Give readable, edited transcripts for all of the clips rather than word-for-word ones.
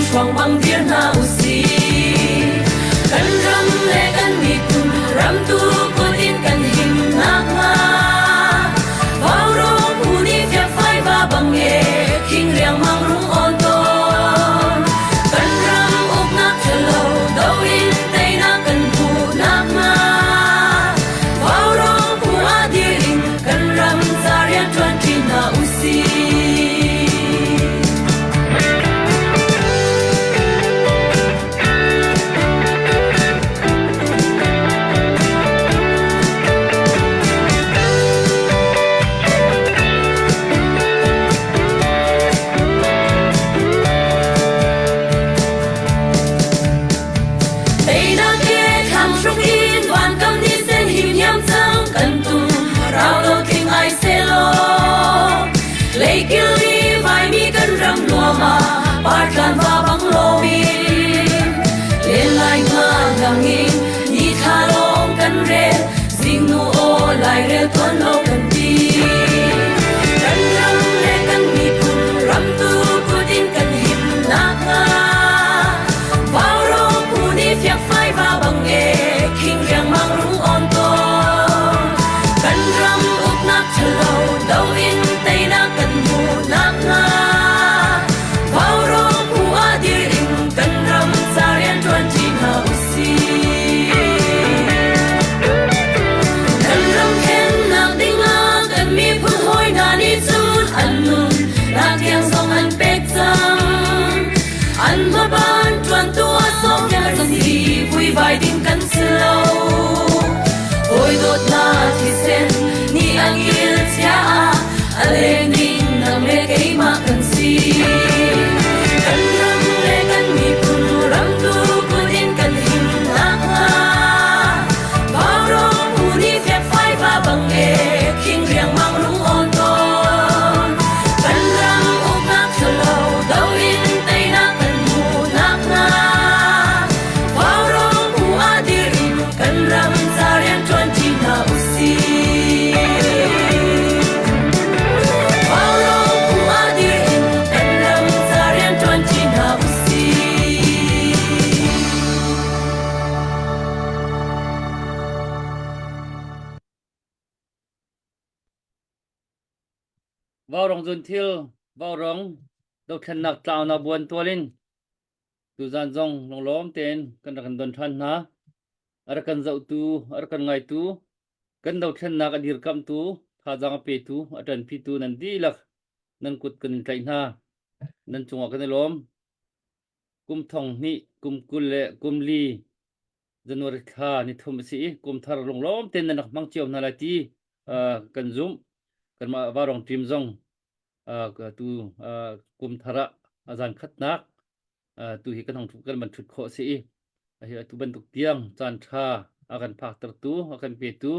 hruang bang dir hna usih. Kan ram le kan miphun ramtu kut in kan him nakhnga Vaurawng phu nih fiakfai va bang e khing riangmang rung awn tawn. Kan ram uknak ṭhalo do in teinak kan hmuh nakhnga Vaurawng phu ah dir in kan ram ca rianṭuan ṭi hna usih. Teinak ke thlang hruk in van kam ni sen him hiam cang kan tum rau lo tling ai selaw leikil i vaimi kan ram nuam ah partlan va bang loin len lai nga nang in ni thla lawng kan rel zingnu aw lairel tuan lo kan ti kan ram le kan miphun ram tu kut in kan him nakhnga Vaurawng phu nih fiakfai va bang e khing riangmang rung on tawn kan ram uknak ṭhalo do in teinak kan hmuh nakhnga Vaurawng phu ah dir in kan ram ca rianṭuan ṭi hna usih. Kan ram thlennak dingah kan miphun hawi hna nih cun an nun nak tiang zong an pek cang. An hmaban ṭuantu ah sawmnak kan si vuivai ding kan si lo. Hawi dawtnak thisen nih a ngil chia ah a leng ding nang le keimah kan si. Kan ram le kan miphun ram tu kut in kan him nakhnga Vaurawng phu nih fiakfai va bang e khing riangmang rung awn tawn. Kan ram uknak ṭhalo do in teinak kan hmuh nakhnga Vaurawng phu ah dir in kan ram ca rianṭuan ṭi hna usih. Vaurawng phu ah dir in kan ram ca rianṭuan ṭi hna usih. Vaurawng zunthil, vaurawng dothlennak tlaunak buan tual in tuzan zong lunglawm tein kan rak kan don ṭhan hna. A rak kan zohtu, a rak kan ngaitu, kan dothlennak a dirkamhtu, thazaang a petu, a ṭanpitu nan dihlak nan kut kan in tlaih hna. Nan cungah kan i lawm. Kum thong hnih, kum 20 le kum li January thla ni thum a si i kum thar lunglawm tein nan rak hmang cio hna lai ti uh, kan zumh. Kanmah Varong team zong uh, tu uh, kum thar ah a zan khatnak uh, tu hi kan hong kan van thut khawh a si i hi atu bantuk tiang caan tha a kan phaktertu a kan petu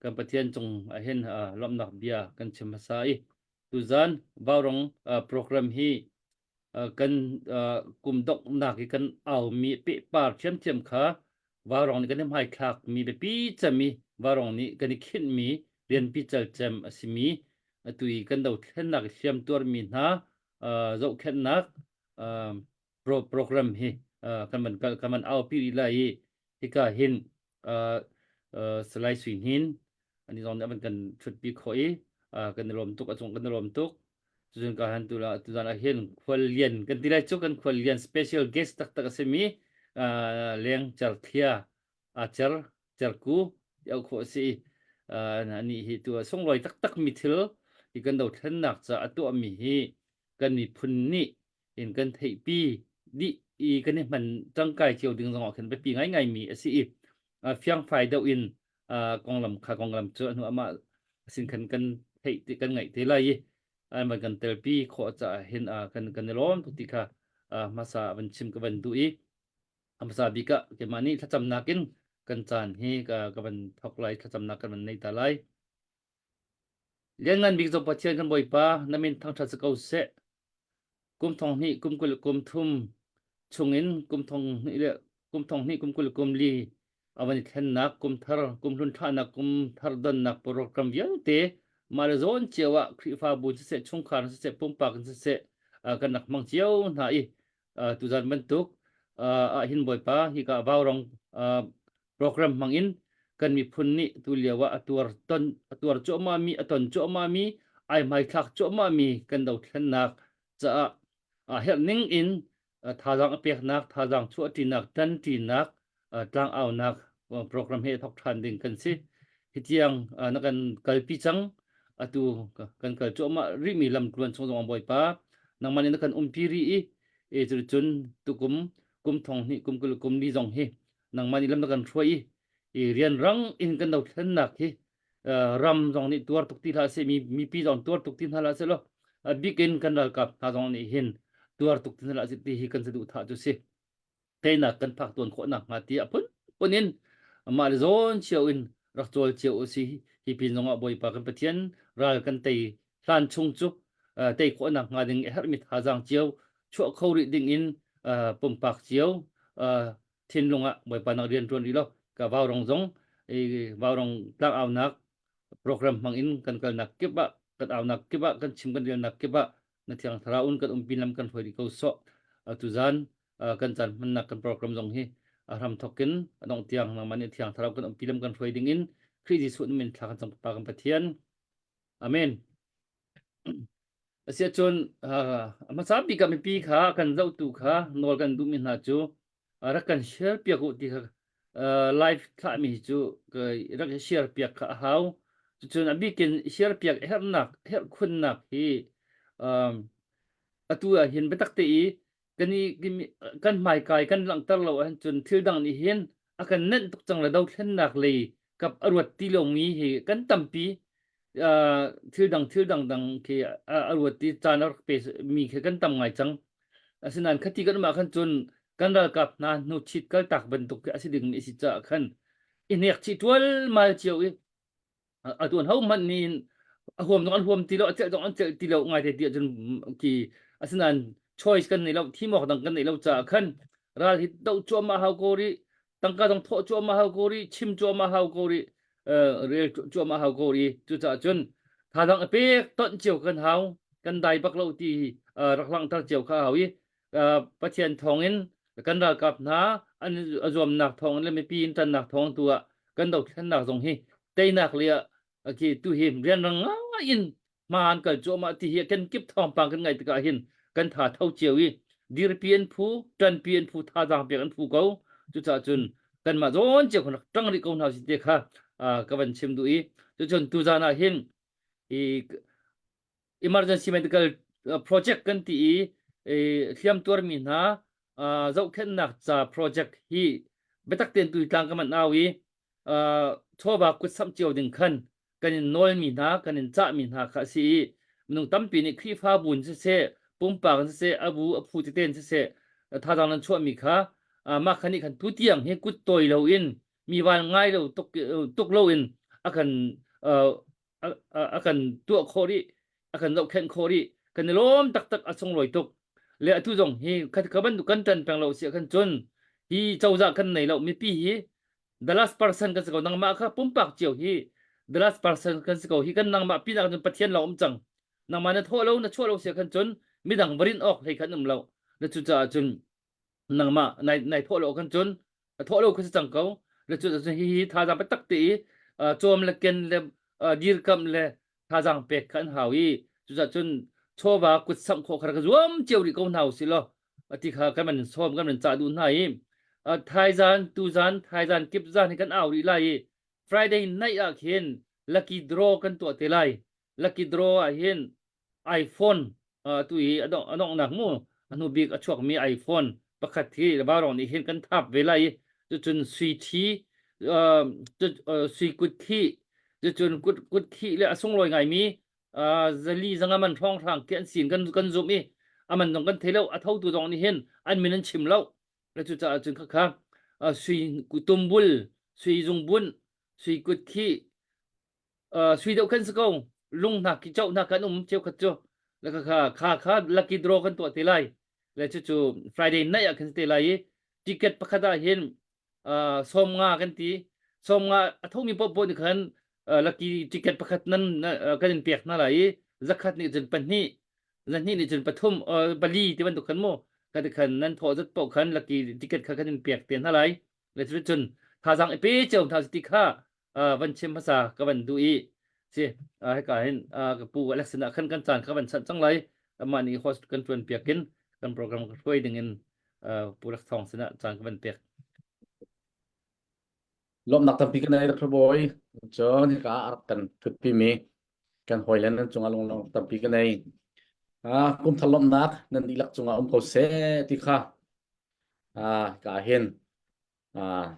kan Pathian cung ah hin uh, lawmhnak bia kan chim hmasa i tuzan Vaurong uh, program hi kan kum donghnak i kan aumi pehpar ṭhiamṭhiam kha vaurong nih kan i hmaithlakmi biapi cem i vaurong nih kan i khinhmi rianpi calcem a simi atu i kan dothlennak i hliamtuarmi hna zohkhenhnak program hi kan van kal kan van aupi rih lai i hika hin Salai Sui Hnin ani zong nih a van kan ṭhutpi khawh i kan i lawm tuk a cung kan i lawm tuk Cun ka han tu la tuzan ah hin khual lian kan ti lai cu kan khual lian special guest taktak a simi leng cer thlia a cer cerku ti au khawh a si ani hi tu sunglawi taktak mi thil hi kan dothlennak ca a tuah mi hi kan miphun nih in kan theihpi dih i kan i hman tangkai cio ding zong ah khin biapi ngaingai mi a si i fiangfai deuh in konglam kha konglam cu hnu amah sin khan kan theih ti kan ngaih te lai i an van kan telpi khawh caah hin kan kan i lawm tuk ti kha hmasa van chim ka van duh i hmasa bik ah keimah nih thlacamnak in kan caan hi ka ka van thawk lai thlacamnak kan van nei ta lai Lianngan bik zong Pathian kan Bawipa na min thangṭhat si ko seh. Kum thong hnih kum 20 kum thum chungin kum thong hnih le kum thong hnih kum 20 kum li a van i thlennak kum thar kum hlun ṭhahnak kum thar donnak program vialte mah le zawn cio ah Khrihfabu in siseh chungkhar in siseh pumpak in siseh kan rak hmang cio hna i. Tuzan bantuk ah hin Bawipa hika vaurong program hmang in kan miphun nih tu lio ah a tuar ton a tuar cuahmah mi a ton cuahmah mi ai hmaithlak cuahmah mi kan dothlennak caah a herh ning in thazaang a peknak thazaang chuahṭinak ṭanṭinak tlangaunak program he thok ṭhan ding kan si. Hi tiang na kan kalpi cang. Atu kan kal cuahmah rihmi lamtluan chung zong Bawipa nangmah nih na kan umpi rih i e cun tukum kum thong hnih kum kul kum li zong hi nangmah nih lam na kan hruai i i rianrang in kan dothlennak hi ram zong nih tuar tuk ti hlah seh mi mipi zong tuar tuk ti hna hlah seh law a bik in kan ralkap hna zong nih hin tuar tuk ti hna hlah seh ti hi kan saduhthah cu si. Teinak kan phak tuan khawh nakhnga tiah phunphun in mah le zawn cio in rak cawl cio u si. Hi pin zongah Bawipa kan Pathian ral kan tei hlan chung cu tei khawh nakhnga ding a herhmi thazaang cio chuah kho rih ding in pumpak cio thinlung ah Bawipa nak rian ṭuan rih lo ka vaurong zong i vaurong tlangaunak program hmang in kan kalnak kip ah kan aunak kip ah kan chim kan relnak kip ah na thiang thlarau in kan umpi lam kan hruai rih ko sawh. Tuzan kan caan hmannak kan program zong hi a hram thawk in a dongh tiang nangmah nih thiang thlarau kan umpi lam kan hruai ding in Khrih Jesuh min thla kan cam Pa kan Pathian. Amen. Asiahcun a hmasa bik ah mipi kha kan zohtu kha nawl kan duhmi hna cu rak kan share piak u ti kha live thlahmi cu rak i share piak kha a hau. Cucun a bik in share piak herhnak herh khunnak hi atu ah hin biatak te i kan i kan hmaikai kan langhter lo ahcun thil dang nih hin a kan nenh tuk cang le dothlennak lei kap a ruat ti lomi hi kan tampi. Thil dang thil dang dang khi a ruat ti caan a rak pe mi khi kan tam ngai cang. Asinain khati kan um ah khan cun kan ralkap hna hnu chit kaltak bantuk khi a si ding mi a si caah khan i hnek chih ṭualmal cio i a tuan ho hmanh nih a huam zong an huam ti lo a celh zong an celh ti lo ngai te ti ahcun ki asinain choice kan nei lo thim awk dang kan nei lo caah khan ral hi doh cuahmah hau ko rih tangka zong thawh cuahmah hau ko rih chim cuahmah hau ko rih rel cuahmah hau ko rih. Cucaah cun thazaang a pek tonh cio kan hau kan dai bak lo ti rak langhter cio kha hau i Pathian thawngin kan ralkap hna an a zuamnak thawng le mipi in ṭannak thawng tu ah kan dothlennak zong hi teinak le ah khi tu hi rianrang ngai in hma an kal cuahmah ti hi kan kip thawngpang kan ngaih tikah hin kan tha tho cio i dirpi an phu ṭanpi an phu thazaang pek an phu ko. Cucaah cun kanmah zawn cio kan rak ṭang rih ko hna si te kha ka van chim duh i cucun tuzan ah hin i emergency medical project kan ti i hliam tuarmi hna zohkhenhnak ca project hi biatak tein tuitlang ka man au i chawva kut samh cio ding khan kan in nawlmi hna kan in cahmi hna kha a si i minung tampi nih Khrihfabu in siseh pumpak in siseh a bu a phu tete in siseh thazaang nan chuahmi kha mah kha nih khan tutiang hi kut tawi loin mi van ngai lo tuk tuk loin a kan a kan tuah khawh rih a kan zohkhenh khawh rih. Kan i lawm taktak a sunglawi tuk. Le atu zong hi kha bantuk kan ṭan peng lo si khan cun hi cozah kan nei lo mipi hi the last person kan si ko. Nangmah kha pumpak cio hi the last person kan si ko. Hi kan nangmah pinak cun Pathian lawng um cang. Nangmah na thawh lo na chuah lo si khan cun midang varin awk hlei khan um lo. Na cucaah cun nangmah nai nai thawh lo khan cun a thawh lo kha si cang ko. Le cu cun hi hi thazaang biatak te i cawm le ken le dirkamh le thazaang pek kha an hau i cucaah cun chawva kut samh khawh kha rak zuam cio rih ko hna usih law ti kha kan van sawm kan van cah duh hna i thaizan tuzan thaizan kip zan hi kan au rih lai i Friday night ah khin lucky draw kan tuah te lai. Lucky draw ah hin iPhone tu hi a donghnak mu a hnu bik a chuakmi iPhone pakhat hi Vaurong nih hin kan thap ve lai i cucun sui thi sui kut khi cucun kut kut khi le a sunglawi ngaimi zali zanga man hrawnghrang khi an sin kan kan zumh i a man zong kan thei lo a thotu zong nih hin an min an chim lo. Le cucaah cun khakha sui tumbul sui zungbun sui kut khi sui deuh khan si ko lung hna ki choh hna kan um cheukhat cu. Le kha kha kha lucky draw kan tuah te lai. Le cu cu Friday night ah khan si te lai i ticket pakhat ah hin 50 kan ti. 50 a thomi poah nih khan lucky ticket pakhat nan kan in pek hna lai i zakhat nih cun pahnih zahnih nih cun pathum pali ti bantuk khan mu. Kha ti khan nan thawh zat paoh khan lucky ticket kha kan in pek te hna lai. Le cun thazaang i pe cio hna ti kha van chim hmasa ka van duh i si hika hin ka pu election ah khan kan caan kha van chanh cang lai. Amah nih host kan tuan piak in kan program ka hruai ding in Pu Rak Thawng sinah caan ka van pek. Lawmhnak tampi kan nei Dr. Bawi. Cun hika ah a rak kan thutpimi kan hawile nan cungah lunglawmhnak tampi ka nei. Ah, kum thar lawmhnak nan dihlak cungah um ko seh ti kha ah hika ah hin ah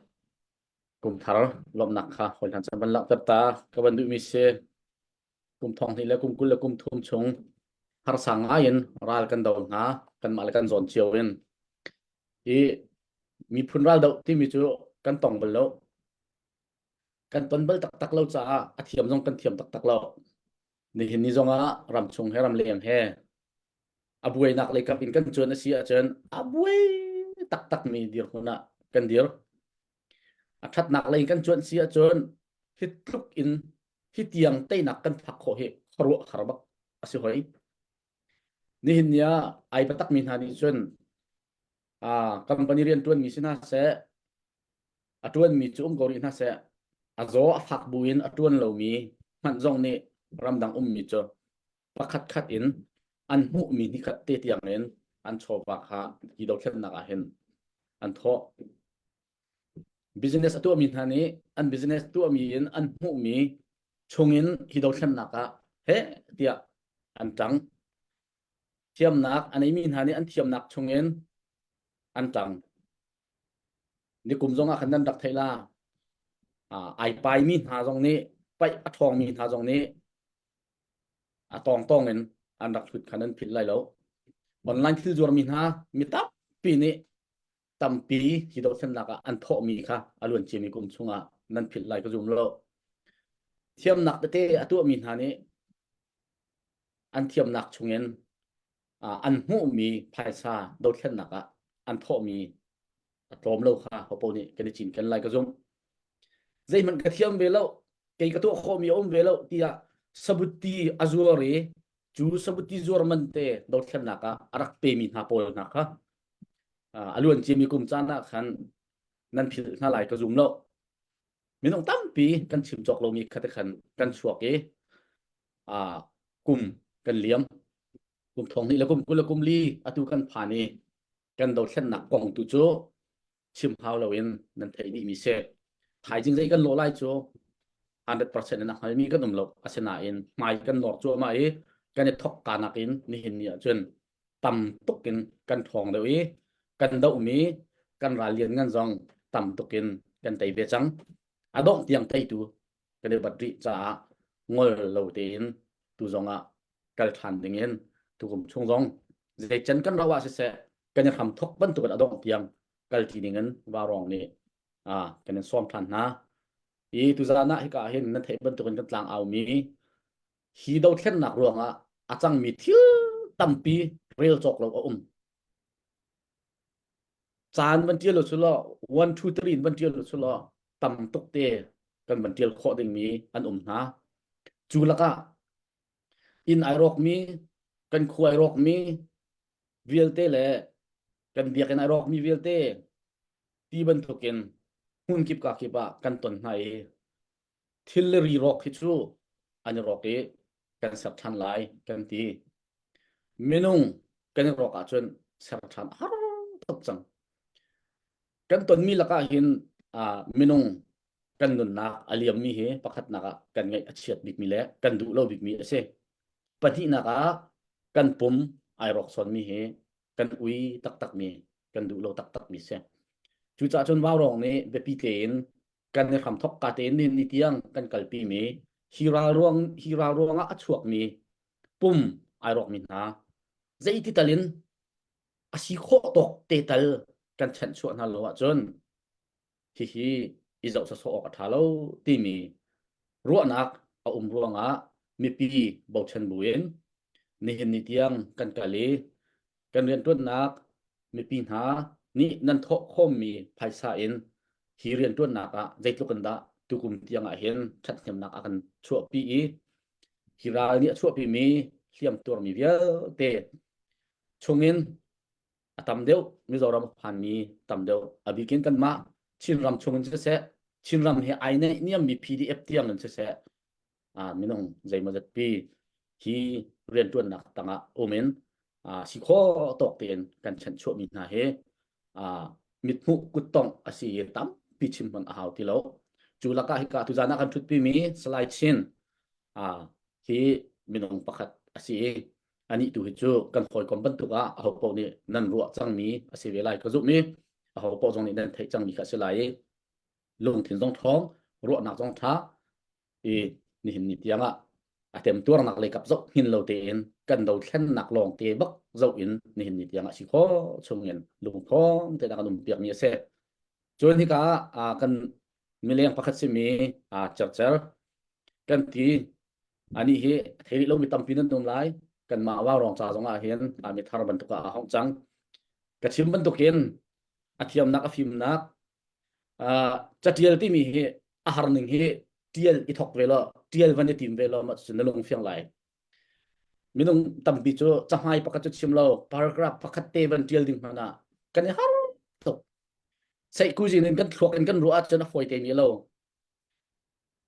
kum thar lawmhnak kha hawi hna chan van langhter ta ka van duhmi si. Kum thong hnih le kum 20 le kum thum chung harsa ngai in ral kan do hna kanmah le kan zawn cio in i miphun ral doh timi cu kan tong bal lo. Kan ton bal taktak lo caah a thiam zong kan thiam taktak lo. Nihin ni zongah ramchung he ramleng he a buainak lei kap in kan cuan a si ahcun a buai taktak mi dirhmun ah kan dir. A ṭhatnak lei kan cuan si ahcun hi tluk in hi tiang teinak kan phak khawh hi khuaruah har bak a si hoi. Nihin ni ah ai biatak mi hna nih cun company rian ṭuanmi si hna seh, a ṭuanmi cu um ko rih hna seh, a zaw a fak buin a ṭuan lomi hmanh zong nih ramdang ummi cu pakhat khat in an hmuhmi nikhat te tiang in an chawva kha hi dothlennak ah hin an thawh. Business a tuahmi hna nih an business tuahmi in an hmuhmi chungin hi dothlennak ah heh tiah an ṭang. Thiamnak a neimi hna nih an thiamnak chungin an ṭang. Nikum zong ah khan nan rak theih la. Ai paimi hna zong nih paih a ṭhawngmi hna zong nih a tawngtawng in an rak hlut kha nan philh lai lo. Online thil zuarmi hna mi tampi nih tampi hi dothlennak ah an thawhmi kha a luan ciami kum chungah nan philh lai ka zum lo. Thiamnak tete a tuahmi hna nih an thiamnak chungin an hmuhmi phaisa dothlennak ah an thawhmi a tlawm lo kha hopo nih kan i cinken lai ka zumh. Zeihmanh ka thiam ve lo, kei ka tuah khawhmi a um ve lo tiah sabuti a zuar i cu sabuti zuar man te dothlennak ah a rak pemi hna pawl hna kha a luan ciami kum caan ah khan nan philh hna lai ka zum lo. Minung tampi kan chim cawk lomi kha te khan kan chuak i kum kan liam. Kum thong hnih le kum 20 le kum li atu kan phan i kan dothlennak kong tu cu chim hau loin nan theih dihmi si. Thaizing zei kan lawh lai cu 100% in a hngalmi kan um lo. Asinain hmai kan lor cuahmah i kan i thok kanak in nihin ni ahcun tam tuk in kan ṭhawng deuh i kan dohmi kan ral lianngan zong tam tuk in kan tei ve cang. A dongh tiang teitu kan i bat rih caah ngol lo tein tu zong ah kal ṭhan ding in tukum chung zong zeican kan rauh ah siseh kan i hram thok bantukin a dongh tiang kal ṭi ding in Vaurawng nih kan in sawm ṭhan hna. I tuzaan ah hika ah hin nan theih bantukin kan tlang aumi hi dothlennak ruangah a cangmi thil tampi rel cawk lo a um. Caan van ṭial u law 1 2 3 in van ṭial u law tam tuk te kan van ṭial khawh dingmi an um hna. Cu lakah inn ai rawkmi, kan khua ai rawkmi vialte le kan biakinn ai rawkmi vialte ti bantukin hmun kip ka kip ah kan ton hna i thil le ri rawk hi cu an i rawk i kan ser ṭhan lai kan ti. Minung kan i rawk ahcun ser ṭhan a har tuk cang. Kan tonmi lakah hin minung kan nunnak a liammi hi pakhatnak ah kan ngaih a chiat bikmi le kan duh lo bikmi a si. Pahnihnak ah kan pum ai rawk sawnmi hi kan ui taktakmi kan duh lo taktakmi si. Cucaah cun Vaurawng nih biapi tein kan i hramthok ka tein ni ni tiang kan kalpi mi hi ral ruang hi ral ruangah a chuakmi pum ai rawkmi hna zeiti tal in a si khawh tawk te tal kan chanhchuah hna lo ahcun hihi i zoh sawsawh awk a ṭha lo timi ruahnak a um ruangah mipi bochan buin nihin ni tiang kan kal i kan rianṭuannak mipi hna nih nan thawh khawmmi phaisa in hi rianṭuannak ah zeitluk in dah tukum tiang ah hin ṭhathnemnak a kan chuahpi i hi ral nih a chuahpimi hliam tuarmi vialte chungin. A tam deuh Mizoram a phanmi tam deuh a bikin kanmah Chinram chung in siseh Chinram he ai naihniammi PDF tiang in siseh minung zeimawzat pi hi rianṭuannak tangah um in si khawh tawk tein kan chanhchuahmi hna hi mithmuh kuttongh a si i tampi chim hmanh a hau ti lo. Cu lakah hika tuzan ah kan ṭhutpimi Salai Chin hi minung pakhat a si i anih tu hi cu kan hawikom bantuk ah ahopaoh nih nan ruah cangmi a si ve lai ka zumh i ahopaoh zong nih nan theih cangmi kha a si lai i lungthin zong ṭhawng ruahnak zong ṭha i nihin ni tiang ah a temtuarnak lei kap zoh hngin lo tein kan dothlennak lawng te bak zoh in nihin ni tiang ah si khawh chung in lungthawng tein a kan um piakmi a si. Cun hika ah kan mileng pakhat simi Cercer kan ti ani hi thei rih lomi tampi nan um lai kanmah Vaurawng ca zong ah hin mi thar bantuk ah a hong cang. Ka chim bantukin a thiamnak a fimnak catial timi hi a har ning hi tial i thok ve law tial van i tim ve law mah cucu na lung fiang lai minung tampi cu cahmai pakhat cu chim lo paragraph pakhat te van tial ding hmanh ah kan i har tuk seihkuzin in kan thluak in kan ruah ahcun a fawi te mi lo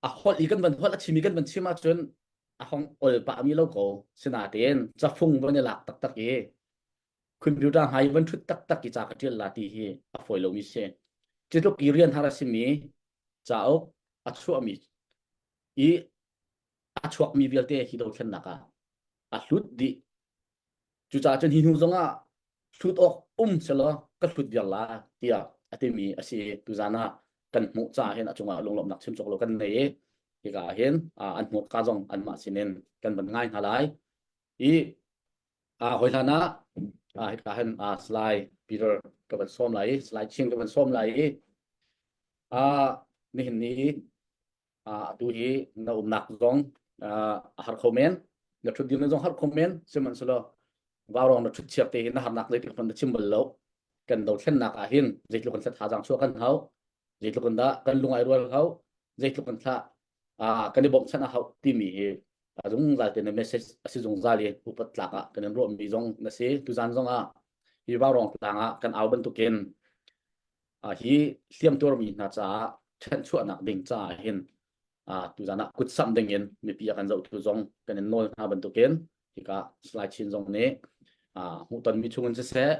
a holh i kan van holh a chim i kan van chim ahcun a hong ol pah mi lo ko sinatein cafung van i lak taktak i computer hmai van ṭhut taktak i ca ka ṭial la ti hi a fawi lomi si. Cu tluk i rian har a simi cauk a chuahmi i a chuakmi vialte hi dothlennak ah a hlut dih. Cucaah cun hi hnu zongah hlut awk um selaw ka hlut viar la tiah a timi a si. Tuzan ah kan hmuh caah hin a cungah lunglawmhnak chim cawk lo kan nei i hika ah hin an hmurka zong anmah sinin kan van ngai hna lai. I Hawi hlan ah hika hin Salai Peter ka van sawm lai i Salai Chin ka van sawm lai i nihin ni atu hi na umnak zong a har kho men na ṭhut dir zong har kho men sihmanhsehlaw vaurawng na ṭhut chiak te hi na harnak zeitluk hmanh na chim bal lo kan dothlennak ah hin zeitluk in thazaang chuah kan hau zeitluk in dah kan lung ai rual hau zeitluk in thlah kan i bawmhchanh a hau timi hi a zungzal te na message a si zungzal i upat tlak ah kan in ruahmi zong na si tuzan zong ah hi vaurawng tlang ah kan au bantukin hi hliamtuarmi hna caah ṭhenchuahnak ding caah hin tuzan ah kut samh ding in mipi a kan zohtu zong kan in nawl hna bantukin hika Salai Chin zong nih hmuhtonmi chung in siseh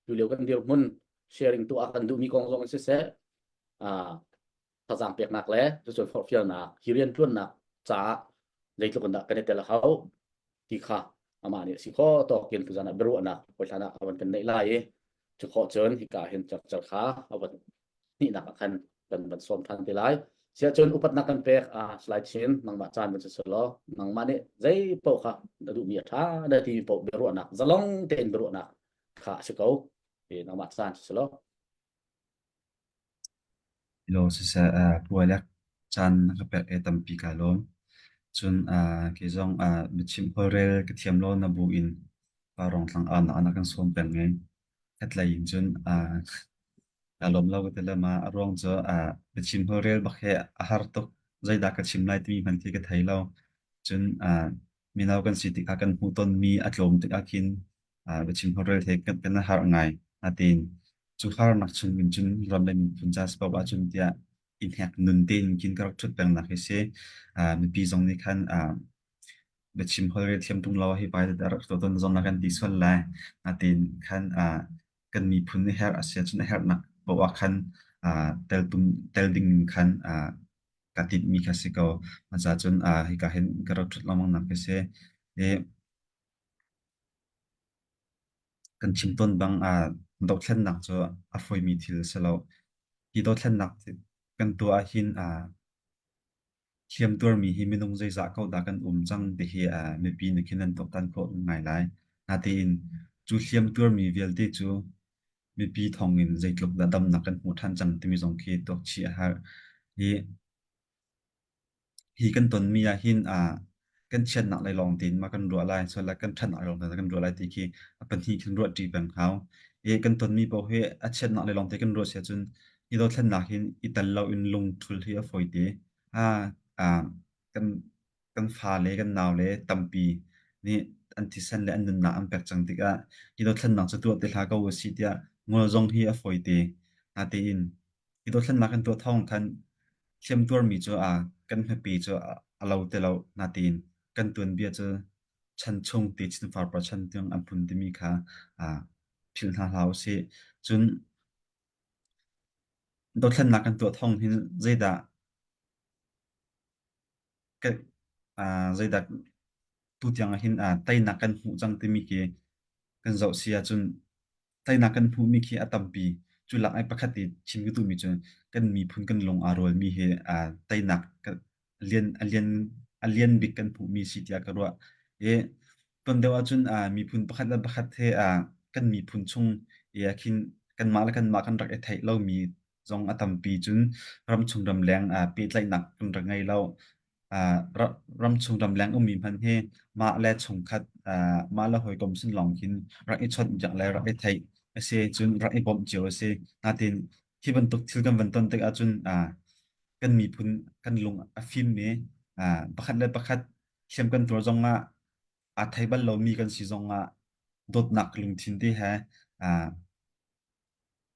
tulio kan dirhmun sharing tuah kan duhmi kong zong in siseh thazaang peknak le cucun forhfialnak hi rianṭuannak caah zeitluk in dah kan i tel a hau ti kha amah nih si kho tawkin tuzan ah biaruahnak hawi hlan ah a van kan neih lai i cu khawh cun hika hin cercer kha a van hnihnak ah khan kan van sawm ṭhan te lai siah cun upatnak kan pek a Salai Chin nangmah caan van si selaw nangmah nih zei paoh kha na duhmi a ṭha na timi paoh biaruahnak zalong tein biaruahnak kha a si ko nangmah caan si selaw Ilo siseh pualek caan na ka pek i tampi kaa lawm. Cun kei zong biachimh holhrel ka thiam lo na bu in Vaurawng tlangau na kan sawm peng i khatlei in cun kaa lawm lo ka ti le ma a ruang cu biachim holhrel bak hi a har tuk. Zeidah ka chim lai timi hmanh khi ka thei lo. Cun mino kan si tikah kan hmuhtonmi a tlawm tikah khin biachim holhrel he kan i harh ngai. Natein cu harnak chung in cun ram le miphun ca si paoh ahcun tiah i hnek nun tein khin ka rak ṭhut pengnak hi si. Mipi zong nih khan biachim holhrel thiam ṭung lo hi pai rak tuah tawn zong na kan ti sual lai. Natein khan kan miphun nih herh a si ahcun a herhnak paoh ah khan teltum tel ding khan ka tinhmi kha si ko. Mah cun hika hin ka rak ṭhut lengmang nak hi si. I kan chim tawn bang dothlennak cu a fawimi thil a si lo. Hi dothlennak kan tuah ahhin hliamtuarmi hi minung zeizah ko dah kan um cang ti hi mipi nih khin an tuaktan khawh ngai lai. Natein cu hliamtuarmi vialte cu mipi thawngin zeitluk dah damnak kan hmuh ṭhan cang timi zong khi tuak chih a herh. Hi Hi kan tonmi ahhin kan chiatnak lei lawng tein ma kan ruah lai, sual kan ṭhatnak lei lawng tein kan ruah lai ti khi a pahnih khin ruah ṭi peng hau. I kan tonmi paoh hi a chiatnak lei lawng te kan ruah si ahcun i dothlennak hin i tel loin lungṭhul hi a fawi te. Ah, ah, kan kan fale kan naule tampi nih an thisen le an nunnak an pek cang tikah hi dothlennak cu tuah ti hlah ko usih tiah ngol zong hi a fawite. Natein hi dothlennak kan tuah thawng khan hliamtuarmi cu a kan hmape cu a lo ti lo. Natein kan tuanbia cu chan chung te chin farpar chan tiang an phun timi kha philh hna hlah usih. Cun dothlennak kan tuah thawng hin zeidah zeidah tutiang ah hin teinak kan hmuh cang timi khi kan zoh si ahcun teinak kan hmuhmi khi a tampi. Cu lak i pakhat i chim ka duhmi cu kan miphun kan lung aa rualmi hi teinak lian a lian a lian bik kan hmuhmi si tiah ka ruah. I tuan deuh ahcun miphun pakhat le pakhat he kan miphun chung i ah khin kanmah le kanmah kan rak i theih lomi zong a tampi cun ramchung ramleng pehtlaihnak kan rak ngei lo. Ramchung ramleng ummi hmanh hi mah le chungkhat mah le hawikom sin lawng khin rak i chawnhbiak le rak i theih a si cun rak i bawmh cio a si. Natin hi bantuk thil kan van ton tik ahcun kan miphun kan lung a fim i pakhat le pakhat hliam kan tuar zong ah aa thei bal lomi kan si zong ah dawtnak lungthin te he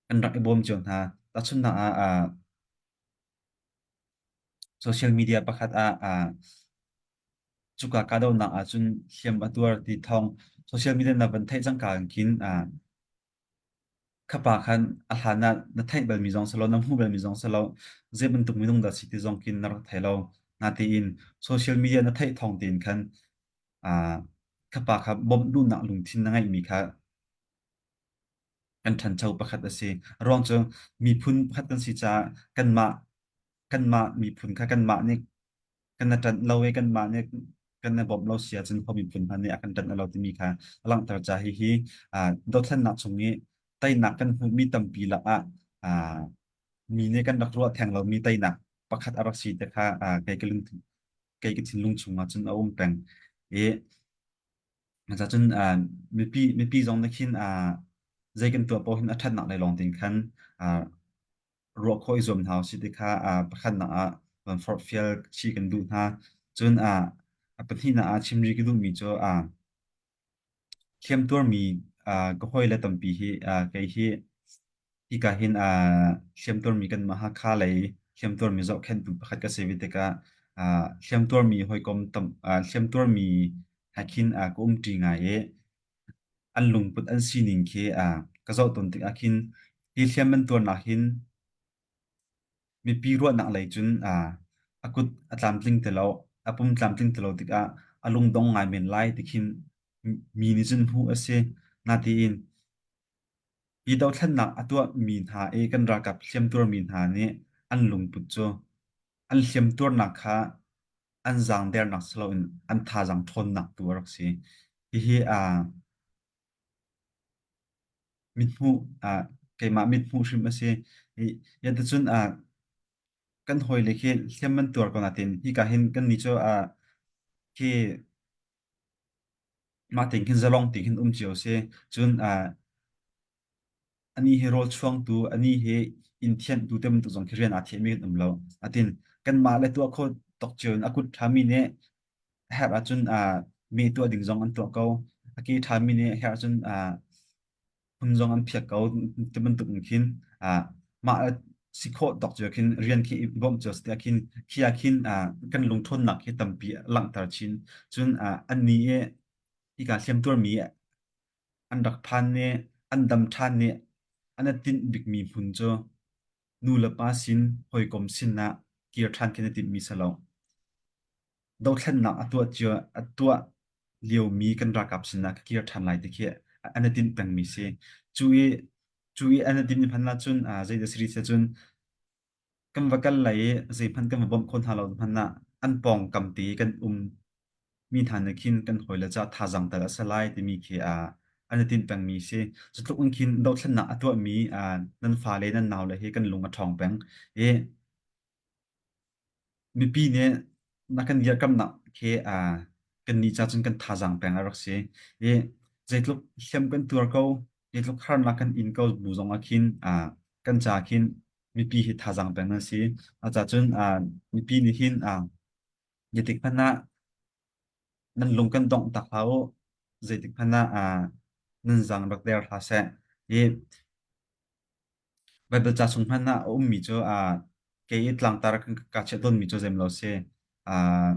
kan rak i bawm cio hna. Tahchunhnak ah social media pakhat ah cuka kahdohnak ahcun hliam a tuar ti thawng social media na van theih cangka in khin Khapa khan a hlan ah na theih balmi zong si lo, na hmuh balmi zong si lo, zei bantuk minung dah si ti zong khin na rak thei lo. Natein social media na theih thawng tein khan aa khapa kha bawmh duhnak lungthin na ngeihmi kha kan ṭhancho pakhat a si. A ruang cu miphun pakhat kan si caah kanmah kanmah miphun kha kanmah nih kan na ṭanh lo i kanmah nih kan na bawmh lo si ahcun khuami miphun hmanh nih a kan ṭanh lo timi kha a langhter ca hihi dothlennak chung i teinak kan hmuhmi tampi lakah mi nih kan rak ruah theng lomi teinak pakhat a rak si te kha kei ka lung kei ka thinlung chungah cun a um peng i cun mipi mipi zong nih khin zei kan tuah paoh hin a ṭhatnak lei lawng tein khan ruah khawh i zuam hna usih ti kha pakhatnak ah van forhfial chih kan duh hna. Cun a pahnihnak ah chim rih ka duhmi cu hliamtuarmi ka hawile tampi hi kei hi hika hin hliamtuarmi kanmah Hakha lei hliamtuarmi zohkhenhtu pakhat ka si ve tikah hliamtuarmi hawikom tam hliamtuarmi he khin ka umṭi ngai i an lungput an sining khi ka zoh tawn tikah khin hi hliam an tuarnak hin mipi ruahnak lei cun a kut a tlamtling ti lo, a pum tlamtling ti lo tikah a lungdong ngai men lai ti khin mi nih cun hmuh a si. Natein hi dothlennak a tuahmi hna i kan ralkap hliamtuarmi hna nih an lungput cu an hliamtuarnak kha an zaangdernak si loin an thazaang ṭhawnnak tu a rak si. Hihi aa mithmuh aa keimah mithmuh hrim a si. Hi yaticun aa kan hawile khi hliam an tuar ko natin hika hin kannih cu aa khi mah tein khin zalong tein khin um cio si. Cun aa Anih hi rawl chuangtu, anih hi inn thianhtu te bantuk zong khi rian aa thiahmi kan um lo. Atin kanmah le tuah kho tok cio in a kut ṭhami nih a herh ahcun uh, meh tuah ding zong an tuah ko. A ke ṭhami nih a herh ahcun uh, phun zong an phiak ko ti bantuk in khin uh, mah si khawh tok cio khin rian khi i bawmh cio si khin khi ah khin uh, kan lungṭhawnnak hi tampi langhter chin. Cun uh, annih i hika hliamtuarmi An rak phan i an dam ṭhan i an i tinh bikmi hmun cu nu le pa sin, hawikom sin ah kir ṭhan khi an i tinhmi si lo. Dothlennak a tuah cio a tuah liomi kan ralkap sinah ka kir ṭhan lai ti khi an i tinh pengmi si. Cu i cu i an i tinh hmanh ahcun zeidah si rih cun kan va kal lai i zeihmanh kan va bawmh khawh hna lo hmanh ah an pawngkam te i kan um mi hna nih khin kan hawile caah thazaang tal a si lai timi khi an i tinh pengmi si. Cu tluk in khin dothlennak a tuahmi nan fale nan naule hi kan lung a ṭhawng peng i mipi nih na kan dirkamnak khi kannih ca cun kan thazaang peng a rak si. I zeitluk hliam kan tuar ko, zeitluk harnak kan in ko bu zong ah khin kan ca khin mipi hi thazaang peng an si. Acah cun mipi nih hin zeitik hmanh ah Nan lung kan dongh tak hlah u. Zeitik hmanh ah uh, nan zang rak der hlah seh. I Baibal ca chung hmanh ah a ummi cu uh, kei i tlangtar ka chiah tawnmi cu zeim lo si. Uh,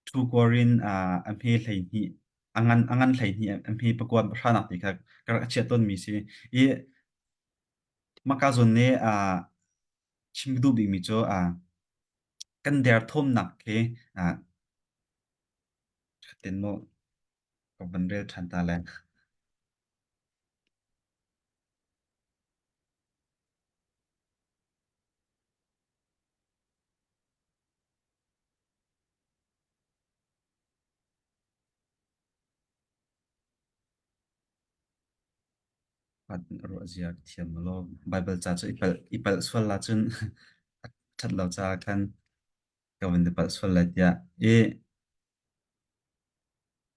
Thu kuar in uh, a hme 12 a ngan a ngan 12 a hme pakua pahranak ti kha ka rak chiah tawnmi si. I maka zawn nih uh, chim ka duh bikmi cu uh, kan derthawmnak khi uh, tin mu ka van rel ṭhan ta le. Ruah zia ka thiam law Baibal ca cu i palh i palh sual la cun a ṭhat lo caah khan ka van i palh sual lai tiah. I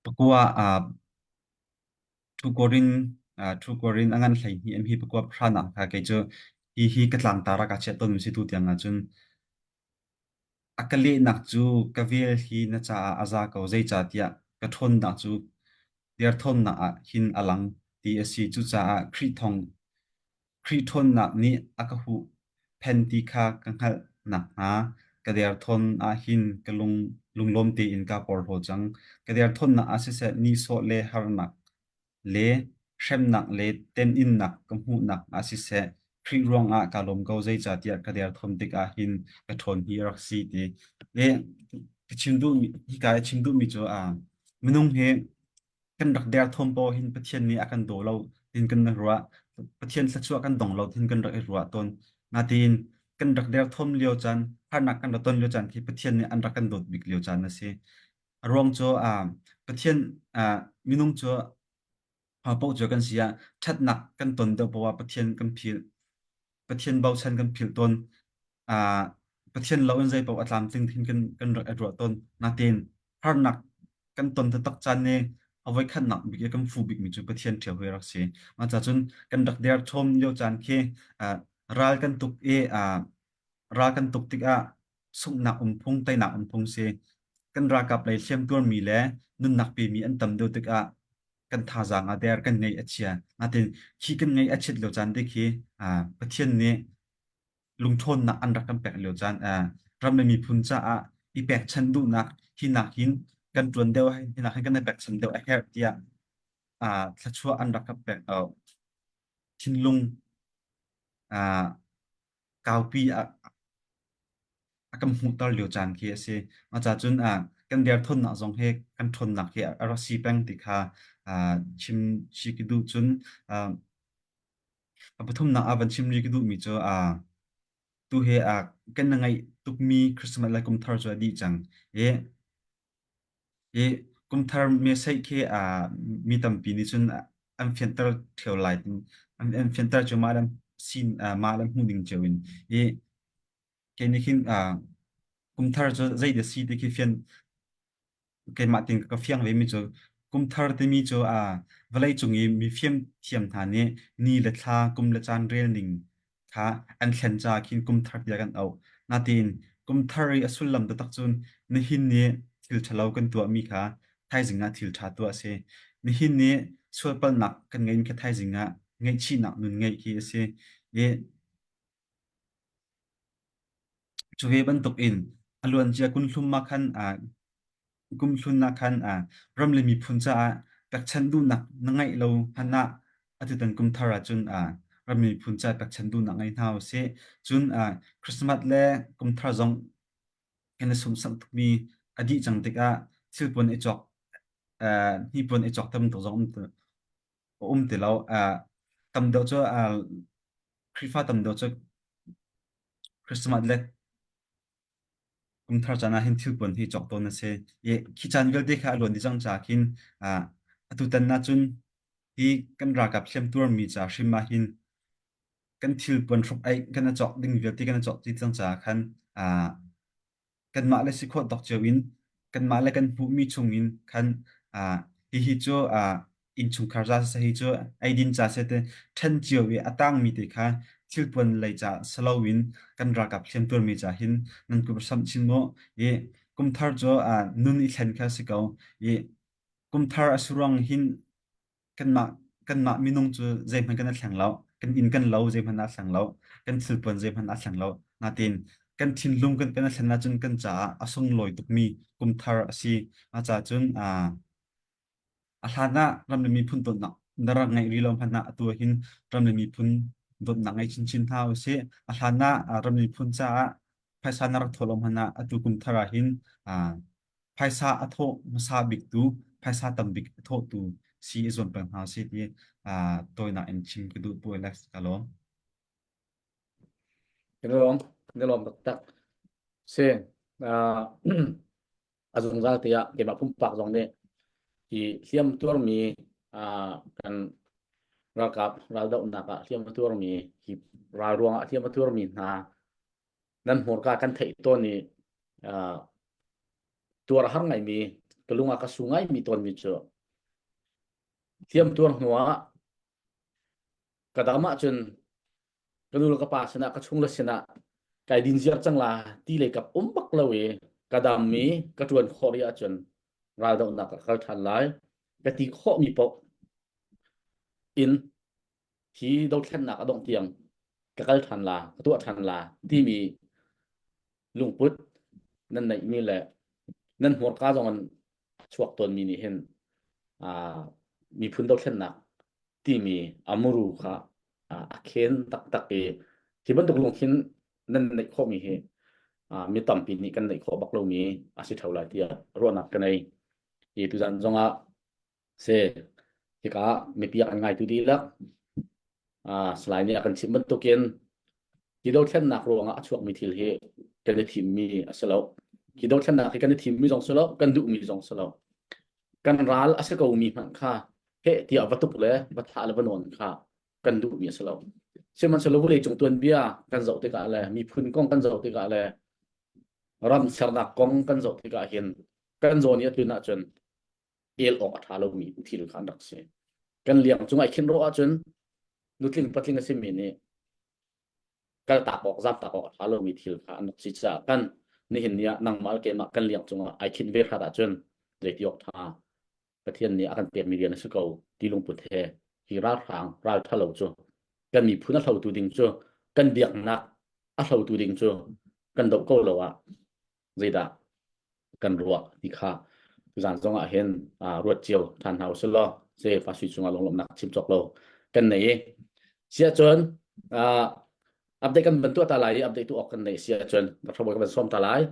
pakua ah Thu Korin Thu Korin a ngan 12 an hi pakua pahranak kha kei cu hi hi ka tlangtar ah kaa chiah tawnmi si tu tiang ahcun A ka lehnak cu ka vel hi na caah a za ko, zeicahtiah ka ṭhawnnak cu derthawmnak ah hin a lang ti a si. Cucaah Khrih thawng Khrih ṭhawnnak nih a ka huhphenh ti kha ka hngalh nakhnga ka derthawn ah hin ka lung lunglawm tein kaa porhlaw cang. Ka derthawnnak ah siseh, nihsawh le harnak le hremnak le teninnak ka hmuhnak ah siseh, Khrih ruangah kaa lawm ko, zeicahtiah ka derthawm tikah hin ka ṭhawn hi a rak si ti. Le ka chim duhmi, hika i chim duhmi cu ah minung hi kan rak derthawm paoh hin Pathian nih a kan daw lo tin kan rak ruah. Pathian thluachuah kan dong lo tin kan rak i ruah tawn. Natein kan rak derthawm lio caan, harnak kan rak ton lio caan khi Pathian nih an rak kan dawt bik lio caan a si. A ruang cu ah Pathian ah minung cu paoh cu kan si ah ṭhatnak kan ton deuh paoh ah Pathian kan philh. Pathian bochan kan philh tawn. Ah Pathian lo in zei paoh a tlamtling thin kan kan rak i ruah tawn. Natein harnak kan ton taktak caan nih a voikhatnak bik i kan fuh bikmi cu Pathian ṭheo hi a rak si. Mah ca cun kan rak derthawm lio caan khi ah ral kan tuk i ah ral kan tuk tikah sunghnak um phung, teinak um phung si. Kan ralkap lei hliamtuarmi le nunnak pemi an tam deuh tikah kan thazaang a der, kan ngaih a chia. Natin khi kan ngaih a chiat lio caan te khi Pathian nih lungṭhawnnak an rak kan pek lio caan ram le miphun caah i pekchanh duhnak hi nakin kan ṭuan deuh hi nakin kan i pekchanh deuh a herh tiah thluachuah an rak kan pek. Thinlung kaupi a a kan hmuhter lio caan khi a si. Mah ca cun ah kan derthawmnak zong hi kan ṭhawnnak hi a rak si peng ti kha ah chim chih ka duh. Cun ah a pathumnak ah van chim rih ka duhmi cu ah tu hi ah kan na ngaih tukmi Christmas le kum thar cu a dih cang i i kum thar message khi ah mi tampi nih cun an fianter ṭheo lai an an fianter cu mah le sin mah le hmuh ning cio in i Kei nih khin uh, kumthar cu zei dah si ti khi fian keimah tin ka fiang ve mi cu kumthar timi cu uh, vawlei cung i mi fimthiam hna nih ni le thla kum le caan rel ning kha an thlen caah khin kumthar tiah kan auh. Natin kumthar i a sullam taktak cun nihin ni thil ṭhalo kan tuahmi kha thaizing ah thil ṭha tuah a si. Nihin ni sualpalhnak kan ngeihmi kha thaizing ah ngaihchihnak nun ngeih khi a si. I Cu ve bantukin a luancia kumhlum ah khan kumhlun ah khan ram le miphun caah pekchanh duhnak na ngeih lo hmanh ah atutan kum thar ahcun ram le miphun caah pekchanh duhnak ngei hna usih. Cun Christmas le kum thar zong kan i sumsak tukmi a dih cang tikah thilpuan i cawk hnipuan i cawk tam tuk zong a um ti lo. Tam deuh cu Khrihfa tam deuh cu Christmas le kumthar caan ah hin thilpuan hi cawk tawn a si. I khi caan vialte kha a luan dih cang caah khin ah atutan ahcun hi kan ralkap hliamtuarmi ca hrim ah hin kan thilpuan hruk-aih kan i cawk ding vialte kan i cawk dih cang caah khan ah kanmah le si khawh tawk cio in kanmah le kan hmuhmi chung in khan ah hihi cu ah innchungkhar ca siseh hi cu eidin ca siseh te ṭhen cio i a tangmi te kha thilpuan lei ca si loin kan ralkap hliamtuarmi ca hin nan kut samh chin mu i. Kum thar cu nun i thlen kha si ko i kum thar a si ruang hin kanmah kanmah minung cu zeihmanh kan i thleng lo. Kan inn kan lo zeihmanh aa thleng lo. Kan thilpuan zeihmanh aa thleng lo. Natin kan thinlung kan kan i thlen ahcun kan caah a sunglawi tukmi kum thar a si. A caah cun a hlan ah ram le miphun dawtnak na rak ngeih rih lo hmanh ah atu ah hin ram le miphun dawtnak ngei chinchin hna usih. A hlan ah ram le miphun caah phaisa na rak thawh lo hmanh ah atu kum thar ah hin phaisa a thawh hmasa biktu, phaisa tam bik a thawhtu si i zuam peng hna usih ti tawinak in chim ka duh Pu Alex ka lawm. Ka lawm, ka lawm taktak. Si, a zungzal tiah keimah pumpak zong nih hi hliam tuarmi kan ralkap raldohnak ah hliam a tuarmi hi ral ruangah hliam a tuarmi hna nan hmurka kan theih tawn i tuar a har ngaimi ka lung ah ka su ngaimi tawnmi cu hliam tuar hnuah ka dam ahcun ka nu le ka pa sinah ka chung le sinah kai din ziar cang la ti lei kap um bak lo i ka dam mi ka tuan khawh rih ahcun raldohnak ka kal than lai ka ti khawh mi paoh in hi dothlennak a dongh tiang ka kal than la ka tuah than la timi lungput nan neih mi le nan hmurka zong in chuak tawn mi nih hin miphun dothlennak timi a muru kha a khen taktak i hi bantuk lungthin nan neih khawhmi hi mi tampi nih kan neih khawh bak lomi a si ṭheo lai tiah ruahnak ka nei. Hi tuzan zongah si hika mipi a kan ngaitu dihlak Salai nih a kan chimh bantukin hi dothlennak ruangah a chuakmi thil hi kan i thimmi a si lo. Hi dothlennak hi kan i thimmi zong si lo, kan duhmi zong si lo. Kan ral a si komi hmanh kha heh tiah va tuk le va thah le va nawn kha kan duhmi a si lo. Sihmanhsehlaw vawleicung tuanbia kan zoh tikah le miphun kong kan zoh tikah le ram sernak kong kan zoh tikah hin kan zawn i a tlun ahcun el awk a ṭha lomi thil kha an rak si. Kan liang cungah i khin rawh ahcun nutling patling a simi nih kaltak awk zamtak awk a ṭha lomi thil kha an rak si caah kan nihin ni ah nangmah le keimah kan liang cungah ai khinh ve hrat ahcun zeiti awk ṭha Pathian nih a kan pekmi rian a si ko ti lungput he hi ralhrang ral ṭhalo cu kan miphun a hlotu ding cu kan biaknak a hlotu ding cu kan doh ko lo ah zeidah kan ruah ti kha tuzan zong ah hin ruat cio ṭhan hna usih law se pa sui cungah lunglawmhnak chim cawk lo kan nei i siah cun update kan van tuah ta lai i update tu awk kan nei siah cun Dr. Bawi ka van sawm ta lai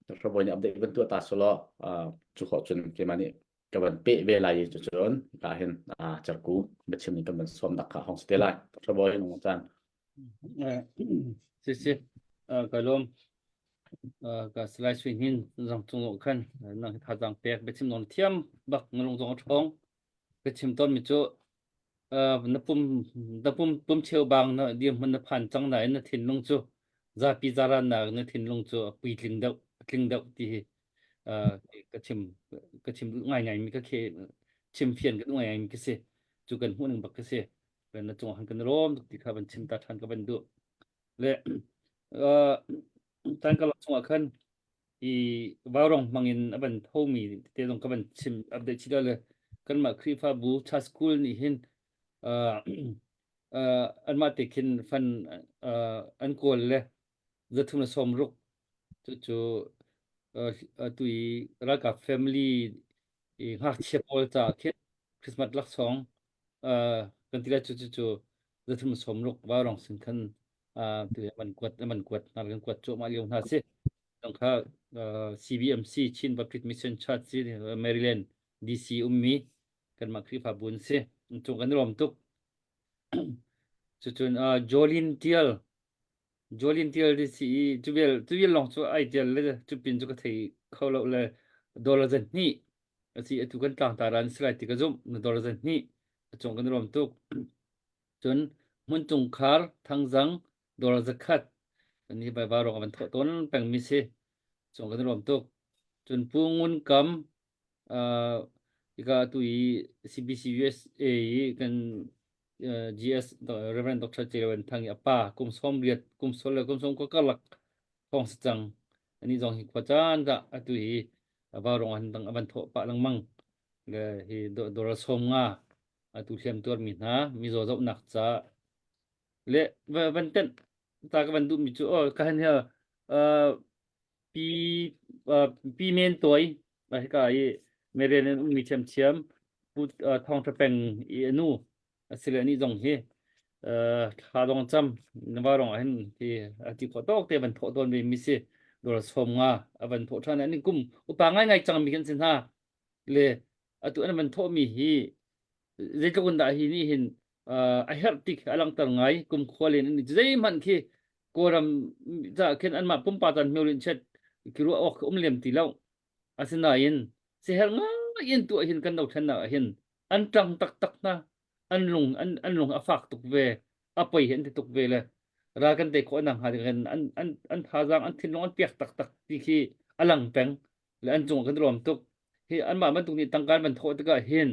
Dr. Bawi nih update van tuah ta sulaw cu khawh cun keimah nih ka van peh ve lai i cucun ka hin cerku biachim nih kan van sawm nak kha hong si te lai Dr. Bawi nung caan Si si ka lawm ka salai sui hin zang cung lo khan nang thazaang pek biachim non thiam bak ngalung zong a ṭhawng biachim tawn mi cu na pum na pum pum cheu bang na dirhmun na phan cang nain na thinlung cu zapi zaran nak na thinlung cu a puitling deuh a tling deuh ti hi ka chim ka chim duh ngai ngai mi ka khe chim fian ka duh ngai ngai mi ka si cu kan hmuh ning bak ka si na cung han kan rom ti kha van chim ta than ka van duh le tan ka lak chungah khan i vaurong hmangin a van thomi te zong ka van chim update chih le kanmah Khrihfabu Church School nih hin anmah te khin fan an kawl le 360 cucu tu i ralkap family i ngakchia pawl ca khin Christmas laksawng kan ti lai cu cu 360 vaurong sin khan tu man kuat man kuat hna kan kuat cuahmah lio hna si Dang kha CBMC Chin Baptist Mission Church si Maryland DC ummi kanmah Khrihfabu an si. Cung kan i lawm tuk. Cucun Jolin Tial Jolin Tial ti si i cu vial cu vial lawng cu ai tial le cu pin cu ka thei kho lo le dollar zan hnih a si atu kan tlangtar an si lai ti ka zumh na dollar zan hnih a cung kan i lawm tuk. Cun hmuncung khar thangzang dollar zakhat kan hi vaiva rong a van thawh tawn pengmi si. Cung kan i lawm tuk. Cun Pu Ngun Kam uh, hika atu i CBC USA i kan uh, GS Reverend Dr. J. Wen Thang i a pa kum 90 kum sol le kum som ko karlak thong si cang. Ani zong hi khua caan dah atu hi vaurawng han dang avan thawh pah lengmang le hi dollar 50 atu hliam tuarmi hna mizaw zohnak ca le van tenh ta ka van duhmi cu oh ka han hi pi pi men tuai hika i merian in ummi thiamthiam pu thawng tha peng i anu asile ni zong hi thla dong cam nawa rong ah hin hi ati khawh tawk te van thawh tawn ve mi si dollar 50 avan thawh than ani kum upa ngai ngai cang mi kan si hna le atu an van thawh mi hi zeitluk in dah hi nih hin a herh tik a langhter ngai kum khua len an zeihmanh khi Kawlram ca khin anmah pumpak tan hmeurin chet ki ruah awk um lem ti lo. Asinain siherh ngai in tuah hin kan dothlennak ah hin an ṭang taktak hna. An lung an an lung a fak tuk ve. A poi hi an ti tuk ve le ral kan tei khawh nak hnga ding hin an an an thazaang an thinlung an piak taktak ti khi a lang peng le an cung ah kan i lawm tuk. Hi anmah bantuk nih tangka an van thawh tikah hin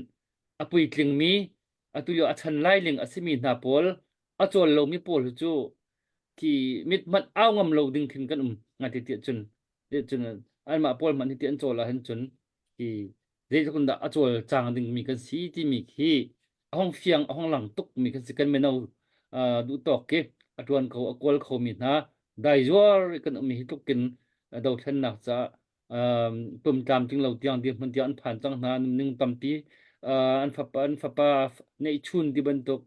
a puitlingmi atu lio a chan lailing a simi hna pawl a cawl lomi pawl hi cu khi mit hmanh au ngam lo ding khin kan um ngai ti tiah cun cun anmah pawl hmanh hi ti an cawl ahhin cun hi zeitluk in dah a cawl cang dingmi kan si timi khi a hong fiang a hong lang tuk mi kan si kan mino duh tawk khi a tuan kho a kawl kho mi hna dai zuar kan um hi tluk kin dothlennak caah pum tlamtling lo tiang dirhmun tiang an phan cang hna ning tampi an fapa an fapa neihchun ti bantuk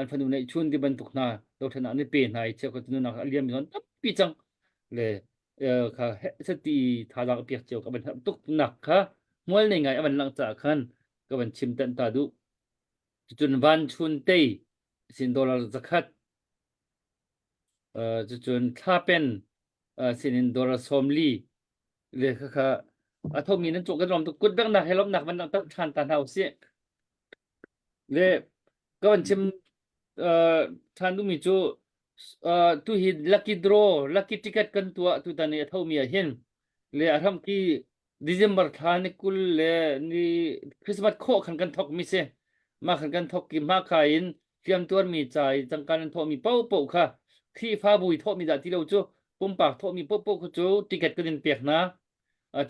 an fanu neihchun ti bantuk hna dothlen ah an i pe hna i cheukhat nunak a liam mi tampi cang le kha sati thazaang piak cio ka van herh tuk nak kha hmual nei ngai a van lang caah khan ka van chim tan ta duh cucun van chun tei sin dollar 100 cucun thlapen sinin dollar 40 le kha a thomi nan cawk kan rom tuk kut beknak he lomnak van lang ṭhan ta hna usih Le ka van chim ṭhan duhmi cu tu hi lucky draw, lucky ticket kan tuah tutan i a thomi ah hin le a hramki December thla ni 20 le ni Christmas khawh khan kan thawkmi si. Mah khan kan thawk i hmaka in hliamtuarmi ca i cangkan an thawhmi paohpaoh kha Khrihfabu i thawhmi dah ti lo cu pumpak thawhmi paohpaoh kha cu ticket kan in pek hna.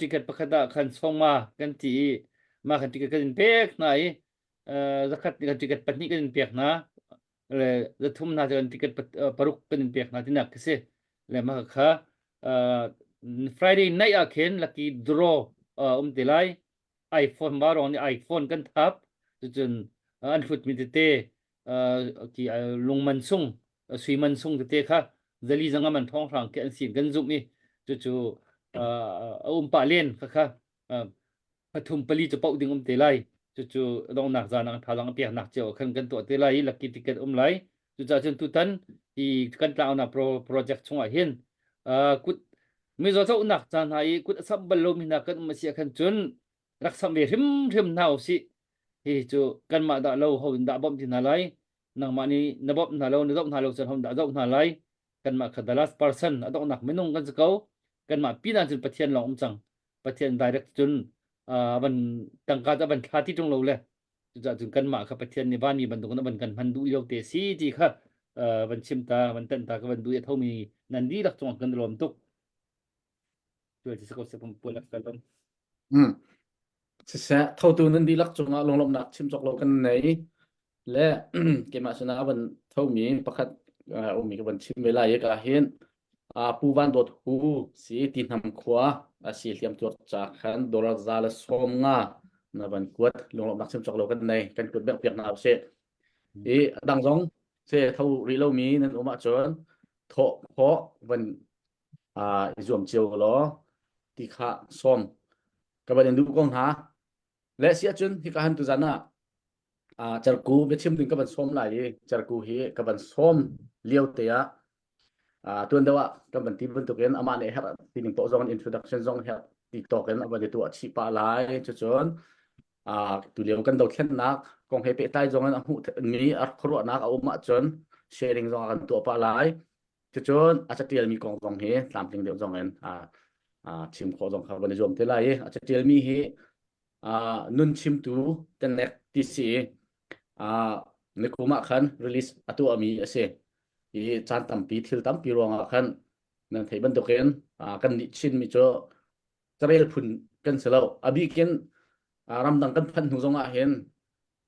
Ticket pakhat ah khan sawngma kan ti i mah khan ticket kan in pek hna i zakhat kan ticket pahnih kan in pek hna le zathum hna cu ticket paruk kan in pek hna tinak khi si le mah kha Friday night ah khin lucky draw um te lai iPhone ma rong nih iPhone kan thap cucun an hlutmi tete ki lung man sung sui man sung tete kha zali zanga man thong hrang ke an sin kan zumh i cucu a um pah len kha kha pathum pali cu poh ding um te lai cucu donghnak zan ah thazaang peknak cio khan kan tuah te lai i lucky ticket um lai cucaah cun tutan hi kan tlaunak pro project chungah hin kut mizaw zohnak ca hna i kut a samh bal lomi hna kan um a si ah khan cun rak samh ve hrimhrim hna usih hi cu kanmah dah lo ho in dah bawmh ti hna lai nangmah nih na bawmh hna lo na zoh hna lo cun ho dah zoh hna lai kanmah kha the last person a donghnak minung kan si ko kanmah pinah cun Pathian lawng um cang Pathian direct cun van tangka cu van thla ti ṭung lo le cucaah cun kanmah kha Pathian nih vanmi bantukin a van kan hman duh lio te si ti kha van chim ta van tanh ta ka van duh i a thomi nan dihlak cungah kan lawm tuk Mm. Siseh, thotu nan dihlak cungah lunglawmhnak chim cawk lo kan nei le keimah sinah a van thomi pakhat ummi ka van chim ve lai i ka hin Pu Van Dawt Hu si ti hnam khua a si hliam tuar ca khan dollar 150 na van kuat lunglawmhnak chim cawk lo kan nei kan kut bek piak hna usih i dang zong se tho rih lomi nan um ahcun thawh khawh van i zuam cio law ti kha sawm ka van in duh ko hna le si ahcun hika han tuzan ah cerku biachim ding ka van sawm lai i cerku hi ka van sawm lio te ah tuan deuh ah kan van ti bantukin amah nih herh ti ning poh zong introduction zong herh ti tawk in a van i tuah chih pah lai cucun tulio kan dothlennak kong he pehtlai zong in a hmuh mi a khuaruahnak a um ahcun sharing zong a kan tuah pah lai Cucun a catialmi kong zong hi tlamtling deuh zong in chim khawh zong kha van i zuam te lai i a catialmi hi nun chimtu tenek ti si nikum ah khan release a tuahmi a si i caan tampi thil tampi ruangah khan. Nan theih bantukin kan nih Chinmi cu carel phun kan si lo. A bikin ramdang kan phanh hnu zong ah hin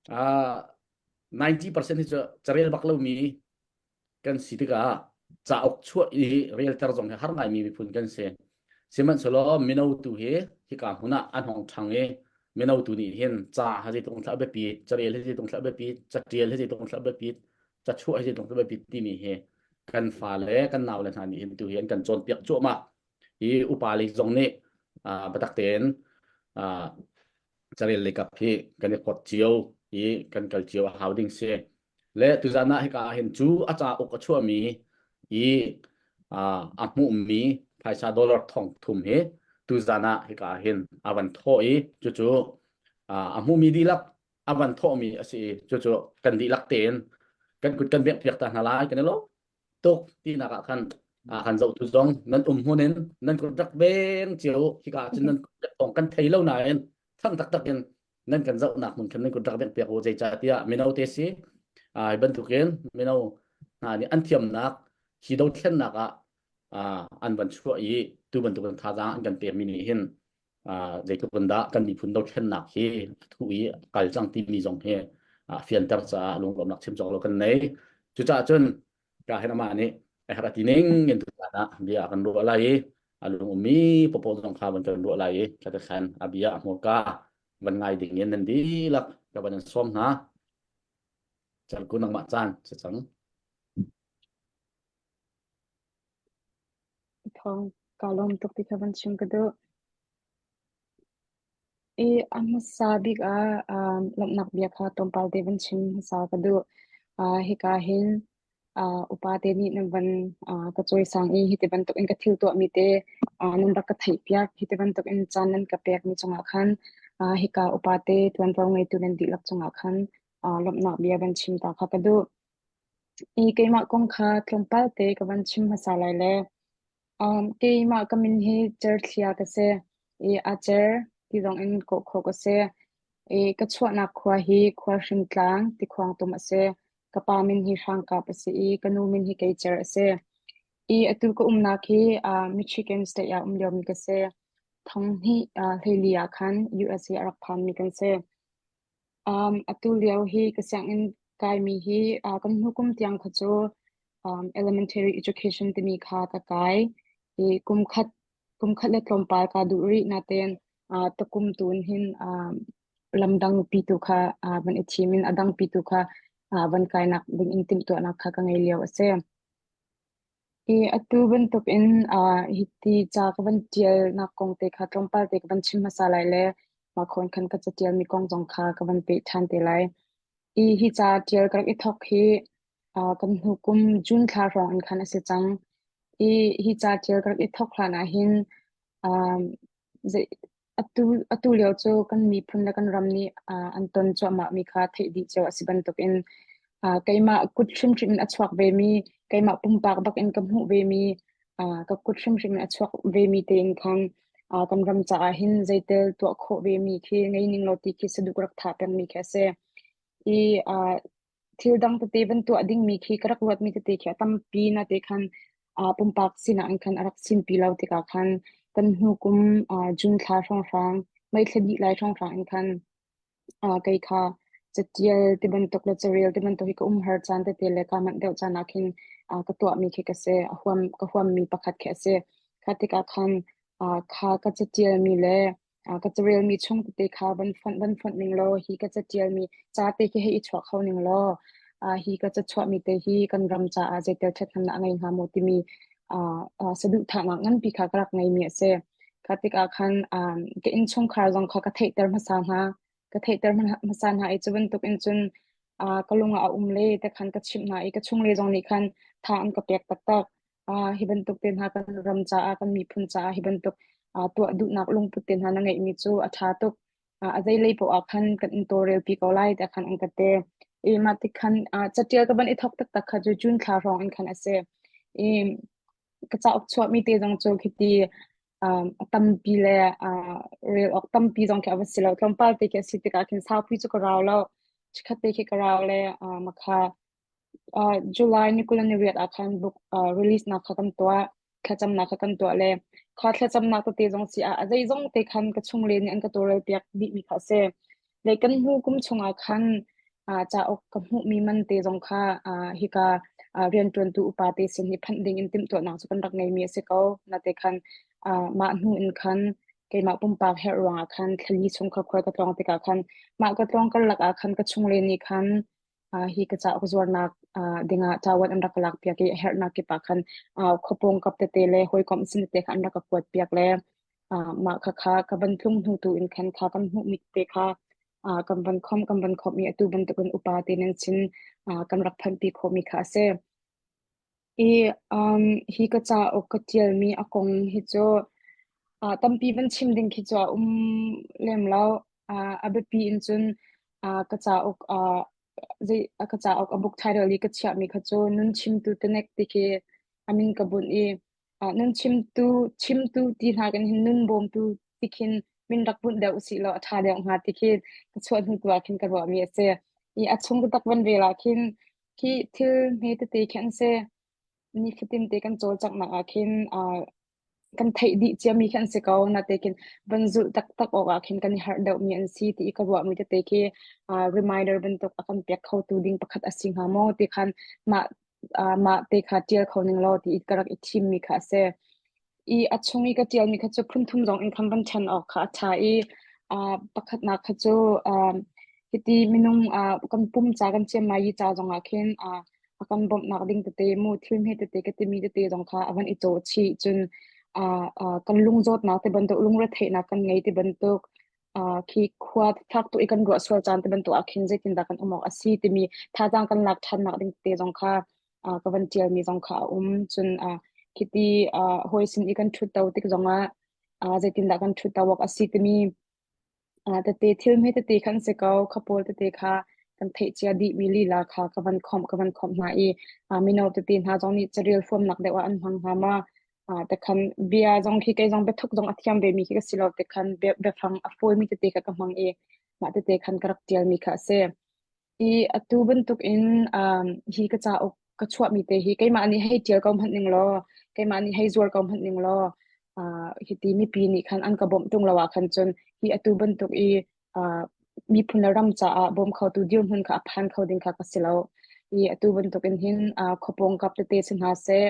90% hi cu carel bak lomi kan si tikah cauk chuah i relter zong hi har ngaimi miphun kan si. Sihmanhsehlaw mino tu hi hika hmun ah an hong ṭhang i mino tu nih hin ca ha zeitluk in thlah biapi, carel hi zeitluk in thlah biapi, catial hi zeitluk in thlah biapi, cachuah hi zeitluk in thlah biapi timi hi kan fale kan naule hna nih hin tu hi an kan cawnpiak cuahmah. Hi upa lei zong nih biatak tein carel lei kap hi kan i phawt cio i kan kal cio a hau ding si. Le tuzan ah hika ah hin cu a cauk a chuahmi i a hmuhmi phaisa dollar thong thum hi tuzan ah hika ah hin a van thawh i cucu a hmuhmi dihlak a van thawhmi a si i cucu kan dihlak tein kan kut kan bengh piak ta hna lai kan i lawm tuk tinak ah khan kan zohtu zong nan um hmun in nan kut rak veng cio hika ah cun nan kut thawng kan thei lo nain thang taktak in nan kan zohnak hmun khan nan kut rak bengh piak u zeicahtiah mino te si ai bantukin mino hna nih an thiamnak hi dothlennak ah an van chuah i tu bantukin thazaang an kan pekmi nih hin zeitluk in dah kan miphun dothlennak hi a thu i kal cang timi zong hi fianter caah lunglawmhnak chim cawk lo kan nei. Cucaah cun ka hin amah nih a herh a ti ning in tutan ah bia kan ruah lai i a lung ummi popo zong kha van kan ruah lai i thate khan a bia a hmurka van ngai ding in nan dihlak ka van in sawm hna. Carku nangmah caan si cang. Thawng kaa lawm tuk ti kha van chim ka duh. I a hmasa bik ah um, lawmhnak bia kha tlawmpal te van chim hmasa ka duh. Uh, hika hin uh, upa te nih nan van uh, ka cawisang i hiti bantuk in ka thil tuahmi te uh, nan rak ka theihpiak. Hiti bantuk in caan nan ka pekmi cungah khan uh, hika upa te tuanvo ngeitu nan dihlak cungah khan uh, lawmhnak bia van chim ta kha ka duh. I keimah kong kha tlawmpal te ka van chim hmasa lai le um, keimah ka min hi Certhlia ka si i a cer ti zong in kawh khawh ka si. I ka chuahnak khua hi Khualhring tlang Tikhuangtum a si. Ka pa min hi Hrangkap a si i ka nu min hi Keicer a si. I atu ka umnak hi uh, Michigan State ah um liomi ka si. Thong hnih uh, hleili ah khan USA a rak phanmi kan si. Um, atu lio hi ka sianginn kaimi hi uh, kan hnu kum tiang kha cu um, elementary education timi kha ka kai. I kum khat kum khat le tlawmpal kaa duh rih natein uh, tukum tun hin um, lamdang pi tu kha uh, van i thim in a dang pi tu kha uh, van kainak ding in timhtuahnak kha ka ngei lio a si. I atu bantukin uh, hiti ca ka van ṭialnak kong te kha tlawmpal te ka van chim hmasa lai le mah khawn khan ka caṭialmi kong zong kha ka van peh ṭhan te lai. I hi ca ṭial ka rak i thawk hi uh, kan hnu kum June thla hrawng in khan a si cang. I hi ca ṭial ka rak i thawk hlan ah hin um, zei Atu, atu lio cu kan miphun le kan ram nih uh, an ton cuahmahmi kha theih dih cio a si bantukin uh, keimah kut hrimhrim in a chuak vemi, keimah pumpak bak in ka hmuh vemi, uh, ka kut hrimhrim in a chuak vemi tein khan uh, kan ram caah hin zeitel tuah khawh vemi khi ngei ning law ti khi saduh rak thah pengmi khi a si. I uh, thil dang tete van tuah dingmi khi ka rak ruatmi tete khi a tampi na te khan uh, pumpak sinak in khan a rak sinpi lo tikah khan kan hnu kum uh, June thla hrawnghrang May thla dih lai hrawnghrang in khan uh, kei kha catial ti bantuk le carel ti bantuk hi ka umhar caan tete le ka manh deuh caan ah khin uh, ka tuahmi khi ka si a huam ka huammi pakhat khi a si kha tikah khan uh, kha ka catialmi le ka carelmi chung tete kha van fonh van fonh ning law hi ka catialmi ca te khi hei i chuah kho ning law hi ka cachuahmi te hi kan ram caah zeitel ṭhathnemnak a ngei hnga maw timi saduhthahnak nganpi kha ka rak ngeimi a si. Kha tikah khan ka innchungkhar zong kha ka theihter hmasa hna. Ka theihter hmasa hna i cu bantuk in cun ka lung ah a um le te khan ka chimh hna i ka chungle zong nih khan tha an ka pek taktak. Hi bantuk te hna kan ram caah kan miphun caah hi bantuk tuah duhnak lungput te hna na ngeihmi cu a ṭha tuk. A zeilei paoh ah khan kan in tawlrelpi ko lai tiah khan an ka ti. I mah tik khan catial ka van i thawk taktak kha cu June thla hrawng in khan a si. I ka cauk chuahmi te zong cu khiti a tampi le rel awk tampi zong khi a va si lo. Tlawmpal te khi a si tikah khin saupi cu ka rau lo. Chikkhat te khi ka rau le makha July ni 28 ah khan book release nak kha kan tuah. thlacamnak kha kan tuah le kha thlacamnak tete zong si ah a zeizong te khan ka chungle nih an ka tawlrel piak dihmi kha a si. Le kan hnu kum chungah khan cauk ka hmuhmi man te zong kha hika rianṭuantu upa te sin hi phanh ding in timhtuahnak cu kan rak ngeimi a si ko. Nate khan mah hnu in khan keimah pumpak herh ruangah khan thlali chung kha khual ka tlawng tikah khan mah ka tlawng karlak ah khan ka chungle nih khan hi ka cauk zuarnak dingah cawan an rak ka lakpiak i a herhnak kip ah khan khuapawng kap tete le hawikom sin tete kha an rak ka kuat piak le mah khakha ka van tlung hnu tu in khan kha kan hmuhmi tete kha kan van khomh kan van khomh i atu bantukin upa te nan sin kan rak phanhpi khawhmi kha a si. I um, hi ka cauk ka ṭialmi a kong hi cu uh, tampi van chim ding khi cu a um lem lo. Uh, a biapi in cun uh, ka cauk uh, zei ka cauk a book title i ka chiahmi kha cu Nun Chimtu Tenek ti khi a min ka bunh i uh, nun chimtu chimtu ti hna kan hin nun bawmtu ti khin min rak bunh deuh usih law a ṭha deuh hnga ti khi ka chuah hnu tu ah khin ka ruahmi a si. I a chung taktak van rel ah khin Khi thil hme tete khi an si. Nifatin te kan cawlcanghnak ah khin uh, kan theih dih ciami khi an si ko. Nate khin van zulh taktak awk ah khin kan i harh deuhmi an si ti i ka ruahmi tete khi uh, reminder bantuk a kan pek khotu ding pakhat a si hnga maw ti khan mah uh, mah te kha ṭial kho ning law ti i ka rak i thimmi kha a si. I a chung i ka ṭialmi kha cu phunthum zong in khan van ṭhen awk kha a ṭha i uh, pakhatnak kha cu um, hiti minung uh, kan pum ca kan ciammai i ca zongah khin uh, a kan bawmhnak ding tete mu thil hme tete ka timi tete zong kha a van i cawh chih cun uh, uh, kan lungzawtnak te bantuk lungretheihnak kan ngei ti bantuk uh, khi khua fak tu i kan ruah sual caan te bantuk ah khin zeitindah kan um awk a si timi thazaang kan lak ṭhannak ding tete zong kha uh, ka van ṭialmi zong kha a um. Cun uh, khiti uh, hawi sin i kan ṭhutto tik zongah uh, zeitindah kan ṭhutto awk a si timi uh, tete thil hme tete khan si ko kha pawl tete kha kan theih cia dihmi lila kha ka van khomh ka van khomh hna i uh, mino tete hna zong nih carel huamnak deuh ah an hmang hnga ma uh, tekhan bia zong khi kei zong biathuk zong a thiam ve mi khi ka si lo tekhan biafang a fawimi tete kha ka hmang i mah tete khan ka rak ṭialmi kha a si. I atu bantukin um, hi ka cauk ka chuahmi te hi keimah nih hei ṭial ko hmanh ning law, keimah nih hei zuar ko hmanh ning law, uh, hiti mipi nih khan an ka bawmh ṭung lo ah khan cun hi atu bantuk i uh, miphun le ram caah bawm khotu dirhmun kha a phan kho ding kha ka si lo. I atu bantukin hin uh, khuapawng kap tete si hna seh,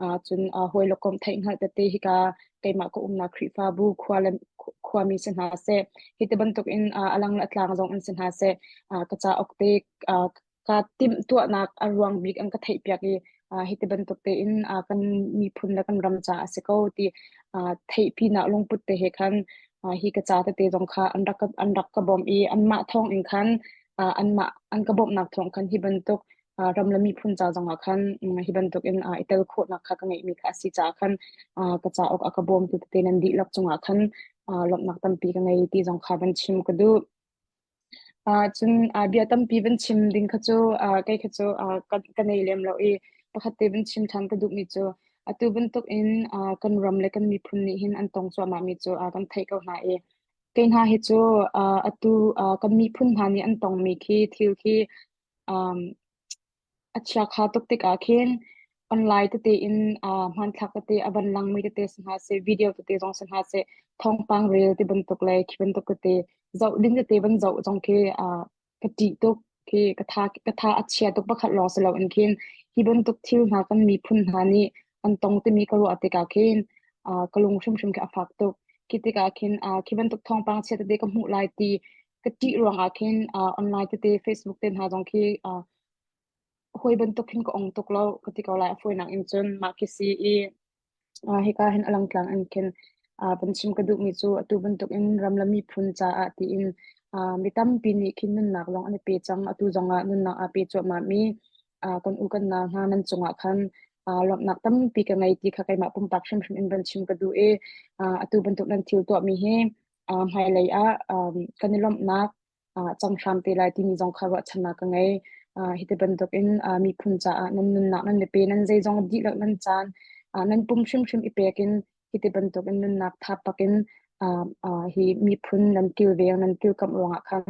uh, cun uh, hawi le kom theihhngalh tete hika keimah ka umnak Khrihfabu khua le khuami si hna seh hi ti bantuk in uh, a lang le a tlang zong in si hna seh uh, ka cauk te uh, ka timh tuahnak a ruang bik an ka theih piak i uh, hi ti bantuk tein uh, kan miphun le kan ram ca a si ko ti uh, theihpinak lungput te he khan uh, hi ka ca tete zong kha an rak an rak ka bawmh i anmah thawng in khan uh, anmah an ka bawmhnak thawng khan hi bantuk ram le miphun ca zongah khan hi bantukin i tel khawhnak kha ka ngeihmi kha a si caah khan ka cauk a ka bawmtu tete nan dihlak cungah khan lawmhnak tampi ka ngei ti zong kha van chim ka duh. Cun bia tampi van chim ding kha cu kei kha cu ka nei lem lo i pakhat te van chim ṭhan ka duhmi cu atu bantuk in kan ram le kan miphun nih hin an tong cuahmahmi cu kan theih ko hna i kei hna hi cu atu kan miphun hna nih an tongmi khi thil khi Um, a chiakha tuk tikah khin online tete in uh, hmanthlak tete a van langmi tete si hna seh, video tete zong si hna seh, thawngpang rel ti bantuk le khi bantuk tete zoh ding tete van zoh zong khi uh, ka ṭih tuk khi ka tha ka tha a chia tuk pakhat lawng si loin khin hi bantuk thil hna kan miphun hna nih an tong timi ka ruah tikah khin uh, ka lung hrimhrim khi a fak tuk. Khi tikah khin uh, khi bantuk thawngpang chia tete ka hmuh lai ti ka ṭih ruangah khin uh, online tete Facebook te hna zong khi uh, hawi bantuk khin ka ong tuk lo ka ti ko lai a fawinak in cun mah khi si i uh, hika hin a langtlang in khin uh, van chim ka duhmi cu atu bantuk in ram le miphun caah tiin uh, mi tampi nih khin nunnak zong an i pe cang atu zongah nunnak aa pe cuahmah mi uh, kan u kan nau hna nan cungah khan uh, lawmhnak tampi ka ngei ti kha keimah pumpak hrimhrim in van chim ka duh i uh, atu bantuk nan thil tuahmi hi hmailei ah kan i lawmhnak cang hram te lai timi zong kha ruahchannak ka ngei. Hi ti bantuk in miphun caah nan nunnak nan i pe, nan zeizong dihlak nan caan, nan pum hrimhrim i pek in hi ti bantuk in nunnak tha pak in hi miphun nan kilveng, nan kilkamh ruangah khan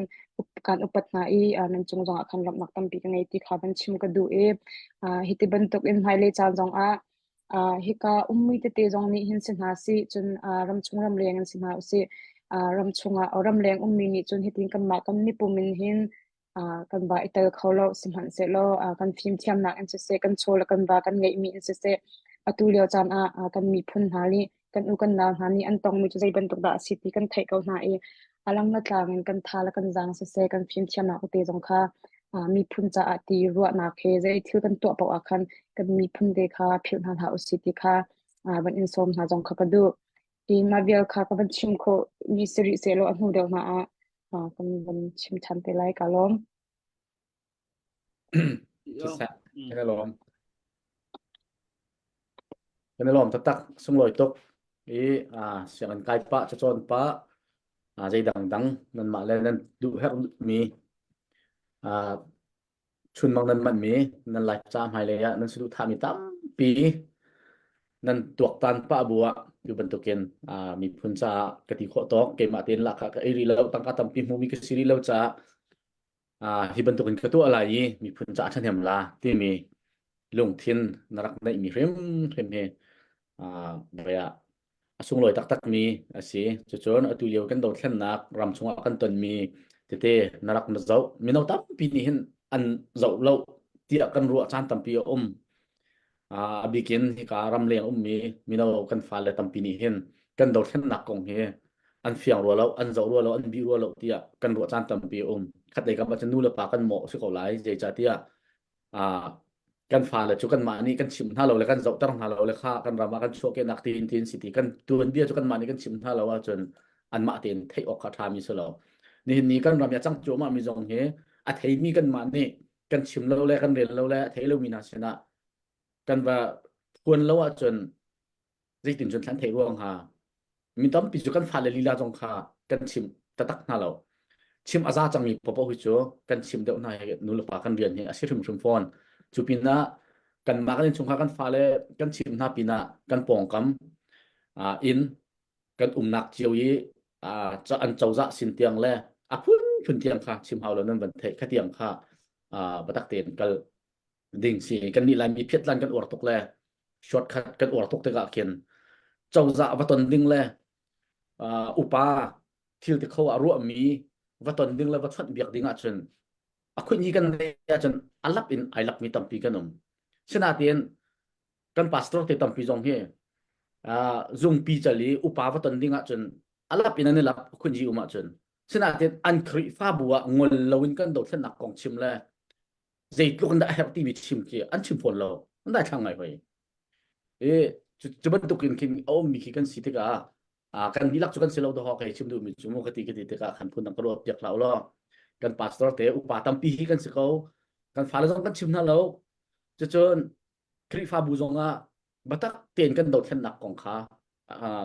kan upat hna i nan cung zongah khan lawmhnak tampi ka ngei ti kha van chim ka duh i hi ti bantuk in hmailei caan zongah. Uh, hika ummi tete zong nih hin si hna sih, cun uh, ramchung ramleng in si hna usih. Uh, ramchung ah ramleng ummi nih cun hitin kanmah kan mipum in hin uh, kan va i tel kho lo sihmanhsehlaw uh, kan fimthiamnak in siseh kan chaw le kan va kan ngeihmi in siseh atu lio caan ah uh, kan miphun hna nih kan u kan nau hna nih an tongmi cu zei bantuk dah a si ti kan theih ko hna i a lang na tlang in kan tha le kan zaang siseh kan fimthiamnak te zong kha uh, miphun caah ti ruahnak he zei thil kan tuah paoh ah khan kan miphun te kha philh hna hlah usih ti kha uh, van in sawm hna zong kha ka duh. Hi mah vial kha ka van chim khawh mi si rih sehlaw a hnu deuh hna ah uh, kan van chim ṭhan te lai ka lawm. Siseh, kan i lawm. Kan i lawm taktak, sunglawi tuk. I uh, sianginn kai pah, cacawn pah, uh, zei dangdang nanmah le nan duh herhmi uh, chunmang nan manhmi nan life ca hmailei ah nan saduhthahmi tampi nan tuaktan pah bu ah tu bantukin uh, miphun caah ka ti khawh tawk keimah tein lahkhah ka ei rih lo tangka tampi hmumi ka si rih lo caah uh, hi bantukin ka tuah lai i miphun caah ṭhahnem la timi lungthin na rak neihmi hrimhrim hi uh, ah a sunglawi taktakmi a si. Cucun atu lio kan dothlennak ram chungah kan tonmi tete na rak na zoh. Mino tampi nih hin an zoh lo tiah kan ruah caan tampi a um. A bikin hika ramleng ummi mino kan fale tampi nih hin kan dothlennak kong hi an fiang rua lo, an zoh rua lo, an bih rua lo tiah kan ruah caan tampi a um. Khatlei kam ahcun nu le pa kan mawh si ko lai. Zeicahtiah kan fale cu kanmah nih kan chimh hna lo le kan zohter hna lo le kha kan ram ah kan chuahkehnak tiin tiin si ti kan tuanbia cu kanmah nih kan chimh hna lo ahcun anmah tein theih awk kha a ṭhami si lo. Nihin ni kan ram i a cang cuahmah mi zong hi a theimi kanmah nih kan chim lo le kan rel lo le a thei lomi hna sinah kan va phuan lo ahcun zeitin cun thlan theih ruang hnga mi tampi cu kan fale lila zong kha kan chim taktak hna lo chim a za cangmi popo hi cu kan chim deuh hna hi nu le pa kan rian hi a si hrimhrim fawn cu pinah kanmah kan innchungkhar kan fale kan chim hna pinah kan pawngkam inn kan umnak cio i an cozah sin tiang le a phunphun tiang kha chim hau lo nan van theih kha tiang kha batak tein kal ding si kan nih Laimi phiatlan kan uar tuk le shortcut kan uar tuk tikah khin cozah va ton ding le uh, upa thil ti kho ah ruahmi va ton ding le va chawnh biak ding ahcun a khunh hi kan nei ahcun a lap in ai lakmi tampi kan um sinain kan pastor te tampi zong hi uh, zungpi cal i upa va ton ding ahcun a lap in an i lap khun ji um ahcun sinain an Khrihfabu ah ngol loin kan dothlennak kong chim le zeitluk in dah a herh timi chim khi an chim fawn lo an dai thlang ngai hoi i cu bantuk in khin a ummi khi kan si tikah kan dihlak cu kan si lo dawh kai chim duhmi cu mu ka ti ka ti tikah khan phun dang ka ruah piak hlah law kan pastor te upa tampi hi kan si ko kan fale zong kan chim hna lo cucun Khrihfabu zong ah biatak tein kan dothlennak kong kha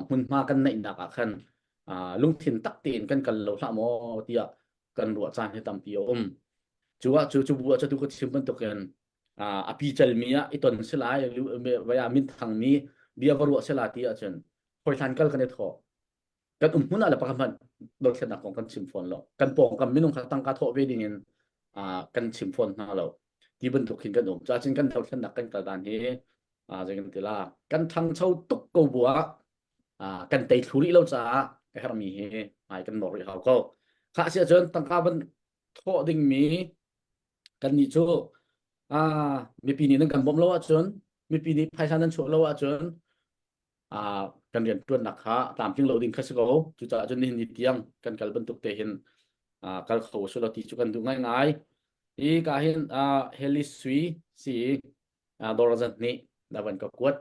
hmunhma kan neihnak ah khan lungthin tak tein kan kal lo hlah maw tiah kan ruah caan hi tampi a um. Cu ah cu cu bu ah cu tu ka chim bantukin a pi calmi ah i ton si lai vai ah minthangmi bia va ruah si la ti ahcun hawihlan kal kan i thawh. Kan um hmun ah le pakhat hmanh dothlennak kong kan chim fawn lo. Kan pawngkam minung kha tangka thawh ve ding in kan chim fawn hna lo. Ti bantuk hin kan um. Cachin kan dothlennak kan kal dan hi zei kan ti la kan ṭhangcho tuk ko bu ah kan tei thlu rih lo caah a herhmi hi hmai kan nor rih hau ko. Khah si ahcun tangka van thawh dingmi kannih cu mipi nih nan kan bawmh lo ahcun mipi nih phaisa nan chuah lo ahcun kan rianṭuannak kha tlamtling lo ding kha si ko. Cucaah cun nihin ni tiang kan kal bantuk te hin kal kho usih law ti cu kan duh ngaingai. Hi ka hin Heli Sui si dawr zat nih na van ka kuat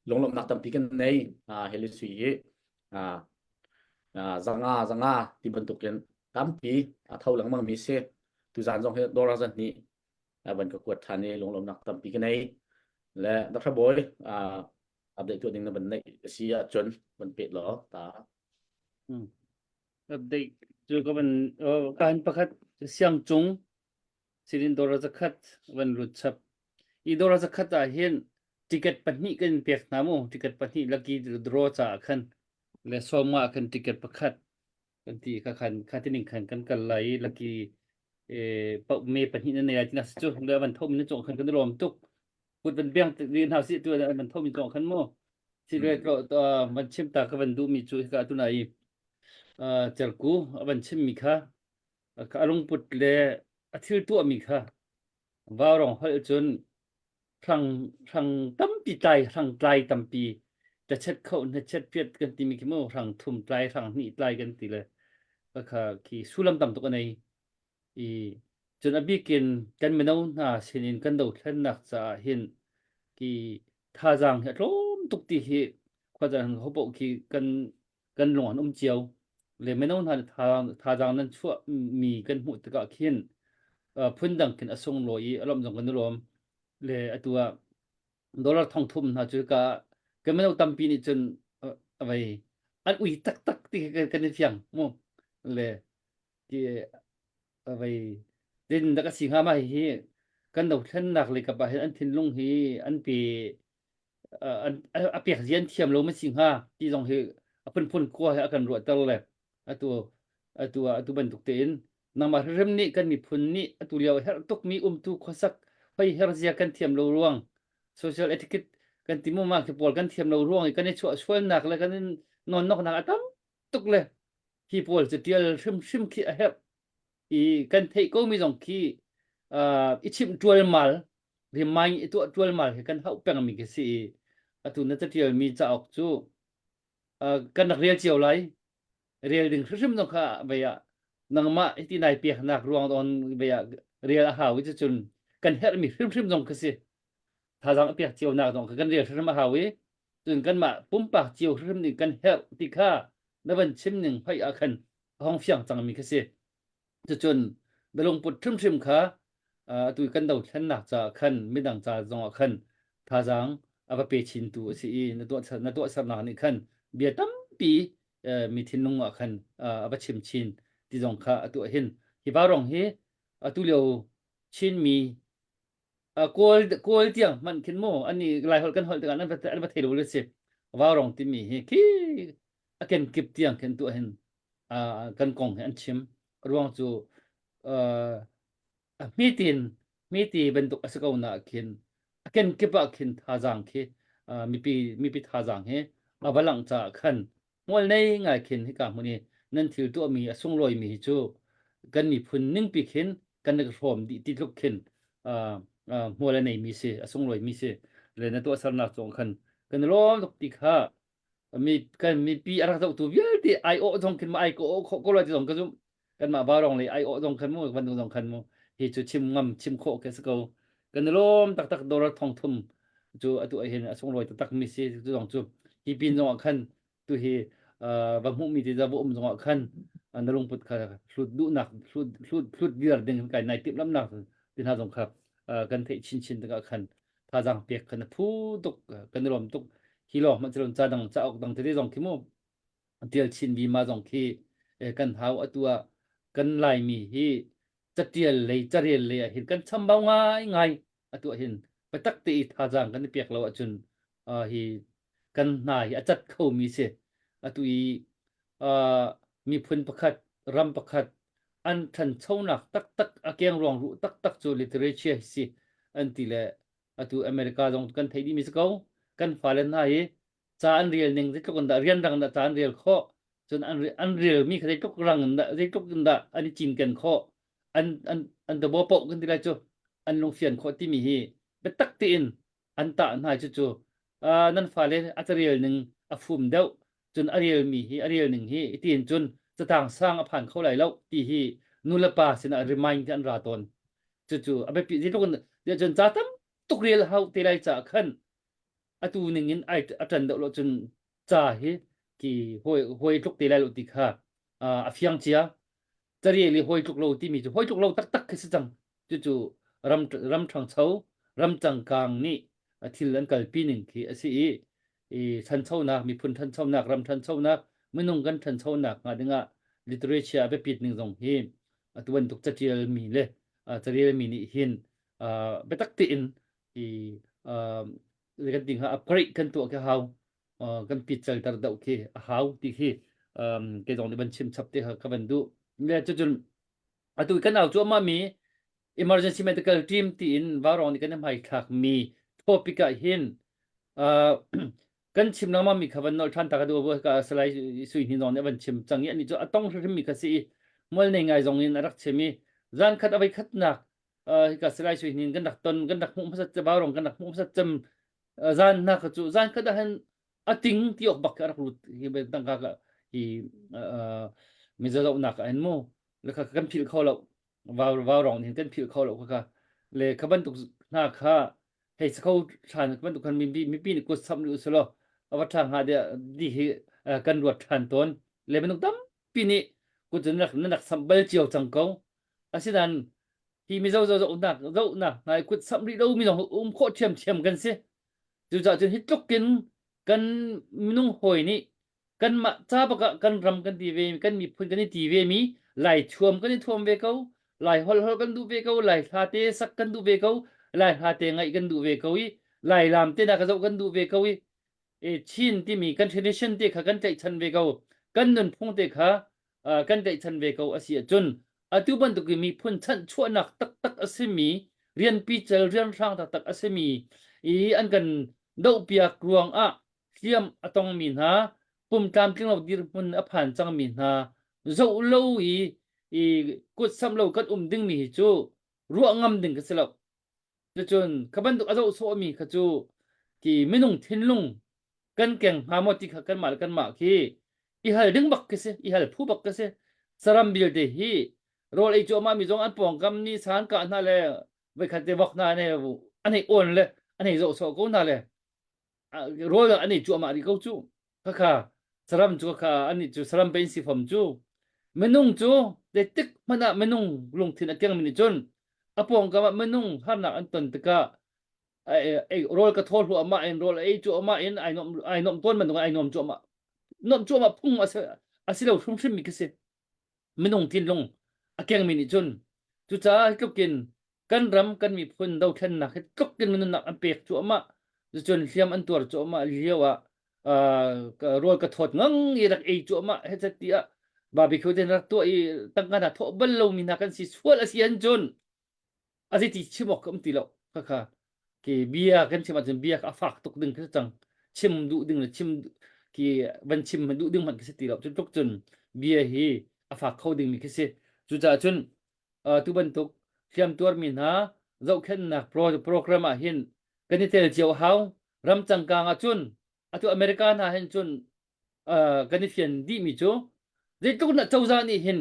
lunglawmhnak tampi kan nei Heli Sui hi zanga zanga ti bantukin tampi a tho lengmang mi si tuzan zong hi dawr zat nih van ka kuat than i lunglawmhnak tampi ka nei le Dr. Boy update tuah ding na van neih si ahcun van pet law ta Update cu ka van kan pakhat siang cung sirin dawr zakhat van lut chap i dawr zakhat ah hin ticket pahnih kan pek hna mu ticket pahnih lucky draw ca khan le sawma khan ticket pakhat kan ti kha khan kha tining khan kan kal lai i lucky eh me pahnih na nei lai tina cu le van thom na cong khan kan lawm tuk. Kut van beng rih hna sih tu an van thomi tawng khan mu. Si ve to van chim ta ka van duhmi cu hika tu nai cerku a van chimmi kha a lungput le a thil tuahmi kha vaurong holh cun hrang hrang tampi tlai hrang tlai tampi tlachet kho hnachet piat kan timi khi mu hrang thum tlai hrang hnih tlai kan ti le kha khi sullam tam tuk a nei i cun a bikin kan mino hna sinin kan dothlennak caah hin ki thazaang hi a tlawm tuk ti hi khuazan hopoh khi kan kan lung an um cio le mino hna thazaang nan chuah mi kan hmuh tikah khin phundang khin a sunglawi i a lawmh zong kan i lawm le atu ah dollar thong thum hna cu ka kan mino tampi nih cun avei an ui taktak ti kan i fiang mu le ti avei din dak a si hnga ma hi kan dothlennak le kap ah hin an thinlung hi an pe a pek zian thiam lo ma si hnga ti zong hi a phunphun khua he a kan ruahter le atu atu atu bantuk tein nangmah hrimhrim nih kan miphun nih atu lio herh tukmi umtu khuasak hoi her zia kan thiam lo ruang social etiquette kan ti mu ma khi pawl kan thiam lo ruang i kan i chuah sualnak le kan in nawnnoknak a tam tuk le hi pawl cu tial hrimhrim khi a herh i kan theih ko mi zong khi i chimh ṭualmal remind i tuah ṭualmal hi kan hauh pengmi khi si i atu na catial mi cauk cu kan rak rel cio lai rel ding hrimhrim zong kha vei ah nangmah hiti nai peknak ruang on vei ah rel a hau i cucun kan herhmi hrimhrim zong khi si thazaang a pek cio nak zong kha kan rel hrimhrim a hau i cun kanmah pumpak cio hrimhrim nih kan herh ti kha na van chim ning hoi ah khan a hong fiang cangmi khi si. Cucun na lungput hrimhrim kha atu kan dothlennak caah khan midang ca zongah khan thazaang a va pe chintu a si i na tuah na tuahsernak nih khan bia tampi mi thinlung ah khan a va chim chin ti zong kha a tuah hin hi vaurawng hi atu lio Chinmi Kawl Kawl tiang hmanh khin mu ani Lai holh kan holh tikah an va an va thei lo le si vaurawng timi hi khi a kenkip tiang khin tuah hin kan kong hi an chim ruang cu a hmitin hmiti bantuk a si ko na khin a kenkip ah khin thazaang khi mipi mipi thazaang hi a va langh caah khan hmual nei ngai khin hika hmun i nan thil tuahmi a sunglawi mi hi cu kan miphun ningpi khin kan i hrawm dih ti tluk khin hmual a neimi si a sunglawi mi si le na tuahsernak cung khan kan i lawm tuk ti kha mi kan mipi a rak zohtu vialte ai awh zong khin ma ai ko awh khawh ko lai ti zong ka zumh kanmah barong le ai awh zong khan mu bantuk zong khan mu hi cu chim ngam chim khawh ke si ko kan i lawm taktak dollar thong thum cu atu ah hin a sunglawi taktak mi si cu zong cu hi pin zong ah khan tu hi va hmuh mi ti za va um zong ah khan na lungput kha hlut duhnak hlut hlut hlut viar ding kai nai timh lamnak ti hna zong kha kan theih chinchin tikah khan thazaang pek kha na phu tuk kan i lawm tuk hi lawng hmanh cilon ca dang cauk dang tete zong khi mu tial chin mi ma zong khi kan hau atu ah kan laimi hi catial lei carel lei ah hin kan chambau ngai ngai atu ah hin biatak te i thazaang kan i pek lo ahcun hi kan hna hi a cat kho mi si atu i miphun pakhat ram pakhat an ṭhanchonak taktak a kengruang ruh taktak cu literature hi si an ti le atu America zong kan theih dih mi si ko kan fale hna hi ca an rel ning zeitluk in dah rianrang dah ca an rel khawh cun an an relmi kha zeitluk rang in dah zeitluk in dah an i cinken khawh an an an dabo poh kan ti lai cu an lungfian khawh timi hi biatak tein an tah hna cu cu nan fale a carel ning a fum deuh cun a relmi hi a rel ning hi tiin cun catang sang a phan kho lai lo ti hi nu le pa sinah remind an ra tawn cucu a biapi zeitluk in cun ca tam tuk rel hau te lai caah khan atu ning in ai a ṭan deuh lo cun ca hi ki hawi hawi tluk te lai lo ti kha a fiang cia carel i hawi tluk lo timi cu hawi tluk lo taktak khi si cang cucu ram ram ṭhangcho ram cangkang nih a thil an kalpi ning khi a si i i ṭhanchonak miphun ṭhanchonak ram ṭhanchonak minung kan ṭhanchonak hnga dingah literature a biapit ning zong hi atu bantuk caṭial mi le carel mi nih hin biatak tein i kan ti hnga upgrade kan tuah khi hau kan pitcalter deuh khi a hau ti khi kei zong nih van chim chap te kha ka van duh le cucun atu kan au cuahmah mi emergency medical team tiin vaurong nih kan hmai thlak mi Topic ah hin uh, kan chim lengmang mi kha van nolh ṭhan ta ka duh ka Salai Sui Hnin zong nih a van chim cang i ani cu a tong hrimhrim mi kha si i mual nei ngai zong in a rak chim i zan khat a voi khatnak uh, hika Salai Sui Hnin kan rak ton kan rak hmuh hmasat Vaurong kan rak hmuh hmasat cem zan hna kha cu zan khat ah hin a ting ti awk bak a rak lut hi tangka ka hi mizazohnak ah hin mu le kha kan philh kho lo vau vau rong hin kan philh kho lo kha kha le kha bantuk hna kha hei sakho than bantuk khan mipi mipi nih kut samh rih usulaw ava tha hnga de di hi kan ruat than tawn le minung tampi nih kut cun rak nan rak samh bal cio cang ko asinain hi mizo zo zohnak zohnak hna i kut samh rih lo mi zong um khawh ṭhiamṭhiam kan si cucaah cun hi tluk in kan minung hawi nih kanmah ca bak ah kan ram kan ti ve kan miphun kan i ti ve mi lai thuam kan i thuam ve ko lai holh holh kan duh ve ko lai hla te sak kan duh ve ko lai hla te ngaih kan duh ve ko i lai lam te na ka zoh kan duh ve ko i e Chin timi kan tradition te kha kan tlaihchan ve ko kan nunphung te kha uh, kan tlaihchan ve ko a si ahcun atu bantuk i miphun chanhchuahnak taktak a simi rianpi cel rianhrang taktak a simi i an kan dohpiak ruang ah hliam a tongmi hna pum tlamtling lo dirhmun a phan cangmi hna zoh lo i i kut samh lo kan um dingmi hi cu ruah ngam ding ka si lo cucun kha bantuk a zoh sawhmi kha cu ki minung thinlung kan keng hnga maw ti kha kanmah le kanmah khi i hal ding bak khi si i hal phu bak khi si saram vialte hi rawl ei cuahmah mi zong an pawngkam ni san kah hna le voikhat te vok hna ne an hei awn le an hei zoh sawh ko hna le rawl an ei cuahmah rih ko cu khakha saram cu kha ani cu saram pein si fom cu minung cu zeitik hmanh ah minung lungthin a keng mi nih cun a pawngkam ah minung harnak an ton tikah ei rawl ka thaw hluahmah in rawl ei cuahmah in ai nuam ai nuam tawn bantuk ai nuam cuahmah nuam cuahmah phung a si a si lo hrimhrim mi khi si minung thinlung a kengmi nih cun cucaah hi tluk in kan ram kan miphun dothlennak hi tluk in nunnak an pek cuahmah cucun hliam an tuar cuahmah lio ah rawl ka thawt ngang i rak ei cuahmah he ti ah barbecue te rak tuah i tangka hna thawh bal lomi hna kan si sual a si an cun a ti chim awk ka um ti lo khakha ki bia kan chim ahcun bia a fak tuk ding khi cang chim duh ding le chim ki van chim duh ding hmanh khi si ti lo cu tluk cun bia hi a fak kho ding mi khi si cucaah cun tu bantuk hliam tuarmi hna zohkhenhnak program ah hin kan i tel cio hau ram cangkang ah cun atu America hna hin cun kan i fian dih mi cu zeitluk na cozah nih hin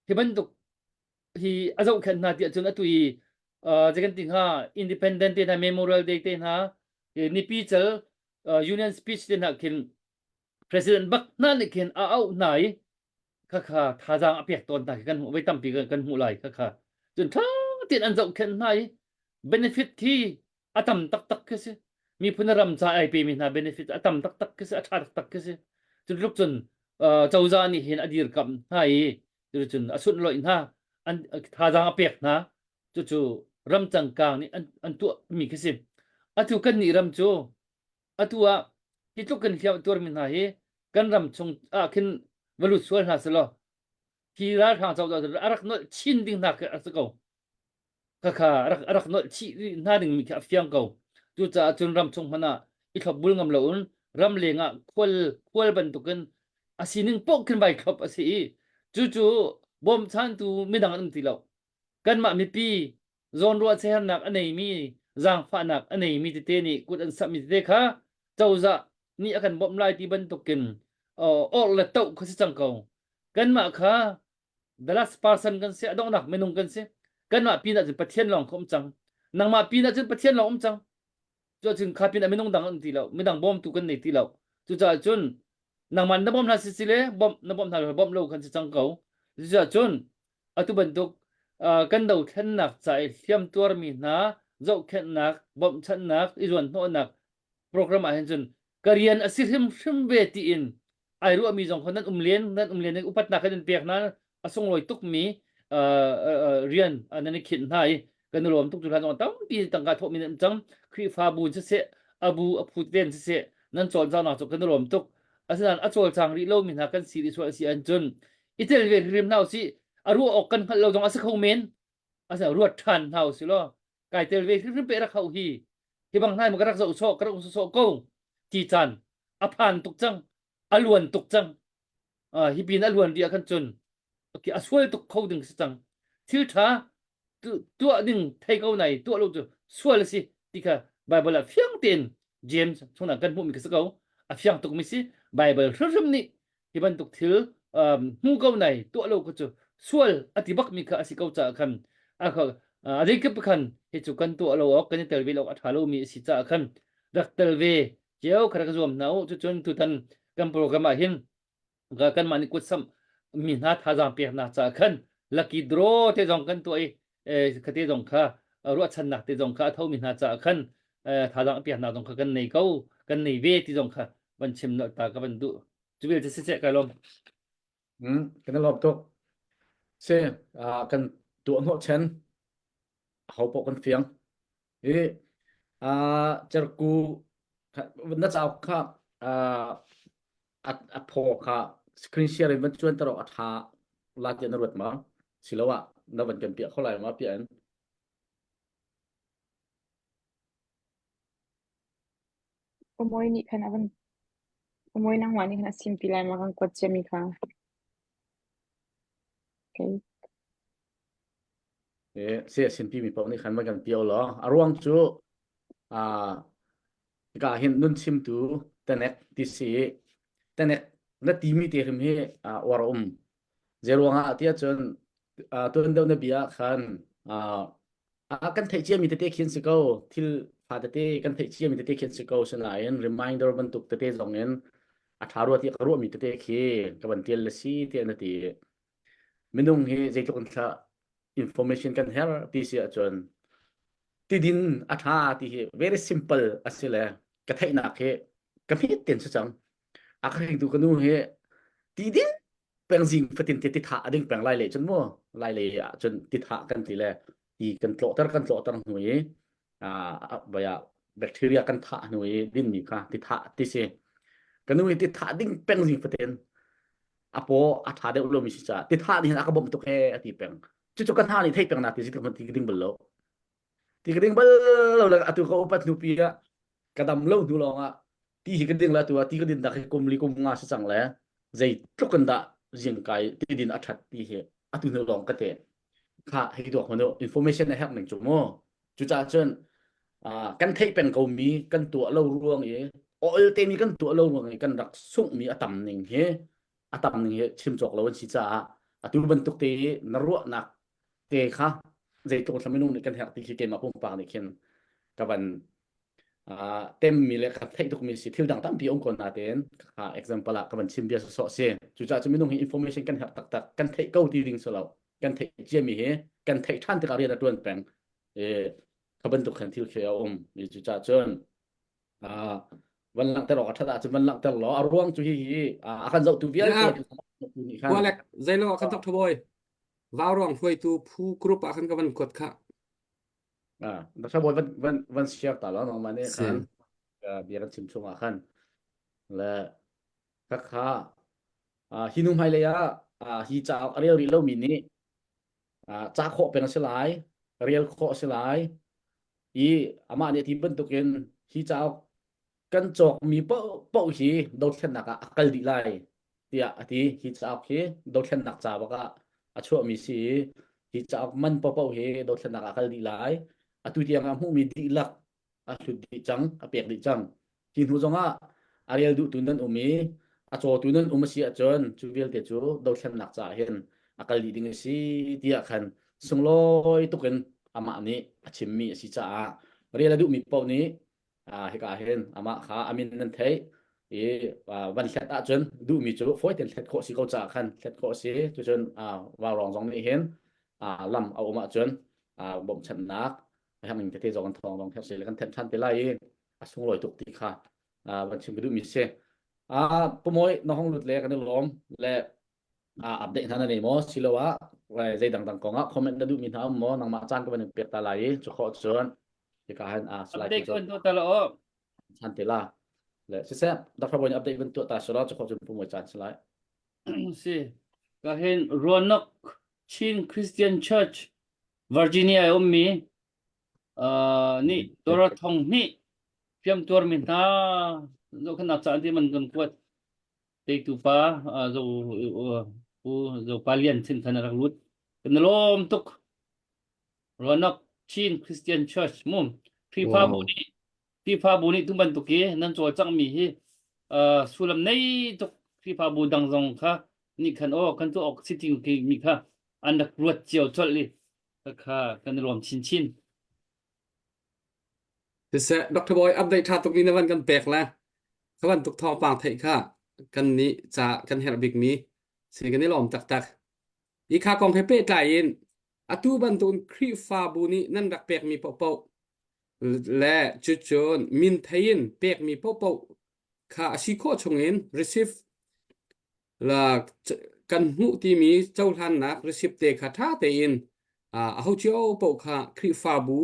hi bantuk hi a zohkhenh hna tiah cun atu i zei kan ti hnga Independent te hna Memorial Day te hna nipi cal Union Speech te hna khin President bak hna nih khin a auh hna i khakha thazaang a pek tawn hna khi kan hmuh voi tampi kan hmuh lai khakha cun ṭha tein an zohkhenh hna i benefit khi a tam taktak khi si miphun ram ca ai pemi hna benefit a tam taktak khi si a ṭha taktak khi si cu tluk cun cozah nih hin a dirkamh hna i cucun a sunhlawih hna an thazaang a pek hna cucu ram cangkang nih an, an tuah mi khi si atu kan nih ram cu atu ah hi tluk kan hliam tuarmi hna hi kan ram chung ah khin va lut sual hna selaw hi ralhrang cozah a rak nolh chin ding hna khi a si ko Khakha a rak, a rak nolh chih hna dingmi khi a fiang ko. Cucaah cun ram chung hmanh ah i thlopbul ngam loin ram leng ah khual, khual bantukin a sining paoh khin vai thlop a si i cucu bawmchantu midang an um ti lo. Kanmah mipi zawnruah siaherhnak a neimi, zaangfahnak a neimi tete nih kut an samhmi tete kha cozah nih a kan bawmh lai ti bantukin orh le toh kha si cang ko. Kanmah kha the last person kan si a donghnak minung kan si kanmah pin ah cun Pathian lawng kha um cang nangmah pin ah cun Pathian lawng um cang cu cun kha pin ah minung dang an ti lo midang bawmtu kan nei ti lo cucaah cun nangmah na bawm hna si si le bawmh na bawmh hna lo bawmh lo kan si cang ko cucaah cun atu bantuk kan dothlennak ca i hliam tuarmi hna zohkhenhnak bawmhchanhnak i zuanhnawhnak program ah hin cun ka rian a si hrimhrim ve tiin ai ruahmi zong kha nan um len nan um len upatnak kan in pek hna a sunglawi tukmi rian nan i khinh hna i kan i lawm tuk cu hlan zong tampi tangka thawhmi nan cang Khrihfabu in siseh abu a phut ven siseh nan cawlcangnak cu kan i lawm tuk asinain a cawlcang rih lomi hna kan si rih sual a si ahcun i tel ve hrim hna usih a ruah awk kan hngalh lo zong a si kho men asinain ruat ṭhan hna usih law kai tel ve hrimhrim pe rak hau hi. Hi bang hnai ma ka rak zoh sawh ka rak um sawh ko ti caan a phan tuk cang a luan tuk cang uh, hi pin a luan rih ah khan cun okay, a sual tuk kho ding si cang thil ṭha tuah ding thei ko nai tuah lo cu sual a si ti kha Bible ah fiang tein James chungah kan hmuhmi kha si ko a fiang tukmi si Bible hrimhrim nih hi bantuk thil um, hmu ko nai tuah lo kha cu sual a ti bakmi kha a si ko caah khan a kha a zeikip khan hi cu kan tuah lo awk kan i tel ve lo a ṭha lomi a si caah khan rak tel ve cio kha rak zuam hna u cucun tutan kan program ah hin kanmah nih kutsamh mi hna thazaang peknak caah khan lucky draw te zong kan tuah i khate zong kha ruahchannak te zong kha a thomi hna caah khan thazaang peknak zong kha kan nei ko kan nei ve ti zong kha van chim nolh ta ka van duh cu vialte siseh kai lawm Hmm, kan i lawm tuk. Si, kan tuah hnawh chen ho paoh kan fiang. Hi cerku na cauk kha a phaw kha screen share in van cuan ter awk a ṭha la tiah na ruat ma? Siloah na van kan piah kho lai ma piah in? Umawi nih khan a van Umawi nangmah nih khan a simpi lai ma kan kuat ciami kha. Okay. Si a sinpi mi paoh nih khan van kan pio law a ruang cu hika hin nun chimtu tenek ti si tenek na timi te hrim hi uar a um zei ruangah tiah cun tuan deuh na bia khan kan theih ciami tete khin si ko thil fa tete kan theih ciami tete khin si ko sinain reminder bantuk tete zong in a ṭha rua ti ka ruahmi tete khi ka van tial le si tiah na ti Minung hi zeitluk in thla information kan herh ti si ahcun tidin a ṭha ti hi very simple a si le ka theihnak hi ka hmet ten si cang. A ka hringtu ka nu hi tidin peng zing fatin te titha a ding peng lai le cun mu lai le ah cun titha kan ti le ti kan tlawhter kan tlawhter hnu i baya bacteria kan thah hnu i dinmi kha titha ti si. Ka nu hi titha ding peng zing fatin a paw a ṭha deuh lomi si caah ti thah nih hin a ka bawmh tuk he a ti peng cucu ka hna nih theih peng na ti si ti ka ding bal lo ti ka ding bal lo le atu ka upat hnu pi ah ka dam lo hnu lawng ah ti hi ka ding la tu ah ti ka din dak hi kum li kum nga si cang le zei tluk in dah zing kai ti din a ṭhat ti hi atu hnu lawng ka te kha hei duak manu information a herh ning cu mu cucaah cun kan theih peng ko mi kan tuah lo ruang i oil te mi kan tuah lo ruang i kan rak sungh mi a tam ning hi a tam ning hi chim cawk lo an si caah atu bantuk te i na ruahnak te kha zeitluk thla minung nih kan herh ti khi keimah pumpak nih khin ka van temmi le ka theih tukmi si thil dang tampi um ko na tein kha example ah ka van chim bia sawsawh si cucaah cu minung hi information kan herh taktak kan theih ko ti ding si lo kan theih ciami hi kan theih ṭhan tikah rian a ṭuan peng i kha bantuk khan thil khi a um i cucaah cun van langhter awk a ṭhat ahcun van langhter law a ruang cu hihi a kan zohtu vialte nih khan Walek zeilo kan tok thaboy vauruang hruaitu phu group ah khan ka van kuat kha ah Dr. Boy van van van share ta lo nangmah nih khan bia kan chim chung ah khan le kha kha hi nu hmailei ah hi cauk a rel rih lomi nih ca khawh peng a si lai rel khawh a si lai i amah nih ti bantukin hi cauk kan cawkmi paoh hi dothlennak ah a kal dih lai tiah a ti hi cauk hi dothlennak ca bak ah a chuahmi si i hi cauk man paohpaoh hi dothlennak ah a kal dih lai atu tiang ah hmuhmi dihlak a hlut dih cang a pek dih cang hi hnu zongah a rel duhtu nan um i a cawtu nan um a si ahcun cu vialte cu dothlennak caah hin a kal dih ding a si tiah khan sunglawi tukin amah nih a chimmi a si caah rel a duhmi paoh nih hika hin amah kha a min nan theih i van hlet ahcun duhmi cu fawi tein hlet khawh si ko caah khan hlet khawh a si cucun vaurawng zong nih hin lam a um ahcun bawmhchanhnak a herh ning tete zong an thawng zong herh le kan thenh ṭhan te lai i a sunglawi tuk ti kha van chim ka duhmi si. Pumawi na hong lut le kan i lawm le update hna na nei maw siloah zei dangdang kong ah comment na duhmi hna um maw nangmah caan ka van in pek ta lai i cu khawh cun hika hin slide update kan tuah ta la o chan te la le siseh Dr. Boy update van tuah ta sila cu khawh cun pumawi caan si lai si ka hin Roanoke Chin Christian Church Virginia i ummi uh, nih Dora thong hnih. Hliamtuarmi hna zohkhenhnak ca an ti man kan kuat. Teitu pa zo Pu Zo Pa Lian sin khan a rak lut. Kan i lawm tuk. Roanoke Chin Christian Church mu Khrihfabu Wow. nih Khrihfabu nih tu bantuk hi nan cawlcanghmi hi uh, sullam nei tuk Khrihfabu dang zong kha nih khan aw kan tuah awk si ti mi kha an rak ruat cio colh i kha kan i lawm chinchin. Siseh, Dr. Bawi update ṭha tuk mi na van kan pek le kha bantuk thawngpang theih kha kan nih ca kan herh bikmi si kan i lawm taktak. Hi kha kong he pehtlai in atu bantukin Khrihfabu nih nan rak pekmi paohpaoh le cucun min thei in pekmi paohpaoh kha a si khawh chungin receive la kan hmuh timi cohlannak receipt te kha ṭha tein aho cio paoh kha Khrihfabu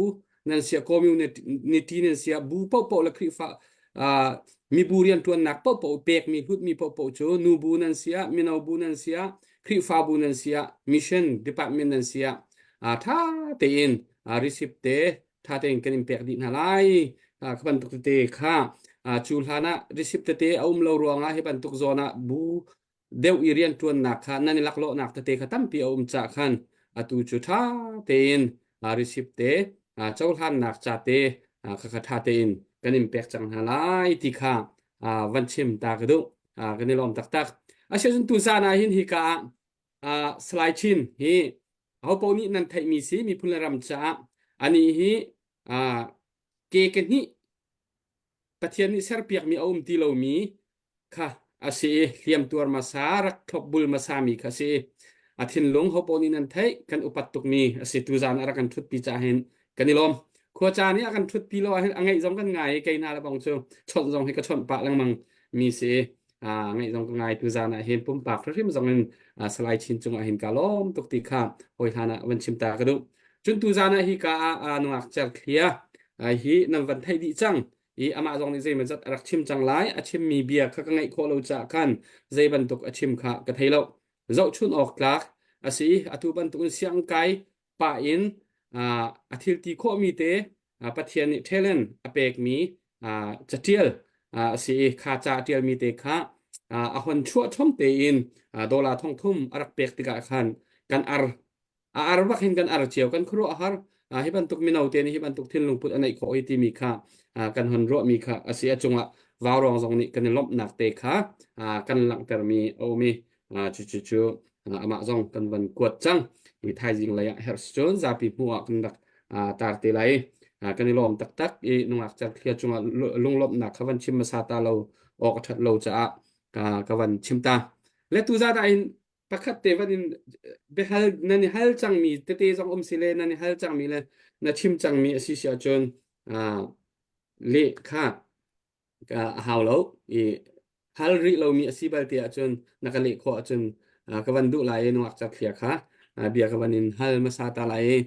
nan sia community nan sia bu paohpaoh le Khrihfa mibu rianṭuannak paohpaoh pekmi hlutmi paohpaoh cu nubu nan sia mino bu nan sia Khrihfabu nan sia mission department nan sia ṭha tein receipt te ṭha tein kan in pek dih hna lai. Kha bantuk tete kha cu hlan ah receipt tete a um lo ruangah hi bantuk zawn ah bu deuh i rianṭuannak kha nan i laklawhnak tete kha tampi a um caah khan atu cu ṭha tein receipt te cohlannak ca te kha ṭha tein kan in pek cang hna lai ti kha van chim ta ka duh. Kan i lawm taktak. Asiahcun tuzaan ah hin hika ah Salai Chin hi ahopaoh nih nan theihmi si miphun le ram caah anih hi ke ke hnih Pathian nih serpiakmi a um ti lomi kha a si i hliamtuar hmasa rak thlopbul hmasami kha a si i a thinlung hopaoh nih nan theih kan upat tukmi a si tuzaan a rak kan ṭhutpi caah hin kan i lawm khuaca nih a kan ṭhutpi lo ahhin a ngeih zong kan ngai i kei hna le bang cu chawnh zong hi ka chawnh pah lengmang mi si i ngeih zong ka ngai tuzaan ah hin pumpak hrimhrim zong in Salai Chin cungah hin ka lawm tuk ti kha hawi hlan ah van chim ta ka duh cun tuzaan ah hi ka ah nungak cer thlia hi nan van theih dih cang i amah zong nih zeimawzat a rak chim cang lai a chimmi bia kha ka ngaih khawh lo caah khan zei bantuk a chim kha ka thei lo zohchun awk tlak a si atu bantuk in siang kai pah in a thil ti khawhmi te Pathian nih talent a pekmi catial a si i kha ca a ṭialmi te kha a hon chuah chom tein dollar thong thum a rak pek tikah khan kan ar a ar bak hin kan ar cio kan khuaruah har hi bantuk mino te nih hi bantuk thinlung put a neih khawh hi timi kha kan hon ruahmi kha a si a cungah vaurawng zong nih kan i lawmhnak te kha kan langhtermi a um i cucu cu amah zong kan van kuat cang i thaizing lei ah herh cun zapi hmuh ah kan rak tar te lai kan i lawm taktak i nungak certhlia cungah lunglawmhnak kha van chim hmasa ta lo awk a ṭhat lo caah ka van chim ta le tu zat ah hin pakhat te van in biahal nan i hal cangmi tete zong um si le nan i hal cangmi le na chim cangmi a si si ahcun leh kha a hau lo i hal rih lomi a si bal te ahcun na ka leh khawh ahcun ka van duh lai i nungak certhlia kha bia ka van in hal hmasa ta lai i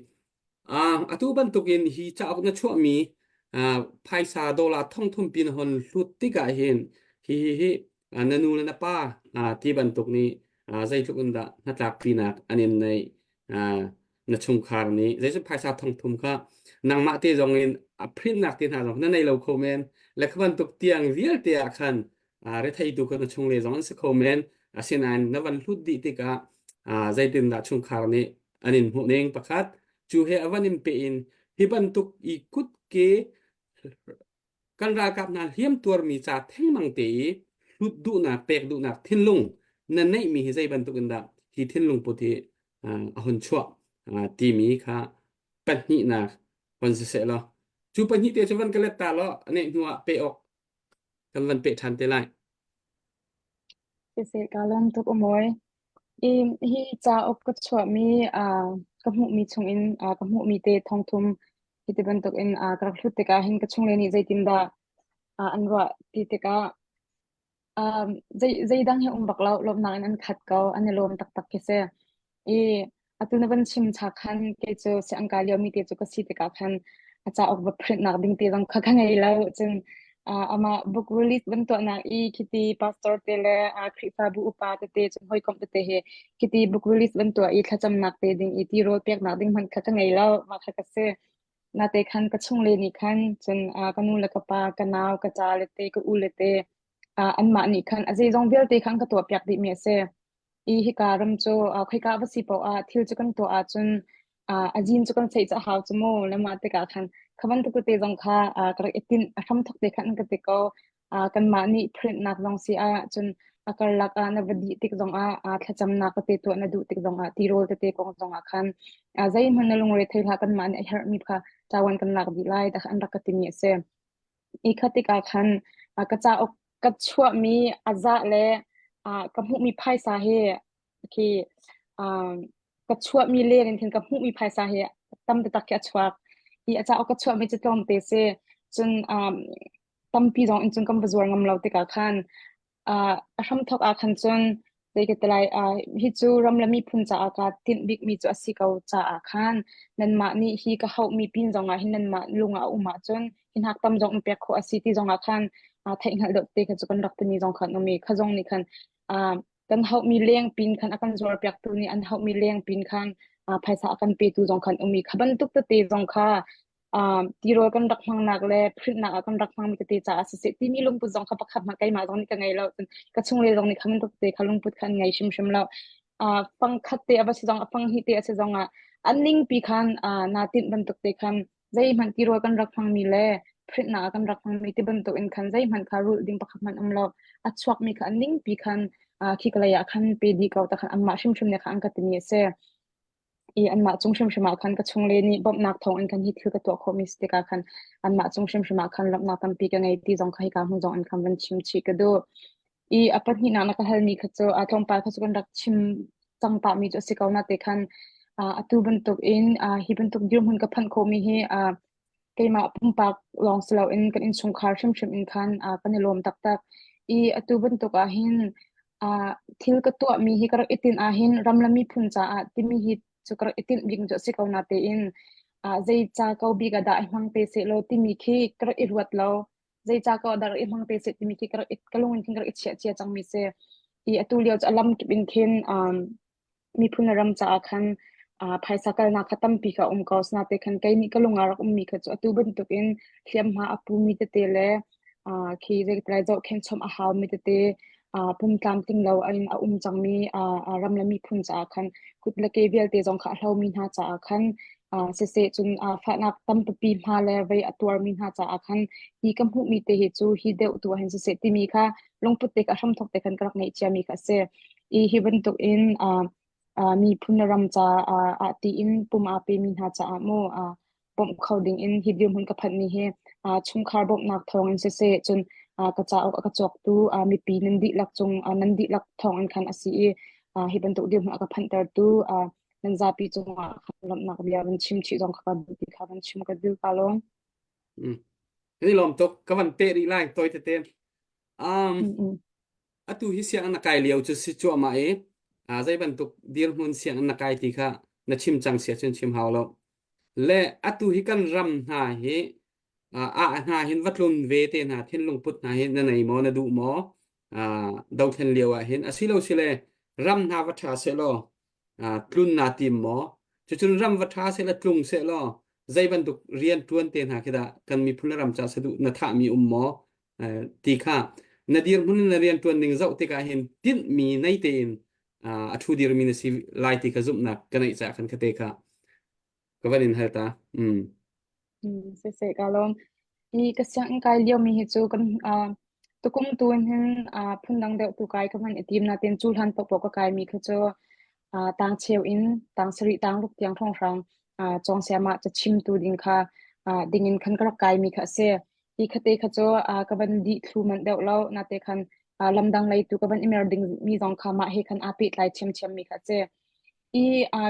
atu bantukin hi cauk na chuahmi phaisa dollar thong thum pin hon hlut tikah hin hi hi hi na nu le na pa ti bantuk nih zeitluk in dah hnatlakpinak an in neih na chungkhar nih zeicu phaisa thong thum kha nangmah te zong in a printnak te hna zong na nei lo kho men le kha bantuk tiang vialte ah khan rethei tu kha na chungle zong an si kho men asinain na van hlut dih tikah zeitindah chungkhar nih an in hmuh ning pakhat cu he a van in pe in hi bantuk i kutke kan ralkap hna hliam tuarmi ca thengmang te i hlut duhnak pek duhnak thinlung na neihmi hi zei bantuk in dah hi thinlung put hi a hun chuah timi kha pahnihnak hon si seh law cu pahnih te cu van ka let ta law neh hnu ah pe awk kan van pe ṭhan te lai. Siseh ka lawm tuk umawi. I hi cauk ka chuahmi uh, ka hmuhmi chungin uh, ka hmuhmi te thongthum hi ti bantukin uh, ka rak hlut tikah hin ka chungle nih zeitindah uh, an ruah ti tikah um, zei zeidang hi um bak lo lawmhnak in an khat ko an i lawm taktak khi si. I atu na van chim cha khan kei cu siang kai liomi te cu ka si tikah khan a cauk va print nak ding te zong kha ka ngei lo cun uh, amah book release van tuahnak i khiti pastor te le uh, Khrihfabu upa tete cun hawikom tete he khiti book release van tuah i thlacamnak te ding i tirawl peknak ding hmanh kha ka ngei lo mah kha ka si. Nate khan ka chungle nih khan cun ka nu le ka pa, ka nau, ka ca le te, ka u le te anmah nih khan a zeizong vialte khan ka tuahpiak dihmi a si. I hika ram cu khoika va si paoh ah thil cu kan tuah ahcun a zin cu kan seih cu a hau cu mu. Le mah tikah khan kha bantuk tete zong kha ka rak i tinh. A hramthawk te khan an ka ti ko. Kanmah nih print-nak zong si ah cun a karlak ah na va dih tik zongah thlacamnak tete tuah na duh tik zongah tirawl tete kong zongah khan zeihmanh na lungre thei hlah kanmah nih a herhmi kha ṭawan kan lak dih lai ti kha an rak ka timi a si. I kha tikah khan ka cauk ka chuahmi a zah le ka hmuhmi phaisa hi khi ka chuahmi leng in khin ka hmuhmi phaisa hi tam taktak khi a chuak. I a cauk ka chuahmi cu tlawmte si. Cun tampi zong in cun kan va zuar ngam lo tikah khan a hramthawk ah khan cun zei ka ti lai hi cu ram le miphun caah kaa tinh bikmi cu a si ko caah khan nanmah nih hi ka hauhmi pin zongah hin nanmah lung ah a um ahcun hi hnak tam zong in pek khawh a si ti zongah khan theihhngalh deuh te kha cu kan rak timi zong khan um i kha zong nih khan kan hauhmi leng pin khan a kan zuar piaktu nih an hauhmi leng pin khan phaisa a kan petu zong khan um i kha bantuk tete zong kha tirawl kan rak hmangnak le printnak ah kan rak hmangmi tete caah siseh timi lungput zong kha pakhat hmanh keimah zong nih ka ngei lo cun ka chungle zong nih kha bantuk tete kha lungput kha an ngei hrimhrim lo. Fang khat te a va si zong a fang hnih te a si zong ah an ningpi khan naa tinh bantuk te khan zeihmanh tirawl kan rak hmangmi le printnak ah kan rak hmangmi ti bantuk in khan zeihmanh kha rulh ding pakhat hmanh um lo. A chuakmi kha an ningpi khan khi ka lei ah khan pe dih ko ta khan anmah hrimhrim nih khan an ka timi a si. I anmah cung hrimhrim ah khan ka chungle nih bawmhnak thawng in khan hi thil ka tuah khawhmi si tikah khan anmah cung hrimhrim ah khan lawmhnak tampi ka ngei ti zong kha hika hmun zong in khan van chim chih ka duh. I a pahnihnak na ka halmi kha cu a tlawmpal kha cu kan rak chim cang pahmi cu a si ko na te khan atu bantuk in hi bantuk dirhmun ka phanh khawhmi hi keimah pumpak lawng si loin kan innchungkhar hrimhrim in khan kan i lawm taktak. I atu bantuk ah hin thil ka tuahmi hi ka rak i tinh ahhin ram le miphun caah timi hi cu ka rak i tinh bik cu a si ko natein zei ca ko bik ah dah i hmang te sehlaw timi khi ka rak i ruat lo. Zei ca ko ah dah rak i hmang te seh timi khi ka rak i ka lung in khin ka rak i chiah cia cangmi si. I atu lio cu a lamkip in khin miphun le ram caah khan phaisa kalnak kha tampi kha a um ko. Asinain khan kei nih ka lung ah rak ummi kha cu atu bantukin hliamhma a pumi tete le khi zeitlai zohkhenh chom a haumi tete pum tlamtling lo in a um cangmi ram le miphun caah khan kut le ke vialte zong kha a hlomi hna caah khan siseh cun fahnak tampipi hma le vei a tuarmi hna caah khan hi ka hmuhmi te hi cu hi deuh tu ah hin siseh timi kha lungput te ka hramthok te khan ka rak ngeih ciami kha a si. I hi bantuk in miphun le ram ca ah tiin pum aa pemi hna caah mu bawmh kho ding in hi dirhmun ka phanhmi hi chungkhar bawmhnak thawng in siseh cun ka cauk a ka cawktu mipi nan dihlak cung nan dihlak thawng in khan a si i hi bantuk dirhmun a ka phanhtertu nan zapi cungah khan lawmhnak bia van chim chih zong kha ka duh ti kha van chim ka duh ka lawm. Mm. Kan i lawm tuk. Ka van peh rih lai toi tete. Um, Mm mm. Atu hi sianginn na kai lio cu si cuahmah i zei bantuk dirhmun sianginn na kai ti kha na chim cang sia cun chim hau lo. Le atu hi kan ram hna hi ah hna hin va tlun ve te hna thinlung put hna hi na nei maw na duh maw dothlen lio ah hin asilo sile ram hna va ṭha sehlaw tlun naa tim maw? Cucun ram va ṭha sehlaw tlung sehlaw zei bantuk rian ṭuan te hna khi dah kan miphun le ram ca saduh na thahmi um maw? Ti kha na dirhmun in na rian ṭuan ning zoh tikah hin tinhmi nei tein a ṭhu dirmi na si lai ti kha zumhnak ka neih caah khan kha te kha ka van in hal ta. Mm. Siseh ka lawm. Hi ka sianginn kai liomi hi cu kan tukum tu in hin phundang deuh tu kai ka hman i tim natin cu hlan paohpaoh ka kaimi kha cu tang cheu in tang sarih tang ruk tiang hrawnghrang cawng siamah cachimtu ding kha ding in khan ka rak kaimi kha a si. Hi khate kha cu ka van dih thlu manh deuh lo nate khan lamdang lei tu ka van i mer ding mi zong kha mah he khan aa pehtlai ṭhiamṭhiam mi kha a si. I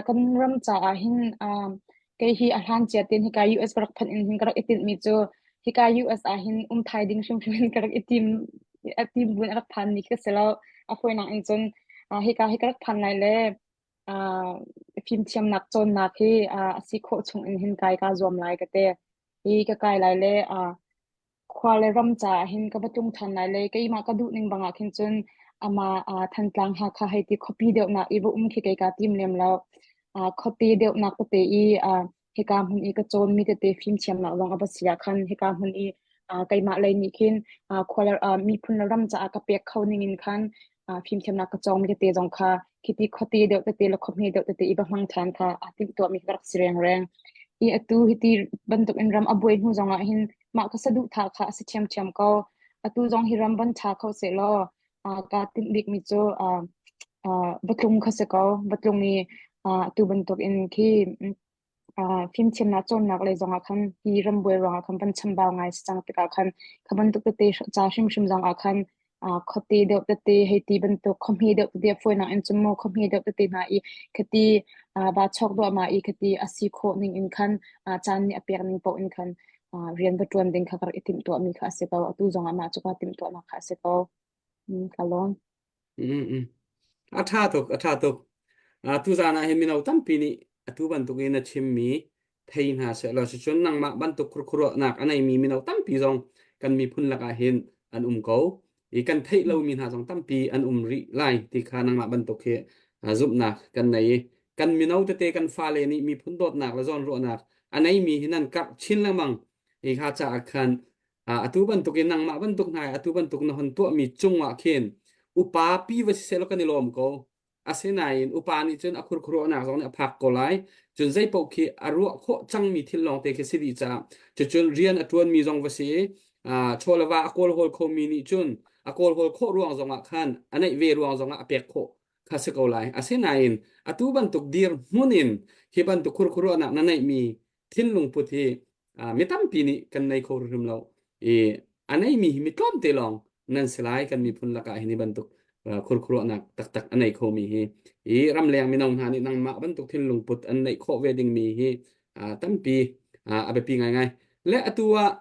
kan ram caah hin kei hi a hlan cia tein hika US ka rak phanh in hin ka rak i tinhmi cu hika US ah hin um thai ding hrimhrim in ka rak i tim a tim buin a rak phan mi khi ka si lo. A fawinak in cun hika hi ka rak phan lai le fimthiamnak cawnnak hi a si khawh chung in hin kai kaa zuam lai ka ti. Hi ka kai lai le khua le ram caah hin ka va tlung ṭhan lai le keimah ka duh ning bang ah khin cun amah Thantlang Hakha hei ti khuapi deuhnak i va um khi kei kaa tim lem lo. Khuate deuhnak tete i. Hika hmun i ka cawnmi tete fimthiamnak zong a va si ah khan hika hmun i keimah lei nih khin khua le miphun le ram caah ka pek kho ning in khan fimthiamnak ka cawngmi tete zong kha khiti khuate deuh tete le khuahme deuh tete i va hmang ṭhan kha aa timhtuahmi ka rak si rengreng. I atu hiti bantuk in ram a buai hnu zong ah hin mah ka saduhthah kha a si ṭhiamṭhiam ko. Atu zong hi ram van ṭha kho sehlaw kaa tinh bikmi cu va tlung kha si ko. Va tlung i atu bantuk in khi fimthiamnak cawnnak lei zongah khan hi rambuai ruangah khan van chambau ngai si cang tikah khan kha bantuk tete ca hrimhrim zongah khan khuate deuh tete hei ti bantuk khuahme deuh tete a fawinak in cun maw khuahme deuh tete hna i khati vaa chawk duahmah i khati a si khawh ning in khan caan nih a pek ning paoh in khan rian va ṭuan ding kha ka rak i timhtuahmi kha a si ko. Atu zongah mah cu kaa timhtuahnak kha a si ko. Ka lawm. Mm, mm. A ṭha tuk, a ṭha tuk. Uh, tuzaan ah hin mino tampi nih atu bantuk in na chimmi thei hna sehlaw cucun nangmah bantuk khurkhuruahnak a neimi mino tampi zong kan miphun lakah hin an um ko. I kan theih lomi hna zong tampi an um rih lai ti kha nangmah bantuk hi uh, zumhnak kan nei i kan mino tete kan fale nih miphun dawtnak le zawnruahnak a neimi hi nan karh chin lengmang. Hi kha caah khan atu bantuk in nangmah bantuk hna atu bantuk na hon tuahmi cungah khin upa pi va si sehlaw kan i lawm ko. Asinain upa nih cun a khurkhuruahnak zong nih a phak ko lai. Cun zei paoh khi a ruah khawh cangmi thil lawngte khi si dih caah cucun rian a ṭuanmi zong va si chaw le va a kawlhawl khomi nih cun a kawlhawl khawh ruang zongah khan a neih ve ruang zongah a pek khawh kha si ko lai. Asinain atu bantuk dirhmun in hi bantuk khurkhuruahnak na neihmi thinlung put hi mi tampi nih kan nei kho hrim lo i a neimi hi mi tlawmte lawng nan si lai kan miphun lakah hi ni bantuk khurkhuruahnak taktak a nei khomi hi i ramleng mino hna nih nangmah bantuk thinlung put an neih khawh ve dingmi hi tampi a biapi ngaingai le atu ah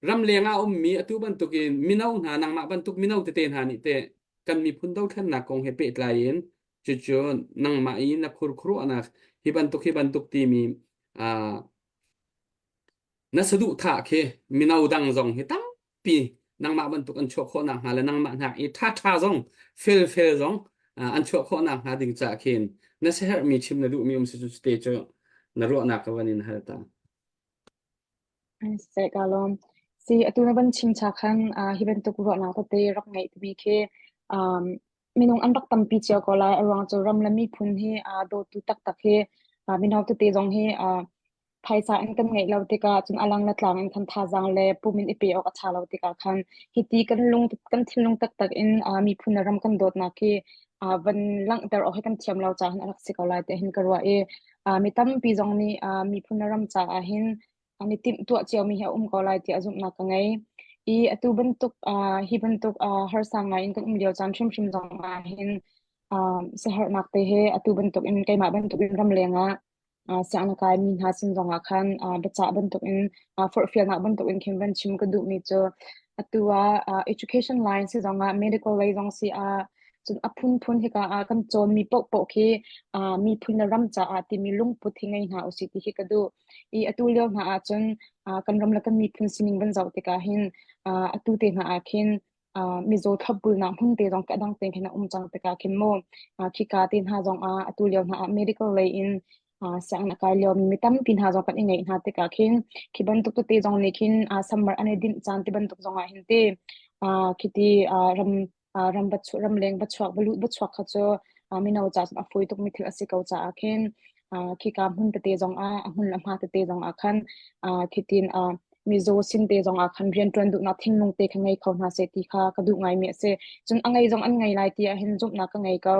Ramleng ah a ummi atu bantukin mino hna nangmah bantuk mino tete hna nih teh kan miphun dothlennak kong he pehtlai in cucu nangmah i na khurkhuruahnak hi bantuk hi bantuk timi uh, na saduhthah khi mino dang zong hi tampi nangmah bantuk an chuah khawh nakhnga le nangmah hnak i ṭhaṭha zong felfel zong an chuah khawh nakhnga ding caah khin na siaherhmi chim na duhmi um si cu te cu na ruahnak ka van in hal ta. Seh ka lawm. Si atu na van chim cha khan uh, hi bantuk ruahnak tete rak ngeih timi khi um, minung an rak tampi cio ko lai. A ruang cu ram le miphun hi uh, dawtu taktak hi uh, mino tete zong hi uh, phaisa in kan ngeih lo tikah cun alang le tlang in khan thazaang le pum in i pe awk a ṭha lo tikah khan hiti kan lung kan thinlung taktak in uh, miphun le ram kan dawtnak hi uh, van langhter awk hi kan thiam lo caah hin a rak si ko lai tiah hin ka ruah i Uh, mi tampi zong nih uh, miphun le ram caah hin an i timhtuah ciomi hi a um ko lai tiah zumhnak ka ngei. I atu bantuk uh, hi bantuk uh, harsa ngai in kan um lio caan hrimhrim zong ah hin uh, siaherhnak te he atu bantuk in keimah bantuk in ramleng ah uh, sianginn a kaimi hna sin zong ah khan uh, biacah bantuk in uh, forhfialnak bantuk in khin van chim ka duhmi cu atu ah uh, education line si zong ah medical lei zong si ah Cun a phunphun hika ah kan cawnmi paohpaoh khi uh, miphun le ram caah timi lungput hi ngei hna usih ti hi ka duh. I atu lio hna ahcun uh, kan ram le kan miphun sining van zoh tikah hin uh, atu te hna ah khin uh, mizaw thlopbulnak hmun te zong ka dang tein khin a um cang tikah khin mu uh, khika te hna zong ah atu lio hna ah medical lei in uh, sianginn a kai lio mi tampi hna zong kan i ngeih hna tikah khin khi bantuk tete zong nih khin uh, summer an i dinh caan ti bantuk zong ah hin te uh, khiti uh, ram ram va ramleng va chuak va lut va chuak kha cu mino ca cun a fawi tukmi thil a si ko caah khin khika hmun tete zong ah a hmun le hma tete zong ah khan khitin mizaw sin te zong ah khan rianṭuan duhnak thinlung te kha ngei kho hna seh ti kha ka duh ngaimi a si. Cun a ngei zong an ngei lai ti ah hin zumhnak ka ngei ko.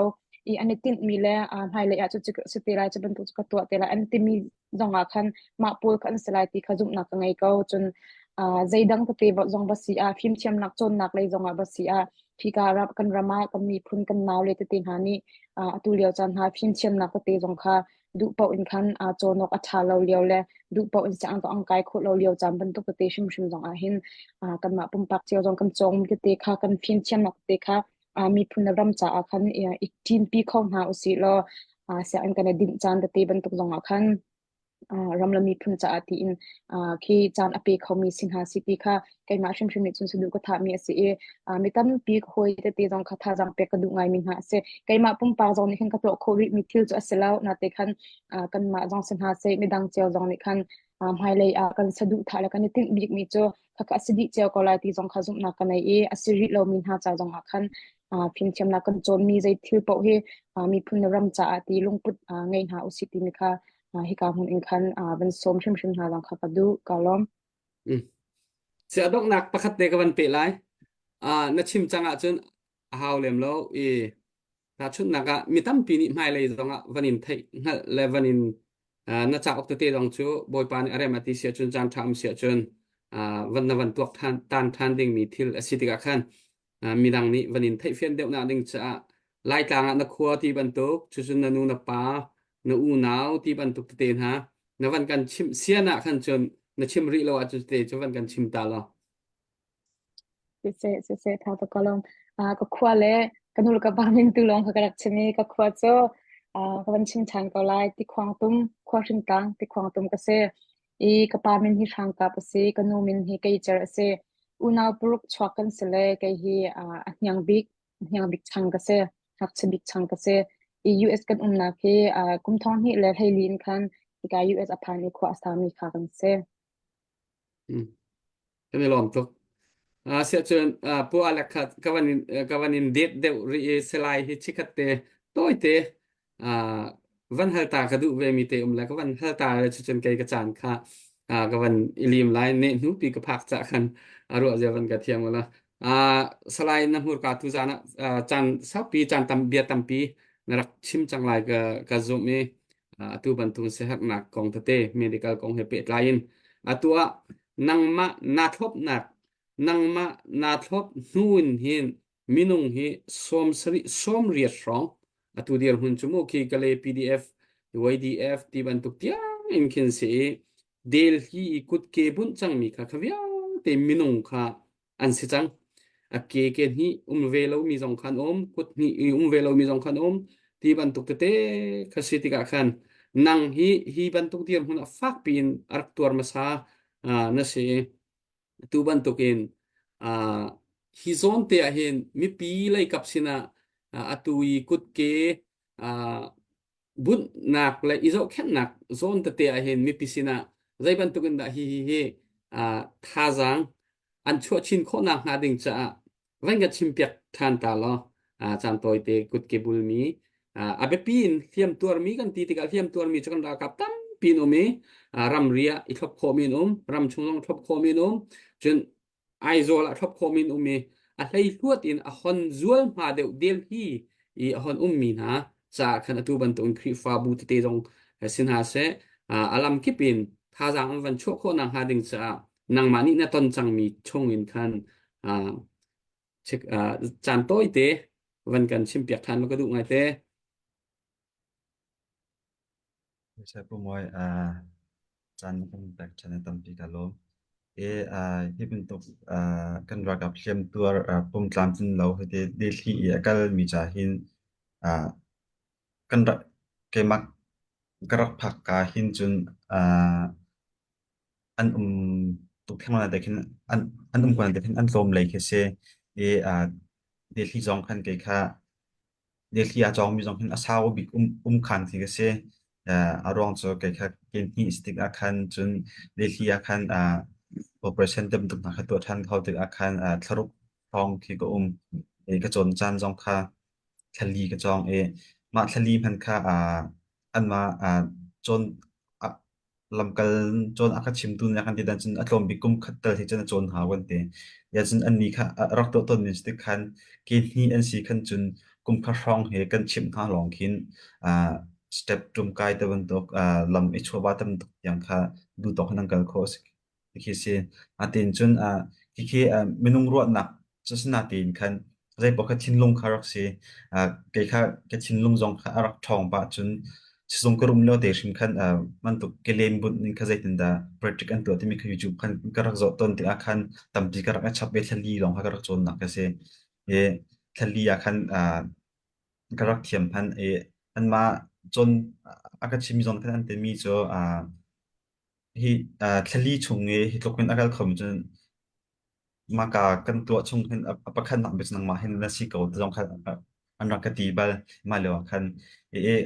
I an i tinhmi le hmailei ah cu si te lai cu bantuk cu ka tuah te lai an timi zong ah khan mah pawl kha an si lai ti kha zumhnak ka ngei ko. Cun uh, zeidang tete zong va si ah fimthiamnak cawnnak lei zong ah va si ah hika ram kan ram ah kan miphun kan nau le tete hna nih uh, atu lio caan hna fimthiamnak tete zong kha duh paoh in khan uh, cawn awk a ṭha lo lio le duh paoh in siang an kai khawh lo lio caan bantuk tete hrimhrim zong ah hin uh, kanmah pumpak cio zong kan cawng tete kha kan fimthiamnak tete kha uh, miphun le ram caah khan i ṭinpi kho hna usih law uh, sianginn kan i dinh caan tete bantuk zong ah khan. Ram le miphun caah tiin khi caan a pe khomi si hna si ti kha keimah hrimhrim nih cun saduh ka thahmi a si i mi tampi ka hawi tete zong kha thazaang pek ka duh ngaimi hna a si. Keimah pumpak zong nih khan ka tuah khawh rihmi thil cu a si lo. Nate khan kanmah zong si hna seh, midang cio zong nih khan hmailei ah kan saduhthah le kan i tinh bikmi cu khakha a si dih cio ko lai ti zong kha zumhnak ka nei i a si rih lomi hna ca zong ah khan fimthiamnak kan cawnmi zei thil paoh hi miphun le ram caah ti lungput ngei hna usih timi kha hika hmun in khan van sawm hrimhrim hna zong kha ka duh ka lawm. Mm. Si a donghnak pakhat te ka van pe lai. Uh, na chim cang ahcun a hau lem lo i tahchunhnak ah mi tampi nih hmailei zong ah van in theih hngalh le van in uh, na cauk tete zong cu Bawipa nih a rem a ti si ahcun caan ṭha um si ahcun uh, van na van tuak than tan than dingmi thil a si tikah khan uh, midang nih van in theihfian deuhnak ding caah Laitlang ah na khua ti bantuk cucun na nu na pa na unau ti bantuk tete hna na van kan chimh sian ah khan cun na chim rih lo ahcun te cu van kan chim ta law. Siseh, siseh, tha tuk ka lawm. Ah, ka khua le ka nu le ka pa min tu lawng kha ka rak chim i ka khua cu ah, ka van chim ṭhan ko lai. Tikhuang tum, khua hringtlang, tikhuang tum ka si. I ka pa min hi Hrangkap a si, ka nu min hi Keicer a si. Unau paruk chuak kan si le kei hi ah, a hniang bik, a hniang bik chang ka si, ngakchia bik chang ka si. I US kan umnak hi ah, kum thong hnih le hleili in khan hika US a phan i khua a sami kha kan si. Mm. Kan i lawm tuk. Uh, siahcun uh, Pu Alec kha ka van in, ka van in det deuh rih i Salai hi chikhat te tawi te uh, van hal ta ka duh ve mi te um le ka van hal ta le cucun kei ka caan kha uh, ka van i lim lai ne hnu pi ka phak ca khan a ruah zia van ka thiam la uh, Salai na hmurka tu zan ah uh, caan saupi caan tam bia tampi na rak chim cang lai ka ka zumh i atu bantuk siaherhnak kong tete medical kong he pehtlai in atu ah nangmah naa thlopnak nangmah naa thlop hnu in hin minung hi sawm sarih sawm riat hrawng atu dirhmun cu mu khi Kale PDF YDF ti bantuk tiang in khin si i Delhi i kutke bunh cangmi kha kha vialte minung kha an si cang. A ke ke hnih um ve lomi zong khan um, kut hnih i um ve lomi zong khan um, ti bantuk tete kha si tikah khan nang hi hi bantuk dirhmun ah fakpi in a rak tuar hmasa uh, na si. Tu bantukin uh, hi zawn te ah hin mipi leikap sinah uh, atu i kutke uh, bunhnak le i zohkhenhnak zawn tete ah hin mipi sinah zei bantuk in dah hi hi hi uh, thazaang an chuah chin khawhnak hnga ding caah van ka chimpiak ṭhan ta law uh, caan tawite kutke bulmi uh, a biapi in hliam tuarmi kan ti tikah hliam tuarmi cu kan ralkap tampi in um i uh, ramri ah i thlop khawhmi an um ram chung zong thlop khawhmi an um cun Aizawl ah thlop khawhmi an um i a hleihluat in a hon zual hma deuh Delhi i a hon ummi hna caah khan atu bantukin Khrihfabu tete zong si hna seh a lam kip in thazaang an van chuah khawh nakhnga ding caah nangmah nih na ton cangmi chung in khan caan tawite van kan chimpiak ṭhan ka duh ngaite. Pu Mawi, caan na kan pek ṭhan i tampi ka lawm. E, hi bantuk kan ralkap hliamtuar pum tlamtlin lo hiti Delhi i a kalmi ca hin kan rak keimah ka rak phak ka hin cun an um tuk theng te khin an an um ko te khin an tlawm lei khi si. I Delhi zong khan kei kha Delhi a cawngmi zong hin a sau bik um um khan khi ka si. Uh, a ruang cu kei kha ken hnih si tik ah khan cun Delhi ah khan uh, operation te bantuk hna kha tuah ṭhan kho tik ah khan uh, thlaruk hrawng khi ka um. I ka cawn caan zong kha thlali ka cawng i mah thlali hmanh kha uh, anmah uh, cawn uh, lamkal cawn a ka chimtu nih a kan ti dan cun a tlawm bik kum khat tal hi cun a cawn hau kan ti. Ya cun annih kha a rak tuah tawn ning si khan ke hnih an si khan cun kum khat hrawng he kan chimh hna lawng khin uh, step tum kai te bantuk uh, lam i chuah te bantuk tiang kha duh tawk in an kal khawh khi si. Atin cun uh, khi uh, minung ruahnak Cuasinain khan zeipaoh kha thinlung kha rak si. Uh, kei kha ka thinlung zong kha a rak ṭhawng pah cun sizung ka rum lio te hrim khan uh, bantuk kelen bunh ning kha zeitindah practice an tuah timi kha YouTube khan ka rak zoh tawn tikah khan tampi ka rak i chap i thlali lawng kha ka rak cawnnak ka si. I thlali ah khan uh, ka rak thiam hman i anmah cawn a ka chimmi zong khan an timi cu uh, Hi thlali chung i hi tluk in a kal khomi cun maka kan tuah chung hin a pakhatnak bik cu nangmah hin na si ko ti zong kha an rak ka ti bal. Mah lio ah khan i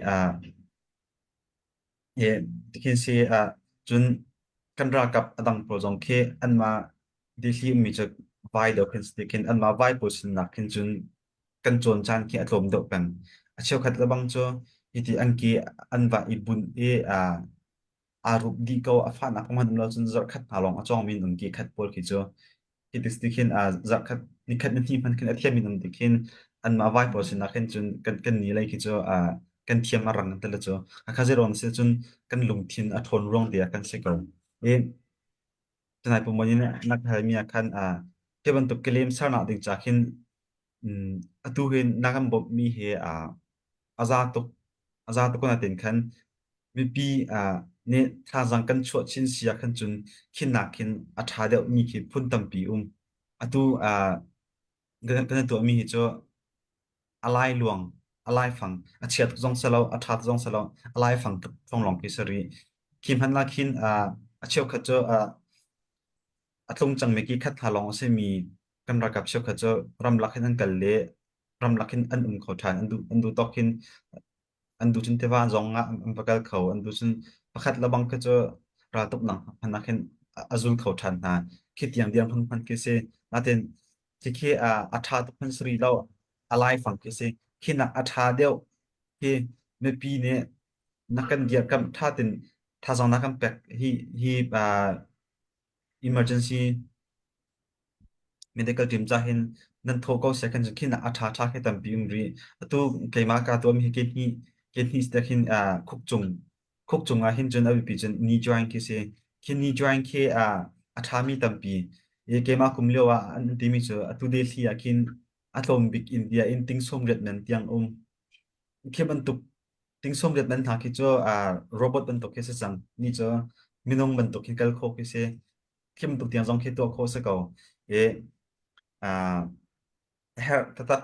i tikhin si cun kan ralkap a dang pawl zong khi anmah dihli ummi cu vai deuh khin si ti khin anmah vai pawl sinnak khin cun kan cawn caan khi a tlawm deuh peng. A cheukhat lebang cu hiti angki an va i bunh i aa rup dih ko a fahnak hmanh um lo cun zarhkhat hna lawng a cawngmi an um ki khat pawl khi cu hi ti khin zarhkhat nikhat ni hnih hmanh khin a thiam in um ti khin anmah vai pawl sinah khin cun kan kan ni lei khi cu kan thiam a rang te le cu akha zeron si cun kan lungthin a ṭhawn ruang te ah kan si ko i tunai pumon in nak halmi ah khan hi bantuk kelem sernak ding ca khin atu hi na kan bawmhmi hi a za tuk a za tuk na tin khan mipi nih thazaang kan chuah chin si ah khan cun khinnak khin a ṭha deuhmi khi phun tampi um. Atu kan kan tuahmi hi cu a lai luang, a laifang, a chia tuk zong si lo, a ṭha tuk zong si lo, a laifang tuk thonglawng khi si rih. Khi hmanh ah khin a cheukhat cu a tlung cangmi ki khat hna lawng a simi kan ralkap cheukhat cu ramlak hin an kal le ramlak hin an um kho ṭhan. An duh an duh tawk hin an duh cun tiva zong ah an va kal kho. An duh cun pakhat le bang khi cu raltuknak hmanh ah khin a zul kho ṭhan hna. Khi tiang dirhmun hmanh khi si. Natin khikhi a ṭha tuk hmanh si rih lo. A laifang khi si. Khi nak a ṭha deuh khi mipi nih na kan dirkamh ṭha tin thazaang na kan pek hi hi emergency medical team ca hin nan thaw ko seh khan khin a ṭha ṭha khi tampi um rih. Atu keimah ka tuahmi hi ke hnih te khin khukcung khukcung ah hin cun a biapi cun knee joint khi si. Khi knee joint khi a ṭhami tampi. I keimah kum lio ah an timi cu atu Delhi ah khin a tlawm bik India in ting 80 men tiang um. Khi bantuk ting 80 men hna khi cu robot bantuk khi si cang. Ni cu minung bantuk hin kal kho khi si. Khi bantuk tiang zong khi tuah khawh si ko. I herh taktak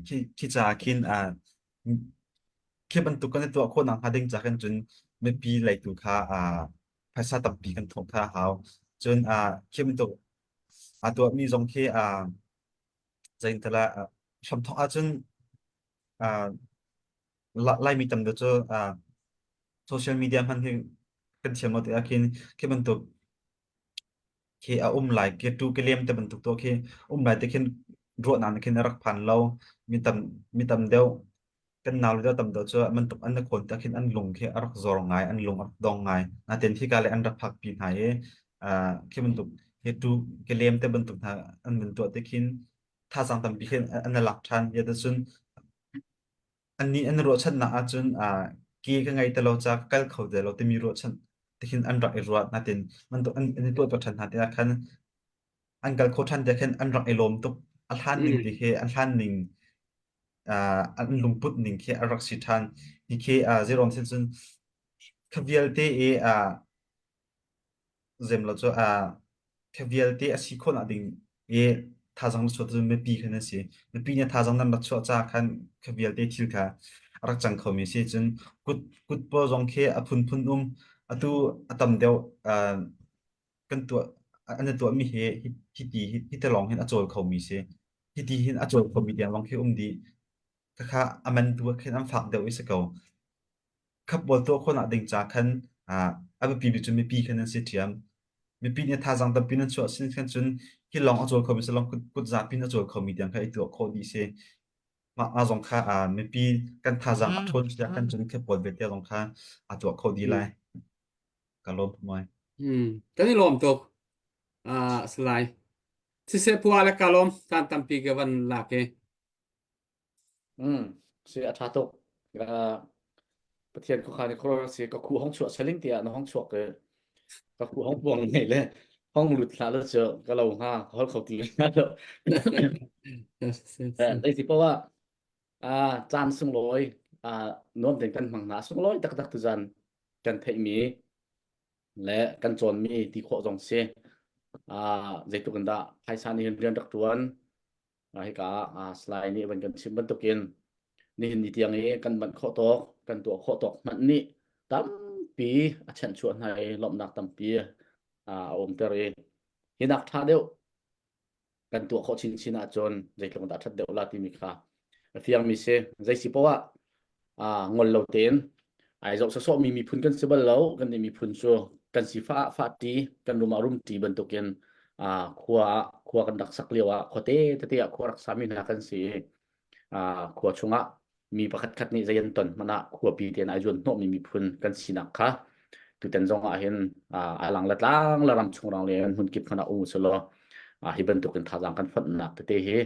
khi khi ca khin khi bantuk kan i tuah khawh nakhnga ding ca khin cun mipi lei tu kha phaisa tampi kan thawh kha a hau. Cun khi bantuk aa tuahmi zong khi zeintala hramthawk ahcun Laimi tam deuh cu social media hman hi kan thiam lo tikah khin khi bantuk khi a um lai ke tu ke lem te bantuk to khi um lai te khin ruahnak nih khin a rak phan lo mi tam mi tam deuh kan nau le deuh tam deuh cu bantuk an na khawn te khin an lung khi a rak zor ngai an lung a rak dong ngai natin hika le an rak phak pi hna i khi bantuk ke tu ke lem te bantuk hna an van tuah te khin thazaang tampi khin an lak ṭhan ya cun Annih an ruahchannak ahcun ke ka ngei ti lo ca ka kal kho ti lo timi ruahchan tikhin an rak i ruat natin bantuk an, an i tuah ṭhan hna tikah khan an kal kho ṭhan tiah khin an rak i lawm tuk. A hlan ning ti khi an hlan ning an lungput ning khi a rak si ṭhan. Hi khi zeiruang sin cun kha vialte i Zem lo cu kha vialte a si khawh nak ding i thazaang na chuah cu mipi kha nan si. Mipi nih thazaang nan rak chuah caah khan kha vialte thil kha a rak cang khomi a si. Cun kut kut pawl zong khi a phunphun um. Atu a tam deuh kan tuah an i tuahmi hi hiti hi te lawng hin a cawl khomi si. Hiti hin a cawl khomi tiang lawng khi um dih. Khakha a man tu ah khin an fak deuh i si ko. Khapbawl tuah khawhnak ding ca khan a biapi bik cu mipi khan an si ṭhiam. Mipi nih thazaang tampi nan chuah sin khan cun hi lawng a cawl khomi si lawng kut zapi in a cawl khomi tiang kha i tuah khawh dih si. Mah mah zong kha mipi kan thazaang a ṭhawn si ah khan cun khapbawl vialte zong kha a tuah khawh dih lai. Ka lawm ngai. Hmm. Kan i lawm tuk. Ah, Salai. Siseh pua le ka lawm caan tampi ka van lak i. Mm, si a ṭha tuk. Uh, Pathian khuakhan i khuaruah si ka khu hong chuah saling tiah na hong chuak i ka khu hong buang nei le hong lut hlah lo cu ka lo hnga ka hol kho ti hnga lo. Zei si poah ah caan sunglawi ah nuam tein kan hmang hna sunglawi taktak tuzan kan theihmi le kan cawnmi ti khawh zong si. Ah zeitluk in dah phaisa nih hin rian rak ṭuan Hika ah slide nih van kan chim bantukin nihin ni tiang i kan manh khawh tawk, kan tuah khawh tawk hmanh nih tampi. tampi a chanhchuah hna i lawmhnak tampi a umter i hi nak ṭha deuh kan tuah khawh chinchin ahcun zeitluk dah ṭhat deuh la timi kha a fiangmi si. Zei si poah ah ngol lo tein ai zoh sawsawhmi miphun kan si bal lo. Kan nih miphun cu kan sifah ah fahṭi, kan rum ah rumṭi bantukin khua ah khua kan rak sak lio ah khuate tete ah khua rak sami hna kan si i khua chungah mi pakhat khat nih zei an ton hmanh ah khuapi tein ai zuan hnawhmi miphun kan sinak kha tutan zong ah hin a lang la tlang la ram chung rang le hmun kip hmanh ah um usih law hi bantukin thazaang kan fonhnak tete hi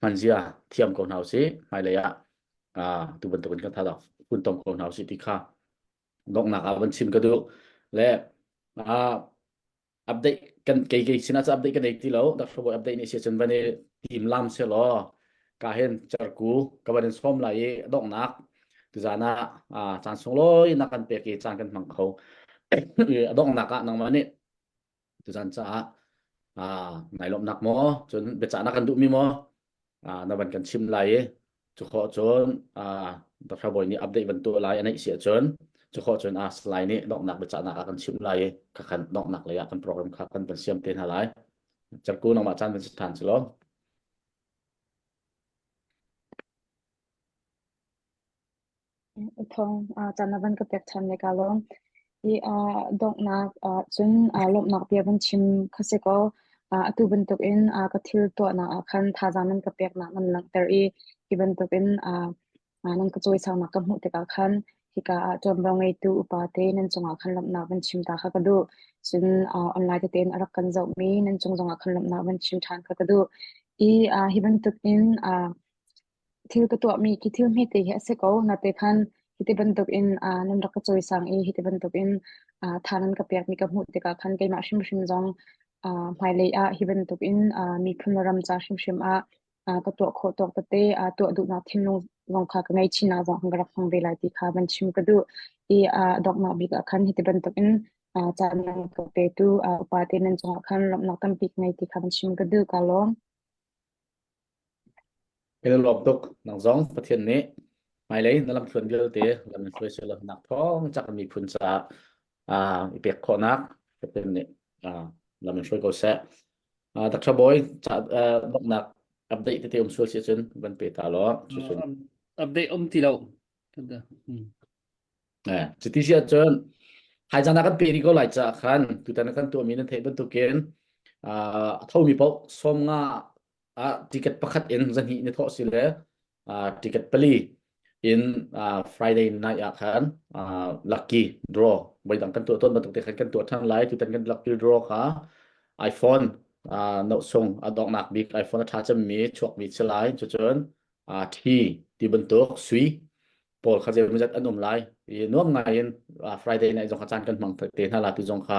hmanzia thiam ko hna usih hmailei ah tu bantukin kan thazaang funtom ko hna usih ti kha donghnak ah van chim ka duh le update kan kei kei sinah cu update kan ei ti lo Dr. Bawi update nih si cun van i tim lam se law ka hin cerku ka van in sawm lai i donghnak tuzan ah caan sunglawi na kan pek i caan kan hmang kho a donghnak ah nangmah nih tuzan caah nai lawmhnak maw cun biacah na kan duhmi maw na van kan chim lai i cu khawh cun Dr. Bawi nih update van tuah lai a neih si ahcun cu khawh cun Salai nih donghnak biacahnak a kan chimh lai i khakhan donghnak lei ah kan program kha kan van siam te hna lai. Cerku nangmah caan van si than si law. Thawng caan na van ka pek ṭhan le kaa lawm. Hi donghnak cun lawmhnak bia van chim kha si kaw atu bantukin ka thil tuahnak ah khan thazaang nan ka peknak nan langhter i hi bantukin nan ka cawisangnak ka hmuh tikah khan hika ah ṭuanvo ngeitu upa te nan cungah khan lawmhnak van chim ta kha ka duh. Cun online tete in a rak kan zohmi nan cung zongah khan lawmhnak van chim ṭhan kha ka duh. I hi bantukin Thil ka tuahmi khi thil hmete hi a si ko. Nate khan hiti bantukin nan rak ka cawisang i hiti bantukin tha nan ka pekmi ka hmuh tikah khan keimah hrimhrim zong hmailei ah hi bantukin miphun le ram ca hrimhrim ah ka tuah khawh tawk tete tuah duhnak thinlung zong kha ka ngei chin ah zong ka rak hmang ve lai ti kha van chim ka duh. I donghnak bik ah khan hiti bantukin caan nan ka petu upa te nan cungah khan lawmhnak tampi ka ngei ti kha van chim ka duh. Ka lawm. Kan i lawm tuk. Nang zong Pathian nih hmailei na lamthluan vialte lam in hruai seh law nak thawng cak miphun caah uh, i pek khawhnak Pathian nih uh, lam in hruai ko seh. Uh, Dr. Boy, ca uh, donghnak update tete um sual si cun van pe ta law. Cucun. Update um ti lo. Eh, cuti si ahcun haizan ah kan pe rih ko lai caah khan tutan ah kan tuahmi nan theih bantukin uh, a thomi paoh 50 ah ticket pakhat in zahnih ni thawh si le uh, ticket pali in uh, Friday night ah khan uh, lucky draw voidang kan tuah tawn bantuk te khan kan tuah ṭhan lai tutan kan lucky draw kha iPhone uh, note sung a donghnak bik iPhone a ṭha cemmi chuakmi si lai cucun uh, thi ti bantuk sui pawl kha zeimawzat an um lai i nuam ngai in Friday night zong kha caan kan hmang te hna la tu zong kha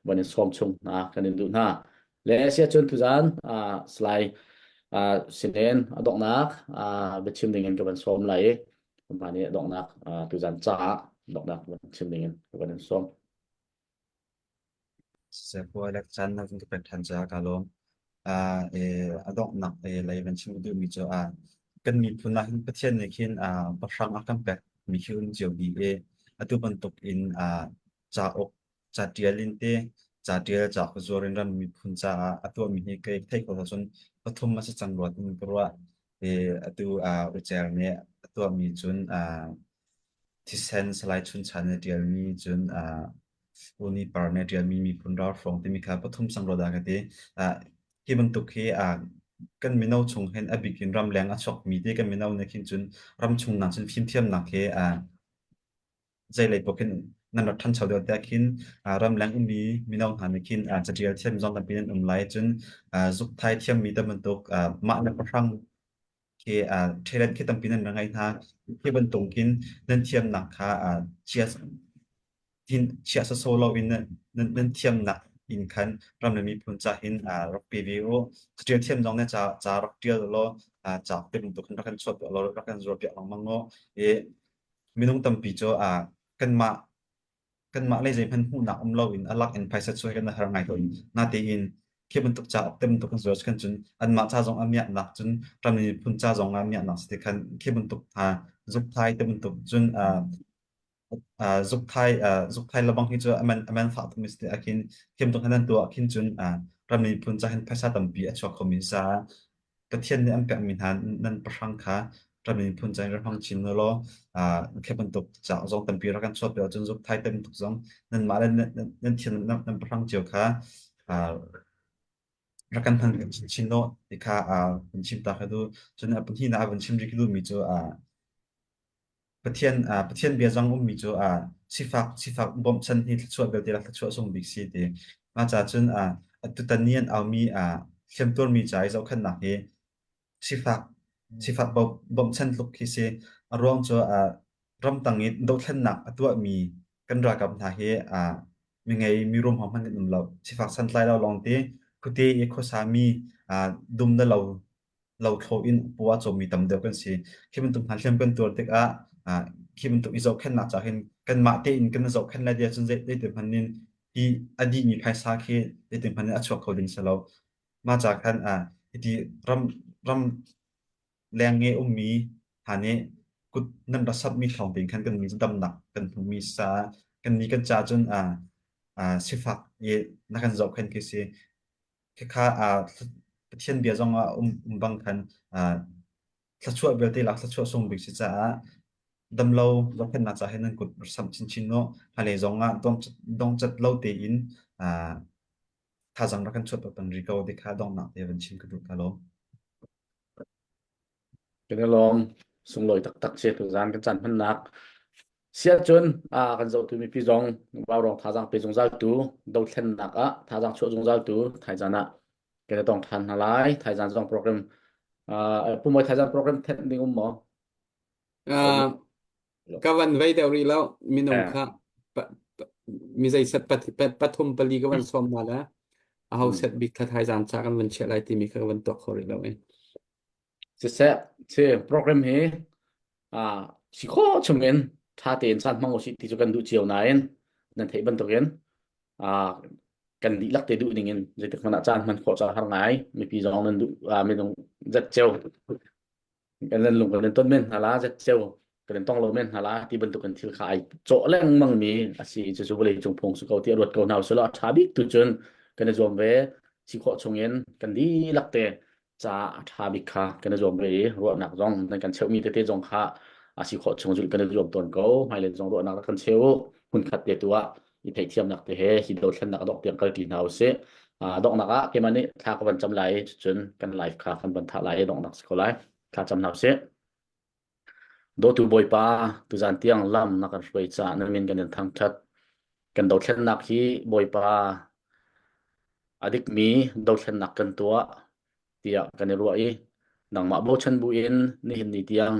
van in sawm chung hna kan in duh hna le sia cun tuzan slai sinen a donghnak biachim ding in ka van sawm lai i mah nih a donghnak tuzan caah donghnak van chim ding in ka van in sawm Siseh caan na kan ka pek ṭhan caah kaa lawm. A donghnak lei van chim ka duhmi cu kan miphun ah hin Pathian nih khin pahrang a kan pekmi khi um cio dih i atu bantuk in cauk ca ṭial in te ca ṭial cauk zuar in ram miphun caah a tuahmi hi kei theih ko ahcun pathum a si cang rua tin ka ruah. I atu Ucer nih a tuahmi cun thisen Salai Chunchan nih a ṭialmi cun Uni Par nih a ṭialmi miphun ralhruang timi kha pathum sang rua dah ka ti. Hi bantuk hi kan mino chung hin a bik in ramleng a chuakmi te kan mino nih khin cun ramchung nak cun fimthiamnak hi zeilei paoh khin nan rak ṭhancho deuh tiah khin ramleng ummi mino hna nih khin caṭial thiam zong tampi nan um lai cun zukthai thiammi te bantuk mah le pahrang khi talent khi tampi nan ra ngei hna hi bantuk khin nan thiamnak kha chia hin chia saso lo in nan nan thiamnak in khan ram le miphun ca hin rak pe ve u caṭial thiam zong ne ca ca rak ṭial law ca te bantuk khin rak kan chuah piak law rak kan zuar piak lengmang u i minung tampi cu kanmah kanmah lei zeihmanh hmuhnak um loin a lak in phaisa chuai kan har ngai tawn. Natein khi bantuk cauk te bantuk kan zuar khan cun anmah ca zong ah miaknak cun ram miphun ca zong ah miaknak si ti khan khi bantuk hna zukthai te bantuk cun. Zukthai zukthai lebang hi cu a man a man fah tuk mi si ah khin thiam tuk nan tuah khin cun ram miphun ca hin phaisa tampi a chuak kho mi sa Pathian nih an pekmi hna nan pahrang kha ram miphun ca in rak hmang chin law khi bantuk ca zong tampi rak kan chuah piak ahcun zukthai tam tuk zong nanmah le nan thiam nan pahrang cio kha rak kan hman chinchin law ti kha kan chim ta kha du. Cun a pahnihnak ah van chim rih ka duhmi cu Pathian Pathian bia zong ummi cu sifak sifak bawmhchan hi thluachuah belte le thluachuah sung bik si ti. Mah ca cun tutan ni an aumi hliamtuarmi ca i zohkhenhnak hi sifak sifak bawmhchan tluk khi si. A ruang cu ramtang i dothlennak a tuahmi kan ralkap hna hi mingei mirum ho hmanh kan um lo. Sifak santlai lo lawngte khuate i khuasami dum na lo lothlo in paw a cawmmi tam deuh kan si. Khi bantuk hna hliam kan tuar tikah khi bantuk i zohkhenhnak ca hin kanmah tein kan i zohkhenh lai ti ahcun zeitin hmanh in hi a dihmi phaisa khi zeitin hmanh in a chuak kho ding si lo. Mah ca khan hiti ram ram leng i ummi hna nih kut nan ra samhmi thawng tein khan kan mi cu damnak kan hmumi sa kan ni kan ca cun sifak i na kan zohkhenh khi si. Khikha Pathian bia zong ah um, um bang khan thluachuah vialte lak thluachuah sung bik si caah damlo zohkhenhnak ca he nan kut samh chinchin no hmailei zong ah dongcat lo tein thazang rak kan chuah peng rih ko ti kha donghnak te van chim ka duh ka lawm. Kan i lawm sunglawi taktak si tuzaan kan caan hmannak. Siah cun kan zohtu mipi zong vaurawng thazaang pe zungzal tu dothlennak ah thazaang chuah zungzal tu thaizan ah kan i tong than hna lai. Thaizan zong program Pu Mawi thaizan program thenh ding um maw? Ka van vei deuh rih lo minung kha mi zei set pathum pali ka van sawm hna le aho set bik kha thaizan ca kan van chiah lai timi kha ka van tuak kho rih lo i. Siseh, si program hi si khawh chungin ṭha tein caan hmang usih ti cu kan duh cio nain nan theih bantukin kan dihlak te duh ning in zeitik hmanh ah caan hman khawh cu a har ngai. Mipi zong nan duh minung zet cio kan nan lung kan in ton men hna la zet cio kan in tong lo men hna la ti bantukin thil kha ai cawh lengmang mi a si. Cucu vawlei cung phung si ko ti ruat ko hna usih law a ṭha bik tu cun kan i zuam ve si khawh chungin kan dihlak te ca a ṭha bik kha kan i zuam ve i ruahnak zong nan kan cheuhmi tete zong kha a si khawh chung zulh kan i zuam tawn ko. Hmailei zong ruahnak rak kan cheu u. Hmunkhat te tu ah i theihthiamnak te he hi dothlennak a dongh tiang kalṭi hna usih. Donghnak ah keimah nih thla ka van cam lai i cucun kan live kha kan van thah lai i donghnak si ko lai. Thla cam hna usih. Dawtu Bawipa, tuzan tiang lam na kan hruai caah na min kan in thangṭhat. Kan dothlennak hi Bawipa a dikmi dothlennak kan tuah tiah kan i ruah i nangmah bochan buin nihin ni tiang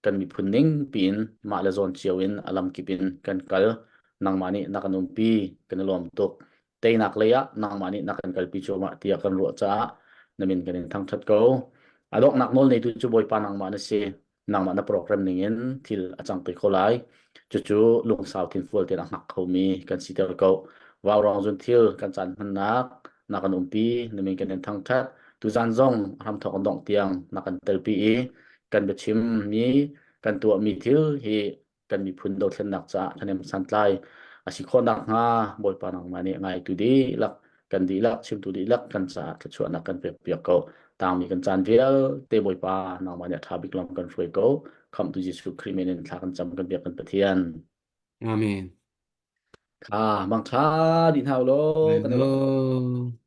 kan miphun ning piin mah le zawn cio in a lamkip in kan kal. Nangmah nih na kan umpi, kan i lawm tuk. Teinak lei ah nangmah nih na kan kalpi cuahmah tiah kan ruah caah na min kan in thangṭhat ko. A donghnak nawl neitu cu Bawipa nangmah na si. Nangmah na program ningin thil a cang te kho lai. Cucu lungsau thinfual tein a hngak khomi kan siter ko. Vaurawng zun thil kan caan hmannak na kan umpi, na min kan in thangṭhat. Tuzan zong a hramthawk an dongh tiang na kan telpi i kan biachimmi kan tuahmi thil hi kan miphun dothlennak caah thahnem santlai a si khawh nakhnga Bawipa nangmah nih ngaitu dihlak kan dihlak chimtu dihlak kan caah thluachuahnak kan pek piak ko tangmi kan caan vialte Bawipa nangmah nih a ṭha bik lam kan hruai ko khamhtu Jesuh Khrih min in thla kan cam kan biak kan Pathian Amen. kha mangṭha dih hna u law kan i lawm. Hello.